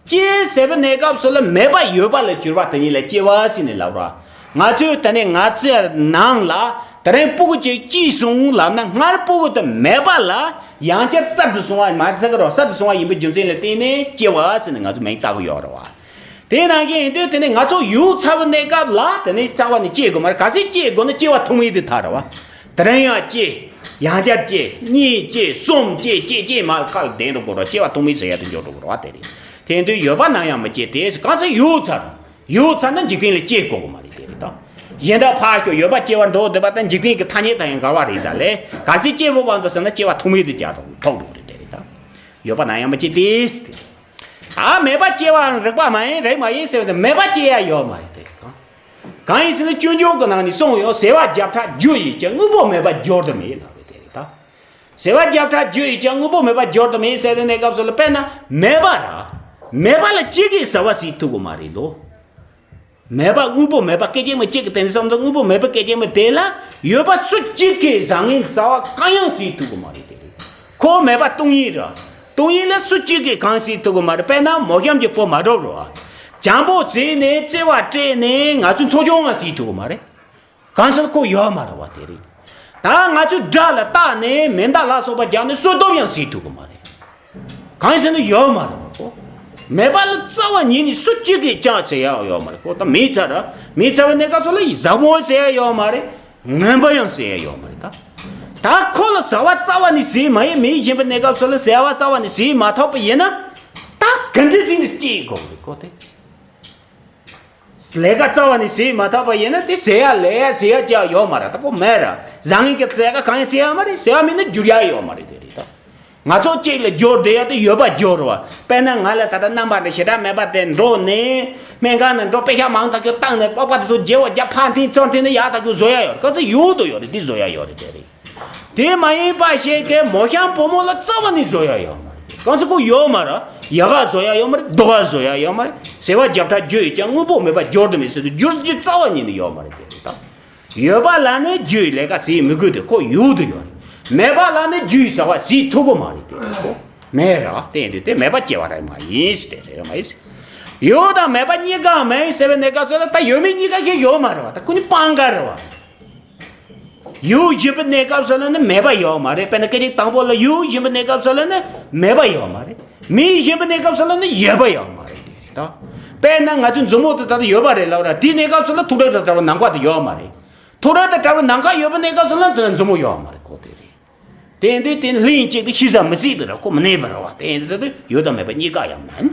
སྐྱེ་ཟེར་བའི་གནས་སྐབས་སུ་ལ་མེད་པ་ཡོད་པ་ལ་གྱུར་པ་དེ་ཉིད་ལ་སྐྱེ་བ་ཟེར་ནས་ལབ་ར། ང་ཚོས་དེ་ནས་ང་ཚོའི་ནང་ལ་དེ་རིང་སྤུ་གུ་གཅིག་སྐྱེས་སོང་ལབ་ན་སྔར་སྤུ་གུ་དེ་མེད་པ་ལ་ཡང་བསྐྱར་གསར་དུ་བྱུང་བ་མ་ཚད་ཀྱི་རོ། གསར་དུ་བྱུང་བ་ཡིན་པའི་རྒྱུ་མཚན་ལ་བརྟེན་ནས་སྐྱེ་བ་ཟེར་ནས་ང་ཚོ་མིང་བཏགས་ཀྱི་ཡོད་རེད་བ། དེ་ནང་བཞིན་ཡིན་དུས་དེ་ནས་ང་ཚོ་ཡོད་ཚར་བའི་གནས་སྐབས་ལ་དེ་ནས་རྩ་བ་ནས་སྐྱེ་དགོས་མ་རེད། ག་ཚོད་སྐྱེ་དགོས་ན་སྐྱེ་བ་ཐུང་ངུ་དེ་ཐག་རེད་བ། དེ་རིང་ཡང་སྐྱེ། ཡང་བསྐྱར་སྐྱེ། གཉིས་སྐྱེ། གསུམ་སྐྱེ། སྐྱེ་སྐྱེ་མ་ཁ་ལ་བསྡད་འགྲོ་དགོས་རེད་བ། སྐྱེ་བ་ཐུང་ངུ་ཟེར་ཡ་དེ་འགྱོ་འགྲོ་དགོས་རེད་བ། དེ་རེད། དེ་ཡིན་དུས་ཡོད་པ་ནམ་ཡང་མི་སྐྱེ་སྟེ། ག་ཚོད་ཡོད་ཚར། ཡོད་ཚར་ན་འཇིག་རྟེན་ལ་སྐྱེ་དགོས་ཀྱི་མ་རེད། དེ་རེད་ད། གཞན་དག་ཕར་ཞོག་ཡོད་པ་སྐྱེ་བར་འདོད་བསྡད་པ་དང་འཇིག་རྟེན་གྱི་ཐ་སྙད་དང་ཡང་འགལ་བ་རེད་ད་ལས། ག་ཚོད་སྐྱེ་བོ་བ་འདི་ཟེར་ན་སྐྱེ་བ་ཐུང་ངུ་དེ་རྒྱག་ཐོག་ཐོག་འགྲོ་རེད། དེ་རེད་ད། ཡོད་པ་ནམ་ཡང་མི་སྐྱེ་སྟེ། ད་མེད་པ་སྐྱེ་བའང་རིགས་པ་མ་ཡིན་རིགས་མ་ཡིན་ཟེར་བ་དེ་མེད་པ་སྐྱེ་ཡ་ཡོད་མ་རེད། དེ་རེད་ད། གང་ཡིན་ཟེར་ན་སྤྱོད་འཇུག་གི་ནང་ནས་གསུངས་ཡོད། ཟད་པ་བརྒྱ་ཕྲག་རྒྱུ་ཡིས་ཀྱང་དངོས་པོ་མེད་པ་སྦྱོར་དུ་མེད་ལབ་རེད། དེ་རེད་ད། ཟད་པ་བརྒྱ་ཕྲག་རྒྱུ་ཡིས་ཀྱང་དངོས་པོ་མེད་པ་སྦྱོར་དུ་མེད་ཟེར་དུས་གནས་སྐབས་སུ་ལ་དཔེར་ན་མེད་པ་ར། མེད་པ་ལ་གཅིག་གིས་ཟད་པ་སེལ་ཐུབ་ཀྱི་མ་རེད་ལོ། མེད་པ་དངོས་པོ་མེད་པ་སྐད་ཅིག་མ་གཅིག་གི་དེང་སང་དུ་དངོས་པོ་མེད་པ་སྐད་ཅིག་མ་དེ་ལ་ཡོད་པ་སུ་གཅིག་གིས་བཟང་ངན་ཟད་པ་གང་ཡང་སེལ་ཐུབ་ཀྱི་མ་རེད། དེ་རེད། ཁོ་མེད་པ་སྟོང་ཉིད་ར། སྟོང་ཉིད་ལ་སུ་གཅིག་གིས་གང་སེལ་ཐུབ་ཀྱི་མ་རེད། དཔེར་ན་མོ་གཤམ་གྱི་བུ་མ་གྲུབ་ར། བྱམས་པོ་བྱས་ནས་བརྩེ་བ་སྤྲད་ནས་ང་ཚོའི་འཚོ་སྐྱོང་ང་སེལ་ཐུབ་ཀྱི་མ་རེད། གང་ཟེར་ན་ཁོ་ཡོད་མ་རེད་བ། དེ་རེད། ད་ང་ཚོས་དགྲ་ལ་བལྟས་ནས་མེ་མདའ་ལ་སོགས་པ་རྒྱག་ནས་གསོད་གཏོང་ཡང་བྱེད་ཐུབ་ཀྱི་མ་རེད། གང་ཟེར་ན་ཡོད་མ་རེད་བ་ཁོ། མེད་པ་ལ་རྩ་བ་ཉིད་ནས་སུ་གཅིག་གིས་ཀྱང་བྱེད་ཡ་ཡོད་མ་རེད་ཁོ། ད་མེད་ཚར་ར། མེད་ཚར་བའི་གནས་སྐབས་སུ་ལ་ཡི་ཟབ་མོ་བྱེད་ཡ་ཡོད་མ་རེད། ངན་པ་ཡང་བྱེད་ཡ་ཡོད་མ་རེད་ད། ད་ཁོ་ལ་ཟད་པ་རྩ་བ་ནས་སེལ་མ་ཡིན། མེད་བཞིན་པའི་གནས་སྐབས་སུ་ལ་ཟད་པ་རྩ་བ་ནས་སེལ་མ་ཐུབ་པ་ཡིན་ན། ད་ག་འདྲ་ཟིག་ནས་སྐྱེ་དགོས་རེད་ཁོ་དེ། ལས་ཀ་རྩ་བ་ནས་བྱེད་མ་ཐུབ་པ་ཡིན་ན་དེ་ཟེར་ཡ་ལས་ཡ་ཟེར་ཡ་ཅི་ཡང་ཡོད་མ་རེད། ད་ཁོ་མེད་ར། བཟང་ངན་གྱི་ལས་ཀ་གང་ཡང་བྱེད་ཡ་མ་རེད། བྱེད་ཡ་མེད་ན་འགྱུར་ཡ་ཡོད་མ་རེད། དེ་རེད་ད། ང་ཚོ་གཅིག་ལ་སྦྱོར་བསྡད་ཡ་དེ་ཡོད་པ་སྦྱོར་བ། དཔེར་ན་ང་ལ་ད་ལྟ་རྣམ་པ་འདི་ཞེ་དྲག་མེད་པ་དེ་འགྲོ་ནས་སྨན་ཁང་ནས་འགྲོ་པེ་ཤ་མང་ཐག་ཆོད་བཏང་ནས་པགས་པ་དེ་ཚོ་བརྗེ་བོ་རྒྱབ་ཕར་འཐེན་ཚུར་འཐེན་ནས་ཡག་ཐག་ཆོད་བཟོ་ཡ་ཡོད་རེད། ག་ཚོད་ཡོད་དོ་ཡོད་རེད། འདི་བཟོ་ཡ་ཡོད་རེད། དེ་རེད། དེ་མ་ཡིན་པ་ཞིག་གིས་མོ་གཤམ་བུ་མོ་ལ་རྩ་བ་ནས་བཟོ་ཡ་ཡོད་མ་རེད། གང་ཟེར་ཁོ་ཡོད་མ་རེད། ཡག་ག་བཟོ་ཡ་ཡོད་མ་རེད། སྡུག་ག་བཟོ་ཡ་ཡོད་མ་རེད། ཟད་པ་བརྒྱ་ཕྲག་རྒྱུ་ཡིས་ཀྱང་དངོས་པོ་མེད་པ་སྦྱོར་དུ་མེད་ཟེར་དུས་སྦྱོར་རྒྱུ་རྩ་བ་ཉིད་ནས་ཡོད་མ་རེད། དེ་རེད་ད། ཡོད་པ་ལ་ནི་རྒྱུ་ཡི་ལས་ཀ་བྱེད་མི་དགོས་ཏེ་ཁོ་ཡོད་དུ་ཡོད་རེད། མེད་པ་ལ་ནི་རྒྱུ་ཡིས་ཟད་པ་བྱེད་ཐུབ་ཀྱི་མ་རེད། དེ་རེད་ཁོ། མེད་རེད་བ། དེ་ཡིན་དུས་དེ་མེད་པ་སྐྱེ་བ་རེད་མ་ཡིན་ཟེར། དེ་རེད་མ་ཡིན་ཟེར། ཡོད་དང་མེད་པ་གཉིས་ཀ་མེད་ཟེར་བའི་གནས་སྐབས་སུ་ལ་ད་ཡོད་མེད་གཉིས་ཀ་ཞིག་ཡོད་མ་རེད་བ། ད་ཁོ་གཉིས་སྤང་ག་རེད་བ། ཡོད་བཞིན་པའི་གནས་སྐབས་སུ་ལ་ནི་མེད་པ་ཡོད་མ་རེད། དཔེར་ན་སྐད་ཅིག་དང་པོ་ལ་ཡོད་བཞིན་པའི་གནས་སྐབས་སུ་ལ་ནི་མེད་པ་ཡོད་མ་རེད། མེད་བཞིན་པའི་གནས་སྐབས་སུ་ལ་ནི་ཡོད་པ་ཡོད་མ་རེད། དེ་རེད་ད། དཔེར་ན་ང་ཚོའི་མཛུབ་མོ་དེ་ད་ལྟ་ཡོད་པ་རེད་ལབ་ར། དེའི་གནས་སྐབས་སུ་ལ་ཐུག་རེག་དང་བྲལ་བའི་ནམ་མཁའ་དེ་ཡོད་མ་རེད། ཐུག་རེག་དང་བྲལ་བའི་ནམ་མཁའ་ཡོད་པའི་གནས་སྐབས་སུ་ལ་དེ་ལ་མཛུབ་མོ་ཡོད་མ་རེད་ཁོ། དེ་རེད། དེ་འདི་དེ་ལྷན་ཅིག་ཏུ་ཤེས་ས་མི་སྲིད་པ་རེད། ཁོ་མི་གནས་པ་རེད་བ། དེ་འདི་དུ་ཡོད་དང་མེད་པ་གཉིས་ཀ་ཡང་མིན།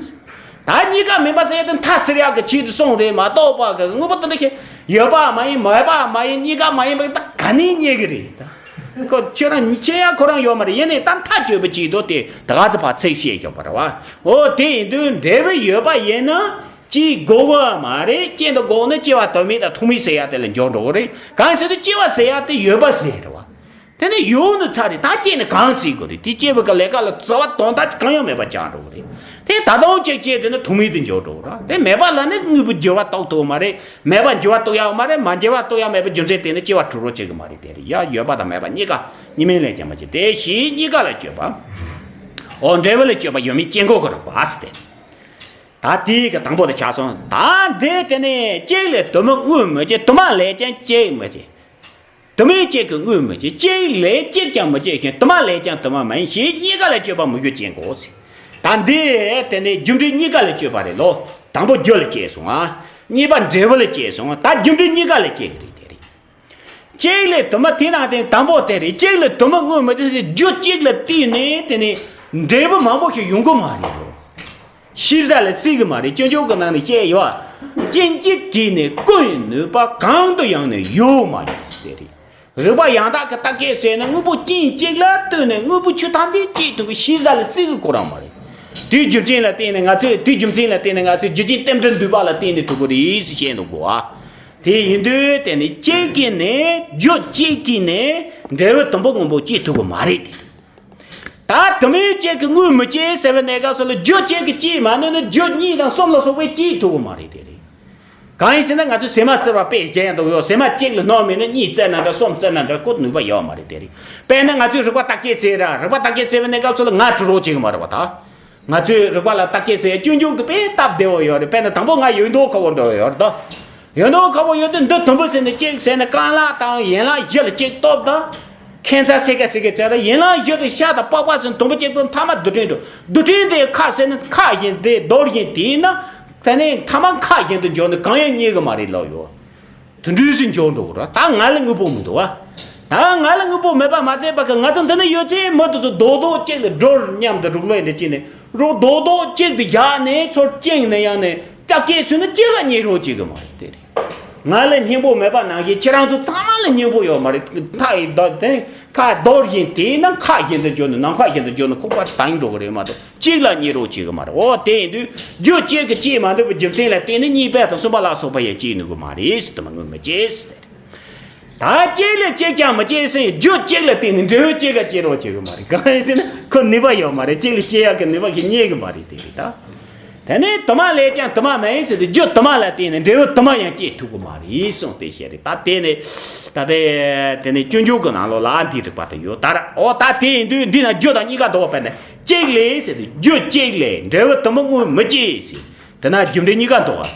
ད་གཉིས་ཀ་མིན་པ་ཟེར་ཡ་དེ་མཐའ་ཚིར་ཡག་གི་ཆེད་དུ་གསུངས་རེད་མ་གཏོགས་པ་གི་དངོས་པོ་དེ་འདྲ་ཞིག་ཡོད་པ་མ་ཡིན། མེད་པ་མ་ཡིན། གཉིས་ཀ་མ་ཡིན་པ་ད་ག་ནས་རྙེད་གི་རེད། ད་ཁོ་ཁྱོད་རང་ཉིད་ཆེ་ཡ་ཁོ་རང་ཡོད་མ་རེད། ཡིན་ནའི་ད་མཐའ་དཔྱོད་པའི་ཆེད་དུ་དེ་ད་ག་ཚོད་ཕར་ཚིག་བཤད་ཞོག་པ་རེད་བ། འོ་དེ་ཡིན་དུས་འབྲས་བུ་ཡོད་པ་ཡིན་ན་སྐྱེ་དགོས་གི་མ་རེད། སྐྱེ་འདི་དགོས་ན་སྐྱེ་བ་དོན་མེད་དང་ཐོགས་མེད་ཟེར་ཡ་དེ་ལ་འགྱུར་འགྲོ་གི་རེད། གང་ཟེར་དུས་སྐྱེ་བ་ཟེར་ཡ་དེ་ཡོད་པ་ཟེར་རེད་བ། དེ་ནས་ཡོད་ནི་ཚར་རེད། ད་སྐྱེས་ནས་གང་བྱེད་དགོས་རེད། དེ་སྐྱེས་པའི་གི་ལས་ཀ་ལ་རྩ་བ་དོན་དག་གང་ཡང་མེད་པ་ཆགས་འགྲོ་གི་རེད། དེ་ད་དུང་གཅིག་སྐྱེས་དེ་ནི་ཐོགས་མེད་དུ་འགྱུར་འགྲོ་གི་རེད། དེ་མེད་པ་ལ་ནི་དངོས་པོ་འགྱུར་བ་རྟོགས་ཐུབ་མ་རེད། མེད་པ་འགྱུར་བ་རྟོགས་ཡག་མ་རེད། མ་འགྱུར་བ་རྟོགས་ཡག་མེད་པའི་རྒྱུ་མཚན་དེ་ནི་སྐྱེ་བ་གྲུབ་རོགས་བྱེད་གི་མ་རེད། དེ་རེད་ཡ། ཡོད་པ་དང་མེད་པ་གཉིས་ཀ་གཉིས་མིན་ལས་ཀྱང་མ་བྱེད། དེ་བཞིན་གཉིས་ཀ་ལ་དཔྱོད་པ། འོ་འབྲས་བུ་ལ་དཔྱོད་པ་ཡོད་མེད་དཔྱད་འགོག་གི་རིགས་པ་ཟེར་ཏེ། ད་དེའི་གི་དང་པོ་དེ་ཆགས་སོང་། ད་འདི་དེ་ནི་གཅིག་ལས་དུ་མ་དངོས་མི་སྐྱེ། དུ་མ་ལས་ཀྱང་གཅིག་མི་སྐྱེ། དུ་མས་གཅིག་གི་དངོས་མི་སྐྱེ། གཅིག་ལས་གཅིག་ཀྱང་མི་སྐྱེ་ཞིང་། དུ་མ་ལས་ཀྱང་དུ་མ་མིན་ཞེས་གཉིས་ཀ་ལ་དཔྱོད་པ་མོས་གུས་དཔྱད་འགོག་ཟེར། ད་འདི་དེ་ནི་རྒྱུ་འབྲས་གཉིས་ཀ་ལ་དཔྱོད་པ་རེད་ལོ། དང་པོ་རྒྱུ་ལ་དཔྱད་སོང་ཨ། གཉིས་པ་འབྲས་བུ་ལ་དཔྱད་སོང་། ད་རྒྱུ་འབྲས་གཉིས་ཀ་ལ་དཔྱད་ཀྱི་རེད། དེ་རེད། གཅིག་ལས་དུ་མ་དེ་དང་དེ་དང་པོ་དེ་རེད། གཅིག་ལས་དུ་མ་དངོས་མི་སྐྱེ་ཟེར། རྒྱུ་གཅིག་ལ་བརྟེན་ནས་དེ་ནི་འབྲས་བུ་མང་པོ་ཞིག་ཡོང་གི་མ་རེད་ལོ། ཤེས་བྱ་ལ་སྲིད་གི་མ་རེད། སྤྱོད་འཇུག་གི་ནང་ནས་བཤད་ཡོད། རྐྱེན་གཅིག་གིས་ནི་ཀུན་ནུས་པ། གང་དུ་ཡང་ནི་ཡོད་མ་ཡིན་ཟེར་རེད། རིགས་པ་ཡང་དག་གི་བརྟག་དཔྱད་ཟེར་ན་དངོས་པོ་རྐྱེན་གཅིག་ལ་ལྟོས་ནས་དངོས་པོའི་ཆོས་ཐམས་ཅད་སྐྱེ་ཐུབ་པའི་ཤེས་བྱ་ལ་སྲིད་གི་ཁོ་རང་མ་རེད། དེའི་རྒྱུ་མཚན་ལ་བརྟེན་ནས་ང་ཚོས་དེའི་རྒྱུ་མཚན་ལ་བརྟེན་ནས་ང་ཚོས་རྒྱུ་རྐྱེན་རྟེན་འབྲེལ་འདུས་པ་ལ་བརྟེན་ནས་ཐུབ་ཀྱི་རེད་ཟེར་བཤད་འདུག་གོ། དེ་ཡིན་དུས་དེ་ནི་གཅིག་གིས་ནི་རྒྱུ་གཅིག་གིས་ནི་འབྲས་བུ་དུམ་བུ་སྔོན་པོ་སྐྱེ་ཐུབ་ཀྱི་མ་རེད་དེ། ད་དུ་མས་གཅིག་གི་དངོས་མི་སྐྱེ་ཟེར་བའི་གནས་སྐབས་སུ་ལ་རྒྱུ་གཅིག་གིས་སྐྱེས་མ་ནུས་ན་རྒྱུ་གཉིས་དང་གསུམ་ལ་སོགས་པས་སྐྱེ་ཐུབ་ཀྱི་མ་རེད་དེ་རེད། གང་ཡིན་ཟེར་ན་ང་ཚོས་ཟས་མ་བཙིར་བ་དཔེ་རྒྱན་ཡང་འདུག་ཡོད། ཟས་མ་གཅིག་ལ་སྣུམ་མེད་ན་གཉིས་བཙིར་ན་འདྲ་གསུམ་བཙིར་ན་འདྲ་ཁོ་ནུས་པ་ཡོད་མ་རེད་དེ་རེད། དཔེར་ན་ང་ཚོས་རིག་པ་བརྟག་དཔྱད་བྱས་ར། རིག་པ་བརྟག་དཔྱད་བྱས་པའི་གནས་སྐབས་སུ་ལ་ང་གྲུབ་རོགས་བྱེད་གི་མ་རེད་བ་ད། ང་ཚོས་རིག་པ་ལ་བརྟག་དཔྱད་ཟེར་སྤྱོད་འཇུག་ཏུ་དཔེ་སྟབས་བདེ་བོ་ཡོད་རེད། དཔེར་ན་དང་པོ་ང་ཡོན་ཏན་ཁ་བོ་འདྲ་བོ་ཡོད་རེད་ད། ཡོན་ཏན་ཁ་བོ་ཡོད་དུས་འདི་དུམ་བུ་ཟེར་ནས་གཅིག་ཟེར་ནས་རྐང་ལག་དང་ཡན་ལག་བཞི་ལ་གཅིག་སྟོབས་དང་། ཁྱད་མཚར་སེ་ག་སེ་ག་བྱས་ཏེ་ཡན་ལག་བཞི་དང་ཤ་དང་པགས་པ་ཟེར་དུམ་བུ་གཅིག་དང་ཐ་མ་རྡུལ་ཕྲན་དུ། རྡུལ་ཕྲན་དེ་ཁ་ཟེར་ན་ཁ་བཞིན་ཏེ་རྡོ་བཞིན་དེས་ན། དེ་ནས་ཐ་མ་ཁ་བཞིན་དུ་འཇོག་ནས་གང་ཡང་རྙེད་གི་མ་རེད་ལབ་ཡོད། དུད་འགྲོའི་སྲིད་འཇོག་འགྲོ་གི་རེད། ད་ང་ལ་དངོས་པོ་མི་འདུག་བ། ད་ང་ལ་དངོས་པོ་མེད་པ་མ་ཚད་པ་གི་ང་ཚོ་འདི་ན་ཡོད་ཚད་མི་དེ་ཚོ་རྡོག་རྡོག་གཅིག་ལ་སྒྲོ་མཉམ་དུ་རུག་ལོས་འདི་གཅིག་ནས་རོ་རྡོག་རྡོག་གཅིག་ཏུ་བཞག་ནས་ཚུར་བཅིངས་ནས་ཡང་ནས་བརྟག་དཔྱད་བྱས་ན་གཅིག་ག་རྙེད་རོགས་བྱེད་གི་མ་རེད་དེ་རེད། ང་ལ་སྙིང་པོ་མེད་པ་ནང་བཞིན་ཁྱེད་རང་ཚོ་ཚང་མ་ལ་སྙིང་པོ་ཡོད་མ་རེད། མཐའ་ཡི་རྡོ་དེ་ཁ་རྡོ་བཞིན་དེས་ན་ཁ་བཞིན་དུ་འཇོག་ནས་ནམ་མཁའ་བཞིན་དུ་འཇོག་ནས་ཁོག་པ་དྭངས་འགྲོ་གི་རེད་མ་གཏོགས། གཅིག་ལ་རྙེད་རོགས་བྱེད་གི་མ་རེད། འོ་དེ་ཡིན་དུས་རྒྱུ་གཅིག་གིས་སྐྱེས་མ་ཐུབ་པའི་རྒྱུ་མཚན་ལ་བརྟེན་ནས་གཉིས་པ་དང་གསུམ་པ་ལ་སོགས་པ་ཡང་སྐྱེ་ནུས་གི་མ་རེད་ཟེར། དུ་མ་དངོས་མི་སྐྱེ་ཟེར། ད་གཅིག་ལས་གཅིག་ཀྱང་མི་སྐྱེ་ཟེར། རྒྱུ་གཅིག་ལ་བརྟེན་ནས་འབྲས་བུ་གཅིག་ག་སྐྱེ་རོགས་བྱེད་གི་མ་རེད། གང་ཡིན་ཟེར་ན་ཁོ་ནུས་པ་ཡོད་མ་རེད། གཅིག་ལ་སྐྱེ་ཡག་གི་ནུས་པ་ཞིག་རྙེད་གི་མ་རེད། དེ་རེད་ད། དེ་ནས་དུ་མ་ལས་ཀྱང་དུ་མ་མིན་ཟེར་དུས་རྒྱུ་དུ་མ་ལ་བརྟེན་ནས་འབྲས་བུ་དུ་མ་ཡང་སྐྱེ་ཐུབ་གི་མ་རེད་གསུངས་ཏེ་བཤད་རེད་ད། དེ་ནས་ད་དེ་དེ་ནས་སྤྱོད་འཇུག་གི་ནང་ལོགས་ལ་འདིའི་རིགས་པ་དེ་ཡོད་ད་ར། འོ་ད་དེ་ཡིན་དུས་འདི་ན་རྒྱུ་དང་གཉིས་ཀ་འདུག་བ། དཔེར་ན་གཅིག་ལས་ཟེར་དུས་རྒྱུ་གཅིག་ལས་འབྲས་བུ་དུ་མ་དངོས་མི་སྐྱེ་ཟེར། དེ་ན་རྒྱུ་འབྲས་གཉིས་ཀ་འདུག་བ།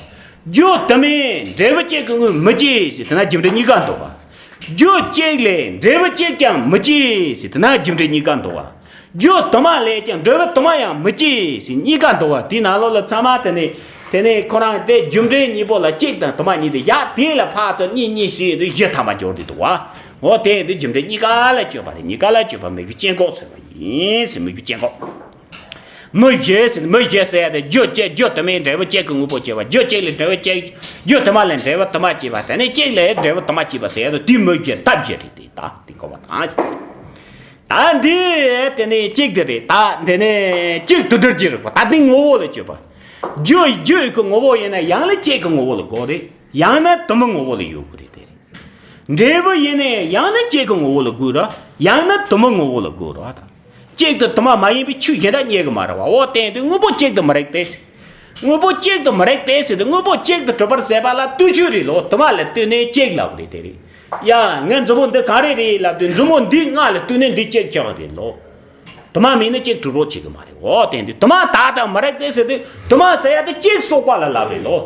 རྒྱུ་དུ་མས་འབྲས་བུ་གཅིག་གི་དངོས་མི་སྐྱེ་ཟེར། དེ་ན་རྒྱུ་འབྲས་གཉིས་ཀ་འདུག་བ། རྒྱུ་གཅིག་ལས་འབྲས་བུ་གཅིག་ཀྱང་མི་སྐྱེ་ཟེར། དེ་ན་རྒྱུ་འབྲས་གཉིས་ཀ་འདུག་བ། རྒྱུ་དུ་མ་ལས་ཀྱང་འབྲས་བུ་དུ་མ་ཡང་མི་སྐྱེ་ཟེར། གཉིས་ཀ་འདུག་བ། དེའི་ནང་ལོགས་ལ་ཚང་མ་དེ་ནས་དེ་ནས་ཁོ་རང་དེ་རྒྱུ་འབྲས་གཉིས་པོ་ལ་གཅིག་དང་དུ་མ་གཉིས་དེ་ཡག་དེ་ལ་ཕར་ཚུར་གཉིས་གཉིས་ཟེར་དུས་བཞི་ཐམ་པ་འབྱོར་དུས་འདུག་བ། འོ་དེ་ཡིན་དུས་རྒྱུ་འབྲས་གཉིས་ཀ་ལ་དཔྱོད་པ་རེད། གཉིས་ཀ་ལ་དཔྱོད་པ་མོས་གུས་དཔྱད་འགོག་ཟེར་བ་ཡིན་ཟེར། མོས་གུས་དཔྱད་འགོག་མི་བཞི་ཟེར། མི་བཞི་ཟེར་ཡ་དེ་རྒྱུ་གཅིག་རྒྱུ་དུ་མས་འབྲས་བུ་གཅིག་གི་དངོས་པོ་སྐྱེ་བ། རྒྱུ་གཅིག་ལས་འབྲས་བུ་གཅིག་རྒྱུ་དུ་མ་ལས་འབྲས་བུ་དུ་མ་སྐྱེ་བ། དེ་ནས་གཅིག་ལས་འབྲས་བུ་དུ་མ་སྐྱེ་བ་ཟེར་ཡ་དེ་དེ་མི་བཞི་ལྟ་བཞི་རེད་དེ། ད་དེ་གོ་བ་དང་། ད་འདི་དེ་ནས་གཅིག་དེ་རེད། ད་དེ་ནས་གཅིག་དུ་སྒྲིལ་གྱི་རིགས་པ། ད་འདི་ངོ་བོ་ལ་དཔྱོད་པ། རྒྱུ་རྒྱུ་ཡི་གི་ངོ་བོ་ཡིན་ན་ཡང་ན་གཅིག་གི་ངོ་བོ་ལ་དགོས་རེད། ཡང་ན་དུ་མའི་ངོ་བོ་ལ་ཡོད་དགོས་རེད་དེ་རེད། འབྲས་བུ་ཡིན་ནའི་ཡང་ན་གཅིག་གི་ངོ་བོ་ལ་དགོས་ར། ཡང་ན་དུ་མའི་ངོ་བོ་ལ་དགོས་ར། ད་གཅིག་དང་དུ་མ་མ་ཡིན་པའི་ཆོས་གཞན་དག་རྙེད་གི་མ་རེད་བ། འོ་དེ་ཡིན་དུས་དངོས་པོ་གཅིག་ཏུ་མི་རིགས་ཏེ། དངོས་པོ་གཅིག་ཏུ་མི་རིགས་ཏེ་ཟེར་དུས་དངོས་པོ་གཅིག་ཏུ་གྲུབ་པར་ཟད་པ་ལ་ལྟོས་ཆོས་རེད་ལོ། དུ་མ་ལ་ལྟོས་ནས་གཅིག་ལབ་རེད་དེ་རེད། ཡ་ངས་མཛུབ་མོ་འདི་ག་རེ་རེད་ལབ་དུས་མཛུབ་མོ་འདི་ང་ལ་ལྟོས་ནས་འདི་གཅིག་ཆགས་རེད་ལོ། དུ་མ་མེད་ན་གཅིག་གྲུབ་རོགས་བྱེད་གི་མ་རེད། འོ་དེ་ཡིན་དུས་དུ་མ་དག་དང་མི་རིགས་ཏེ་ཟེར་དུས་དུ་མ་ཟེར་ཡ་དེ་གཅིག་སོགས་པ་ལ་ལབ་རེད་ལོ།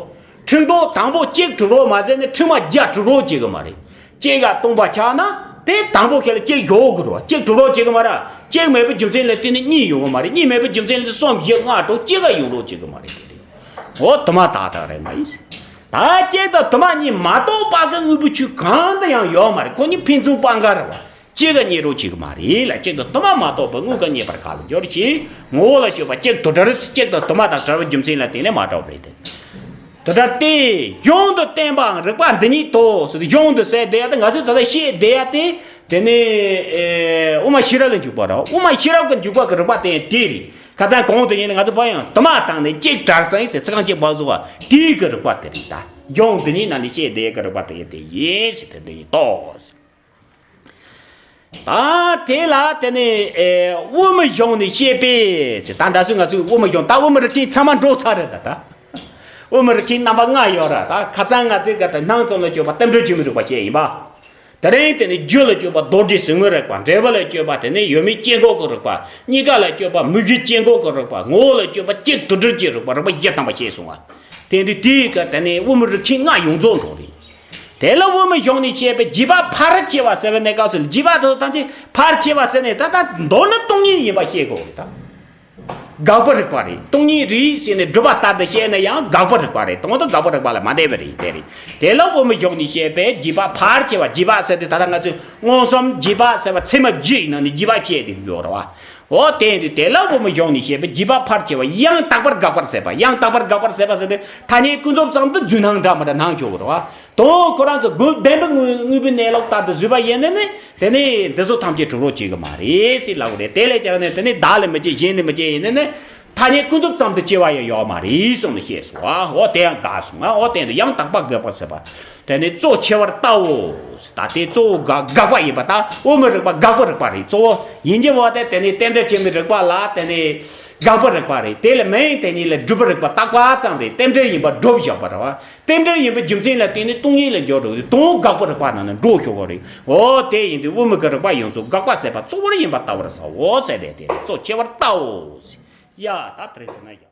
ཕྲེང་རྡོག་དང་པོ་གཅིག་གྲུབ་རོགས་མ་ཟད་ནས་ཕྲེང་བ་བརྒྱ་གྲུབ་རོགས་བྱེད་གི་མ་རེད། གཅིག་ག་སྟོང་པ་ཆགས་ན་དེ་དང་པོ་ཁེ་ལ་གཅིག་ཡོང་གི་རེད་བ། གཅིག་གྲུབ་རོགས་བྱེད་གི་མ་རེད། གཅིག་མེད་པའི་རྒྱུ་མཚན་ལ་བརྟེན་ནས་གཉིས་ཡོང་གི་མ་རེད། གཉིས་མེད་པའི་རྒྱུ་མཚན་ལ་གསུམ་བཞི་ལྔ་དྲུག་གཅིག་ག་ཡོང་རོགས་བྱེད་གི་མ་རེད། དེ་རེད། འོ་དུ་མ་དག་དག་རེད་མ་ཡིན། ད་གཅིག་དང་དུ་མ་གཉིས་མ་གཏོགས་པ་གི་དངོས་པོའི་ཆོས་གང་དུ་ཡང་ཡོད་མ་རེད། ཁོ་གཉིས་ཕན་ཚུན་སྤང་ག་རེད་བ། གཅིག་ག་རྙེད་རོགས་བྱེད་ཀྱི་མ་རེད་ལ། གཅིག་དང་དུ་མ་མ་གཏོགས་པའི་དངོས་ག་རྙེད་པར་ག་ལ་འགྱུར་ཞེས། ངོ་བོ་ལ་དཔྱོད་པ་གཅིག་དུ་བྲལ། གཅིག་དང་དུ་མ་དང་བྲལ་བའི་རྒྱུ་མཚན་ལ་བརྟེན་ནས་མ་བྲལ་བ་རེད་དེ། དུ་བྲལ་ཏེ། གཞུང་དུ་བསྟན་པའང་རིགས་པ་འདི་ཉིད་དོ་ཟེར་ཏེ། གཞུང་དུ་ཟེར་བསྡད་ཡ་དེ། ང་ཚོས་ད་ལྟ་བཤད་བསྡད་ཡ་དེ། དེ་ནས་ཨེ་དབུ་མ་ཤེས་རབ་ལ་འཇུག་པ་རེད། དབུ་མ་ཤེས་རབ་ཀྱི་འཇུག་པ་གི་རིགས་པ་དེ་དེ་རེད། ཁ་སང་གོང་དུ་ཡིན་ན་ང་ཚོ་ཕར་ཡང་དུ་མ་བཏང་ནས་གཅིག་བྲལ་ཟེར་ཡིན་ཟེར། ཚིག་རྐང་གཅིག་ཕར་བཟོ་བ་དེའི་གི་རིགས་པ་དེ་རེད་ད། གཞུང་འདི་ཉིད་ནང་ནས་བཤད་བསྡད་ཡ་གི་རིགས་པ་དེ་དེ་ཡིན་ཟེར། དེ་འདི་ཉིད་དོ། ད་དེ་ལ་དེ་ནས་ཨེ་དབུ་མའི་གཞུང་ནས་བཤད་པས་ཟེར། ད་ད་གཟོད་ང་ཚོས་དབུ་མའི་གཞུང་། ད་དབུ་མའི་རིགས་ཆེན་ཚང་མ་འགྲོ་ཚར་རེད་ད། ད་དབུ་མའི་རིགས་ཆེན་རྣམ་པ་ལྔ་ཡོད་ར། ད་ཁ་སང་ང་ཚོས་ག་ད་སྣང་ཙམ་ལ་དཔྱོད་པ་རྟེན་འབྲེལ་ཆོས་མིན་རིགས་པ་བཤད་ཡིན་པ། དེ་རིང་དེ་ནས་རྒྱུ་ལ་དཔྱོད་པ་རྡོ་རྗེ་ཟེ་ངོའི་རིགས་པ། འབྲས་བུ་ལ་དཔྱོད་པ་དེ་ནས་ཡོད་མེད་དཔྱད་འགོག་གི་རིགས་པ། གཉིས་ཀ་ལ་དཔྱོད་པ་མུ་བཞི་དཔྱད་འགོག་གི་རིགས་པ། ངོ་བོ་ལ་དཔྱོད་པ་གཅིག་དུ་བྲལ་གྱི་རིགས་པ། རིགས་པ་བཞི་ཐམ་པ་བཤད་སོང་བ། དེ་འདི་དེའི་སྐབས་དེ་ནས་དབུ་མའི་རིགས་ཆེན་ལྔ་ཡོངས་རྫོགས་འགྲོ་རེད། དེ་ལ་དབུ་མའི་གཞུང་ནས་བཤད་པའི་རྗེས་དཔག་ཕལ་ཆེ་བ་ཟེར་བའི་གནས་སྐབས་སུ། རྗེས་དཔག་དེ་ཐམས་ཅད་ཕལ་ཆེ་བ་ཟེར་ནས་ད་ལྟ་མདོར་ན་སྟོང་ཉིད་ཡིན་པ་བཤད་དགོས་རེད་ད། དགག་པ་རིགས་པ་རེད། སྟོང་ཉིད་རེད་ཟེར་ནས་སྒྲུབ་པ་ལྟར་དུ་བཤད་ན་ཡང་དགག་པ་རིགས་པ་རེད། དོན་དུ་དགག་པ་རིགས་པ་ལ་མ་བསྡད་པ་རེད། དེ་རེད། དེ་ལ་དབུ་མའི་གཞུང་ནས་བཤད་པའི་རྗེས་དཔག་ཕལ་ཆེ་བ། རྗེས་དཔག་ཟེར་དུས་ད་ལྟ་ང་ཚོས་མངོན་སུམ་རྗེས་དཔག་ཟེར་བ་ཚད་མ་བཞི་ཡི་ནང་ནས་རྗེས་དཔག་བཤད་དེ་ཡོད་རེད་བ། འོ་དེ་ཡིན་དུས་དེ་ལ་དབུ་མའི་གཞུང་ནས་བཤད་པའི་རྗེས་དཔག་ཕལ་ཆེ་བ་ཡང་དག་པར་དགག་པར་ཟད་པ། ཡང་དག་པར་དགག་པར་ཟད་པ་ཟེར་དུས་ཐ་སྙད་ཀུན་རྫོབ་ཙམ་དུ་རྫུས་སྣང་འདྲ་མི་འདྲ་སྣང་ཆོག་གི་རེད་བ། དོན་ཁོ་རང་གི་དགོས་བདེན་པའི་དངོས་དངོས་པོའི་གནས་ལུགས་ལྟར་དུ་བཟོས་པ་ཡིན་ནི་ནི། དེ་ནི་འདི་ཚོ་ཐམས་ཅད་གྲུབ་རོགས་བྱེད་གི་མ་རེད་ཟེར་ལབ་གི་རེད། དེ་ལས་ཀྱང་ནི་དེ་ནི་བདག་ལ་མི་སྐྱེ་གཞན་ལ་མི་སྐྱེ་ཡིན་ནི་ནི། ཐ་སྙད་ཀུན་རྫོབ་ཙམ་དུ་སྐྱེ་བ་ཡང་ཡོད་མ་རེད་གསུངས་ནས་བཤད་སོང་ཨ། འོ་དེ་ཡང་དགག་སོང་ཨ། འོ་དེ་ཡིན་དུས་ཡང་དག་པར་དགག་པར་ཟད་པ། དེ་ནི་གཙོ་ཆེ་བར་ལྟའོ། ད་དེ་གཙོ་བོ་དགག་དགག་པ་ཡིན་པ། ད་དབུ་མའི་རིགས་པ་དགག་པའི་རིགས་པ་རེད། གཙོ་བོ་ཡིན་གྱི་འོ་དེ་དེ་ནི་རྟེན་འབྲེལ་ཆོས་མིན་རིགས་པ་ལ་དེ་ནི་དགག་པའི་རིགས་པ་རེད། དེ་ལ་མིང་དེ་ཉིད་ལ་སྒྲུབ་པའི་རིགས་པ་བཏགས་པ་ཙམ་རེད། རྟེན་འབྲེལ་ཡིན་པ་སྒྲུབ་བཞག་པ་རེད་བ། རྟེན་འབྲེལ་ཡིན་པའི་རྒྱུ་མཚན་ལ་བརྟེན་ནས་སྟོང་ཉིད་ལ་འགྱུར་འགྲོ་གི་དོན་དགག་པའི་རིགས་པ་ནང་ནས་འགྲོ་ཤོག་གི་རེད། འོ་དེ་ཡིན་དུས་དབུ་མའི་གི་རིགས་པ་ཡོངས་རྫོགས་དགག་པ་ཟད་པ་གཙོ་བོར་ཡིན་པར་ལྟ་བར་བྱའོ་ཟེར་ཏེ། དེ་གཙོ་ཆེ་བར་ལྟའོ། ཡ་ད་དེ་རིང་དེ་ན་ཡ།